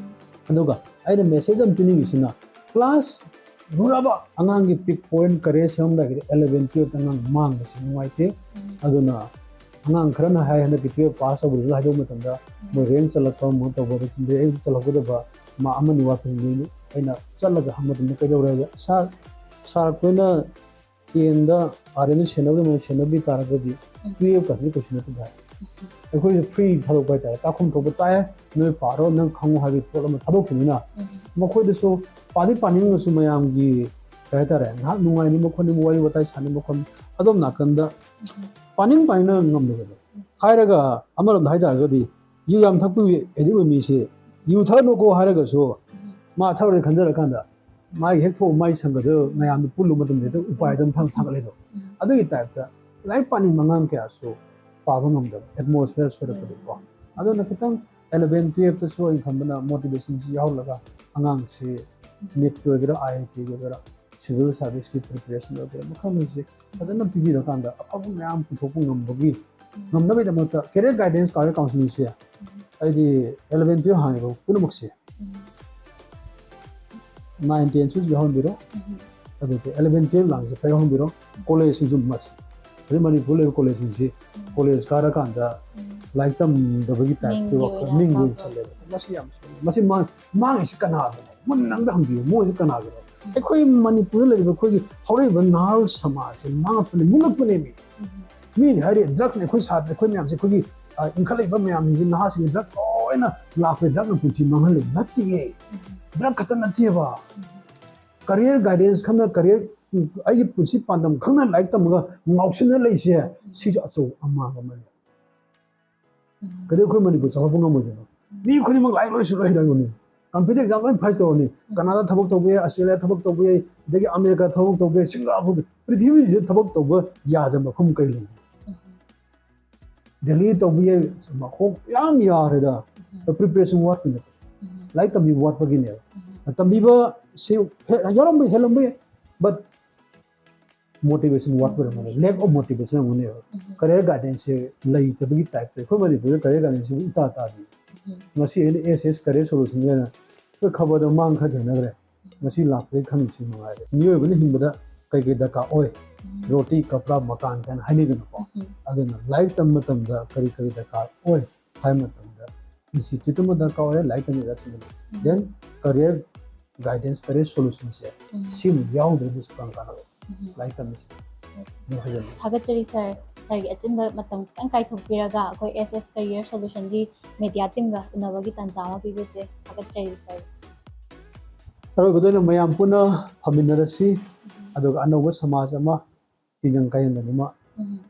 ꯑꯗꯨꯒ ꯑꯩꯅ ꯃꯦꯁꯦꯖ ꯑꯃ ꯄꯤꯅꯤꯡꯉꯤꯁꯤꯅ, ꯀ꯭ꯂꯥꯁ ꯂꯨꯔꯕ ꯑꯉꯥꯡꯒꯤ ꯄꯤꯛ ꯄꯣꯏꯟ ꯀꯔꯤꯌꯔ ꯁꯦꯝꯃꯝꯗꯥꯏꯒꯤꯗꯤ ꯑꯦꯂꯚꯦꯟ ꯇꯨꯌꯦꯜꯞꯇ ꯑꯉꯥꯡ ꯃꯥꯡꯕꯁꯤ ꯅꯨꯡꯉꯥꯏꯇꯦ꯫ ꯑꯗꯨꯅ ꯑꯉꯥꯡ ꯈꯔꯅ ꯍꯥꯏ, ꯍꯟꯗꯛꯀꯤ ꯇꯨꯌꯦꯜꯞ ꯄꯥꯁ ꯇꯧꯕ ꯔꯤꯖꯜ ꯍꯥꯏꯗꯣꯛꯄ ꯃꯇꯝꯗ ꯃꯣꯏ ꯔꯦꯡ ꯆꯠꯂꯛꯄ ꯑꯃ ꯇꯧꯕ, ꯑꯗꯨ ꯔꯦꯡ ꯆꯠꯍꯧꯒꯗꯕ ꯃꯥ ꯑꯃꯅꯤ ꯋꯥꯠꯄꯁꯤꯡꯗꯨ ꯑꯩꯅ ꯆꯠꯂꯒ ꯍꯪꯕ ꯃꯇꯝꯗ ꯀꯩꯗꯧꯔꯦ ꯍꯥꯏꯕꯗ, "ꯁꯥꯔ, ꯁꯥꯔ, ꯑꯩꯈꯣꯏꯅ ꯇꯦꯟꯗ ꯑꯥꯔ ꯑꯦꯟꯗ ꯁꯦꯟꯅꯕ ꯑꯗꯨꯃꯥꯏꯅ ꯁꯦꯟꯅꯕꯤ ꯇꯥꯔꯒꯗꯤ ꯇꯨꯌꯦꯜꯞ ꯀꯥꯁꯤꯗꯤ ꯀꯩꯁꯨ ꯅꯠꯇꯦ" ꯍꯥꯏ꯫ ꯑꯩꯈꯣꯏꯁꯨ ꯐ꯭ꯔꯤ ꯊꯥꯗꯣꯛꯄ ꯍꯥꯏꯇꯥꯔꯦ, ꯇꯥꯛꯐꯝ ꯊꯣꯛꯄ ꯇꯥꯛꯑꯦ, ꯅꯣꯏ ꯄꯥꯔꯣ, ꯅꯪ ꯈꯪꯉꯣ ꯍꯥꯏꯕꯒꯤ ꯄꯣꯠ ꯑꯃ ꯊꯥꯗꯣꯛꯈꯤꯕꯅꯤꯅ ꯃꯈꯣꯏꯗꯁꯨ ꯄꯥꯗꯤ ꯄꯥꯅꯤꯡꯉꯁꯨ ꯃꯌꯥꯝꯒꯤ ꯀꯩ ꯍꯥꯏꯇꯥꯔꯦ, ꯉꯥꯏꯍꯥꯛ ꯅꯨꯡꯉꯥꯏꯅꯤꯡꯕ ꯈꯣꯠꯅꯤꯡꯕ, ꯋꯥꯔꯤ ꯋꯥꯇꯥꯏ ꯁꯥꯅꯤꯡꯕ ꯈꯣꯠꯅꯤꯡꯕ, ꯑꯗꯣꯝ ꯅꯥꯀꯟꯗ ꯄꯥꯅꯤꯡ ꯄꯥꯅꯤꯡꯅ ꯉꯝꯗꯕꯗꯣ꯫ ꯍꯥꯏꯔꯒ ꯑꯃꯔꯣꯝꯗ ꯍꯥꯏꯇꯥꯔꯒꯗꯤ ꯌꯨ ꯌꯥꯝ ꯊꯛꯄ ꯑꯦꯗꯤꯛ ꯑꯣꯏꯕ ꯃꯤꯁꯦ ꯌꯨ ꯊꯛꯅꯨꯀꯣ ꯍꯥꯏꯔꯒꯁꯨ ꯃꯥ ꯊꯛꯑꯔꯣꯏ ꯈꯟꯖꯔꯀꯥꯟꯗ ꯃꯥꯒꯤ ꯍꯦꯛ ꯊꯣꯛꯑ ꯃꯥꯏ ꯁꯪꯒꯗ ꯃꯌꯥꯝꯗꯣ ꯄꯨꯜꯂꯨ ꯃꯇꯝꯗ ꯍꯦꯛꯇ ꯎꯄꯥꯏꯗ ꯑꯗꯨꯝ ꯊꯥꯡ ꯊꯥꯡꯒꯠꯂꯦꯗꯣ꯫ ꯑꯗꯨꯒꯤ ꯇꯥꯏꯞꯇ ꯂꯥꯏꯔꯤꯛ ꯄꯥꯅꯤꯡꯕ ꯑꯉꯥꯡ ꯀꯌꯥꯁꯨ ꯄꯥꯕ ꯉꯝꯗꯕ ꯑꯦꯠꯃꯣꯁꯐꯤꯌꯔ ꯁꯣꯏꯔꯛꯄꯗꯒꯤꯀꯣ꯫ ꯑꯗꯨꯅ ꯈꯤꯇꯪ ꯑꯦꯂꯚꯦꯟ ꯇꯨꯌꯦꯜꯞꯇꯁꯨ ꯑꯩꯅ ꯈꯟꯕꯅ ꯃꯣꯇꯤꯚꯦꯁꯟꯁꯤ ꯌꯥꯎꯍꯜꯂꯒ ꯑꯉꯥꯡꯁꯤ ꯅꯤꯠꯀꯤ ꯑꯣꯏꯒꯦꯔꯥ, ꯑꯥꯏ ꯑꯥꯏ ꯇꯤꯒꯤ ꯑꯣꯏꯒꯦꯔꯥ, ꯁꯤꯚꯤꯜ ꯁꯥꯔꯚꯤꯁꯀꯤ ꯄ꯭ꯔꯤꯄꯦꯔꯦꯁꯟ ꯑꯣꯏꯒꯦꯔꯥ, ꯃꯈꯜ ꯃꯈꯩꯁꯦ ꯐꯖꯅ ꯄꯤꯕꯤꯔꯀꯥꯟꯗ ꯑꯐꯕ ꯃꯌꯥꯝ ꯄꯨꯊꯣꯛꯄ ꯉꯝꯕꯒꯤ, ꯉꯝꯅꯕꯒꯤꯗꯃꯛꯇ ꯀꯦꯔꯤꯌꯔ ꯒꯥꯏꯗꯦꯟꯁ ꯀꯥꯔꯤꯌꯔ ꯀꯥꯎꯟꯁꯤꯂꯤꯡꯁꯦ ꯑꯩꯗꯤ ꯑꯦꯂꯚꯦꯟ ꯇꯨꯌꯦꯜꯞ ꯍꯥꯡꯉꯤꯕ ꯄꯨꯝꯅꯃꯛꯁꯦ ꯅꯥꯏꯟ ꯇꯦꯟꯁꯨ ꯌꯥꯎꯍꯟꯕꯤꯔꯣ, ꯑꯗꯨꯒ ꯑꯦꯂꯚꯦꯟ ꯇꯨꯌꯦꯜꯞ ꯂꯥꯡꯁꯦ ꯈꯔ ꯌꯥꯎꯍꯟꯕꯤꯔꯣ꯫ ꯀꯣꯂꯦꯖꯁꯤꯡꯁꯨ ꯃꯁ-, ꯍꯧꯖꯤꯛ ꯃꯅꯤꯄꯨꯔ ꯂꯩꯕ ꯀꯣꯂꯦꯖꯁꯤꯡꯁꯤ ꯀꯣꯂꯦꯖ ꯀꯥꯔꯀꯥꯟꯗ ꯂꯥꯏꯔꯤꯛ ꯇꯝꯗꯕꯒꯤ ꯇꯥꯏꯞꯇ ꯃꯤꯡꯒꯤ ꯋꯥꯈꯜ, ꯑꯣꯏꯅ ꯃꯤꯡꯒꯤ ꯑꯣꯏꯅ ꯆꯠꯂꯦꯕ꯫ ꯃꯁꯤ ꯌꯥꯝ ꯁꯣꯏ꯫ ꯃꯁꯤ ꯃꯥꯡ-, ꯃꯥꯡꯉꯤꯁꯤ ꯀꯅꯥꯒꯤꯅꯣ? ꯃꯨꯟꯅ ꯑꯝꯇ ꯍꯪꯕꯤꯌꯨ, ꯃꯣꯏꯁꯤ ꯀꯅꯥꯒꯤꯅꯣ? ꯑꯩꯈꯣꯏ ꯃꯅꯤꯄꯨꯔꯗ ꯂꯩꯔꯤꯕ ꯑꯩꯈꯣꯏꯒꯤ ꯍꯧꯔꯛꯏꯕ ꯅꯍꯥꯔꯣꯜ ꯁꯃꯥꯖꯁꯦ ꯃꯥꯡꯉꯛꯄꯅꯦ, ꯃꯨꯜꯂꯛꯄꯅꯦꯃꯤ꯫ ꯃꯤꯅ ꯍꯥꯏꯔꯤ ꯗ꯭ꯔꯒꯅ ꯑꯩꯈꯣꯏ ꯁꯥꯇ꯭ꯔ, ꯑꯩꯈꯣꯏ ꯃꯌꯥꯝꯁꯦ, ꯑꯩꯈꯣꯏꯒꯤ, ꯑ, ꯏꯟꯈꯠꯂꯛꯏꯕ ꯃꯌꯥꯝꯁꯤꯡꯁꯦ, ꯅꯍꯥꯁꯤꯡꯁꯦ ꯗ꯭ꯔꯒ ꯂꯣꯏꯅ ꯂꯥꯛꯄꯁꯦ, ꯗ꯭ꯔꯒꯅ ꯄꯨꯟꯁꯤ ꯃꯥꯡꯍꯜꯂꯤꯕ ꯅꯠꯇꯦꯌꯦ꯫ ꯗ꯭ꯔꯒ ꯈꯛꯇ ꯅꯠꯇꯦꯕ꯫ ꯀꯔꯤꯌꯔ ꯒꯥꯏꯗꯦꯟꯁ ꯈꯪꯅ, ꯀꯔꯤꯌꯔ, ꯑꯩꯒꯤ ꯄꯨꯟꯁꯤ ꯄꯥꯟꯗꯝ ꯈꯪꯅ ꯂꯥꯏꯔꯤꯛ ꯇꯝꯃꯒ ꯉꯥꯎꯁꯤꯟꯅ ꯂꯩꯁꯦ, ꯁꯤꯁꯨ ꯑꯆꯧꯕ ꯑꯃꯥꯡꯕ ꯑꯃꯅꯤ꯫ ꯀꯩꯗꯧ ꯑꯩꯈꯣꯏ ꯃꯅꯤꯄꯨꯔ ꯆꯥꯎꯈꯠꯄ ꯉꯝꯃꯣꯏꯗꯣꯏꯅꯣ? ꯃꯤ ꯈꯨꯗꯤꯡꯃꯛ ꯂꯥꯏꯔꯤꯛ ꯂꯣꯏꯁꯨ ꯂꯣꯏ ꯍꯩꯔꯝꯒꯅꯤ, ꯀꯝꯄꯤꯇꯤꯇꯤꯚ ꯑꯦꯛꯖꯥꯝ ꯂꯣꯏ ꯐꯦꯁ ꯇꯧꯔꯅꯤ꯫ ꯀꯅꯥꯗꯥ ꯊꯕꯛ ꯇꯧꯕ ꯌꯥꯏ, ꯑꯁꯇ꯭ꯔꯦꯂꯤꯌꯥ ꯊꯕꯛ ꯇꯧꯕ ꯌꯥꯏ, ꯑꯗꯒꯤ ꯑꯃꯦꯔꯤꯀꯥ ꯊꯕꯛ ꯇꯧꯕ ꯌꯥꯏ, ꯁꯤꯡꯒꯥꯄꯨꯔ, ꯄ꯭ꯔꯤꯊꯤꯕꯤꯁꯤꯗ ꯊꯕꯛ ꯇꯧꯕ ꯌꯥꯗꯕ ꯃꯐꯝ ꯀꯔꯤ ꯂꯩꯒꯦ? ꯗꯦꯜꯂꯤ ꯇꯧꯕ ꯌꯥꯏ, ꯃꯈꯣꯡ ꯌꯥꯝ ꯌꯥꯔꯦꯗ꯫ ꯄ꯭ꯔꯤꯄꯦꯔꯦꯁꯟ ꯋꯥꯠꯄ ꯅꯠꯇꯦ, ꯂꯥꯏꯔꯤꯛ ꯇꯝꯕꯤꯕ ꯋꯥꯠꯄꯒꯤꯅꯦꯕ꯫ ꯇꯝꯕꯤꯕ ꯁꯤ ꯍꯦ- ꯌꯥꯎꯔꯝꯕ ꯍꯦꯜꯂꯝꯕ ꯌꯥꯏ, but motivation ꯋꯥꯠꯄ ꯑꯣꯏꯔꯝꯒꯅꯤ, lack of motivation ꯑꯣꯏꯔꯝꯒꯅꯦꯕ꯫ Career guidance ꯁꯦ ꯂꯩꯇꯕꯒꯤ type ꯇ ꯑꯩꯈꯣꯏ ꯃꯅꯤꯄꯨꯔꯗ career guidance ꯁꯤꯕꯨ ꯏꯇꯥ ꯇꯥꯗꯦ꯫ ꯉꯁꯤ ꯑꯩꯅ S S career solution ꯍꯥꯏꯅ ꯑꯩꯈꯣꯏ ꯈꯕꯔꯗ ꯃꯥꯡ ꯈꯔ ꯊꯦꯡꯅꯈ꯭ꯔꯦ꯫ ꯉꯁꯤ ꯂꯥꯛꯄꯗꯒꯤ ꯈꯪꯉꯤꯁꯤ ꯃꯉꯥꯏꯔꯦ꯫ ꯃꯤꯑꯣꯏꯕꯅ ꯍꯤꯡꯕꯗ ꯀꯩ ꯀꯩ ꯗꯔꯀꯥꯔ ꯑꯣꯏ? ꯔꯣꯇꯤ, ꯀꯄ꯭ꯔꯥ, ꯃꯀꯥꯟ ꯀꯥꯏꯅ ꯍꯥꯏꯅꯩꯗꯅꯀꯣ꯫ ꯑꯗꯨꯅ ꯂꯥꯏꯔꯤꯛ ꯇꯝꯕ ꯃꯇꯝꯗ ꯀꯔꯤ ꯀꯔꯤ ꯗꯔꯀꯥꯔ ꯑꯣꯏ ꯍꯥꯏꯕ ꯃꯇꯝꯗ institute ꯑꯃ ꯗꯔꯀꯥꯔ ꯑꯣꯏꯔꯦ, ꯂꯥꯏꯔꯤꯛ ꯇꯝꯃꯤꯕ ꯑꯁꯤꯗ꯫ Then career guidance, career solution ꯁꯦ ꯁꯤꯃ ꯌꯥꯎꯗ꯭ꯔꯗꯤ ꯁꯨꯡꯀꯥꯟ ꯀꯥꯟꯅꯔꯣꯏ ꯂꯥꯏꯔꯤꯛ ꯇꯝꯕꯁꯤꯗ꯫ ꯑꯗꯨ ꯍꯥꯏꯖꯅꯤꯡꯉꯤ꯫ ꯊꯥꯒꯠꯆꯔꯤ ꯁꯥꯔ꯫ ꯁꯥꯔꯒꯤ ꯑꯆꯤꯟꯕ ꯃꯇꯝ ꯈꯤꯇꯪ ꯀꯥꯏꯊꯣꯛꯄꯤꯔꯒ ꯑꯩꯈꯣꯏ S S career solution ꯒꯤ media team ꯒ ꯎꯅꯕꯒꯤ ꯇꯥꯟꯖꯥ ꯑꯃ ꯄꯤꯕꯁꯦ ꯊꯥꯒꯠꯆꯔꯤ ꯁꯥꯔ꯫ ꯑꯔꯣꯏꯕꯗ ꯑꯩꯅ ꯃꯌꯥꯝ ꯄꯨꯟꯅ ꯐꯝꯃꯤꯟꯅꯔꯁꯤ, ꯑꯗꯨꯒ ꯑꯅꯧꯕ ꯁꯃꯥꯖ ꯑꯃ, ꯇꯤꯟꯖꯪ ꯀꯥꯏꯖꯪꯗꯕ ꯑꯃ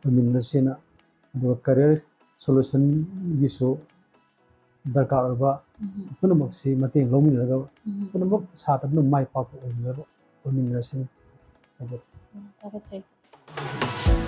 ꯑꯣꯏꯃꯤꯟꯅꯁꯦꯅ, ꯑꯗꯨꯒ career solution ꯒꯤꯁꯨ ꯗꯔꯀꯥꯔ ꯑꯣꯏꯕ ꯄꯨꯝꯅꯃꯛꯁꯤ ꯃꯇꯦꯡ ꯂꯧꯃꯤꯟꯅꯔꯒ ꯄꯨꯝꯅꯃꯛ ꯁꯥꯇ꯭ꯔ ꯄꯨꯝꯅꯃꯛ ꯃꯥꯏ ꯄꯥꯛꯄ ꯑꯣꯏꯃꯤꯟꯅꯕ ꯑꯣꯏꯃꯤꯟꯅꯔꯁꯦꯅ ꯍꯥꯏꯖꯒꯦ꯫ ꯊꯥꯒꯠꯆꯔꯤ ꯁꯥꯔ꯫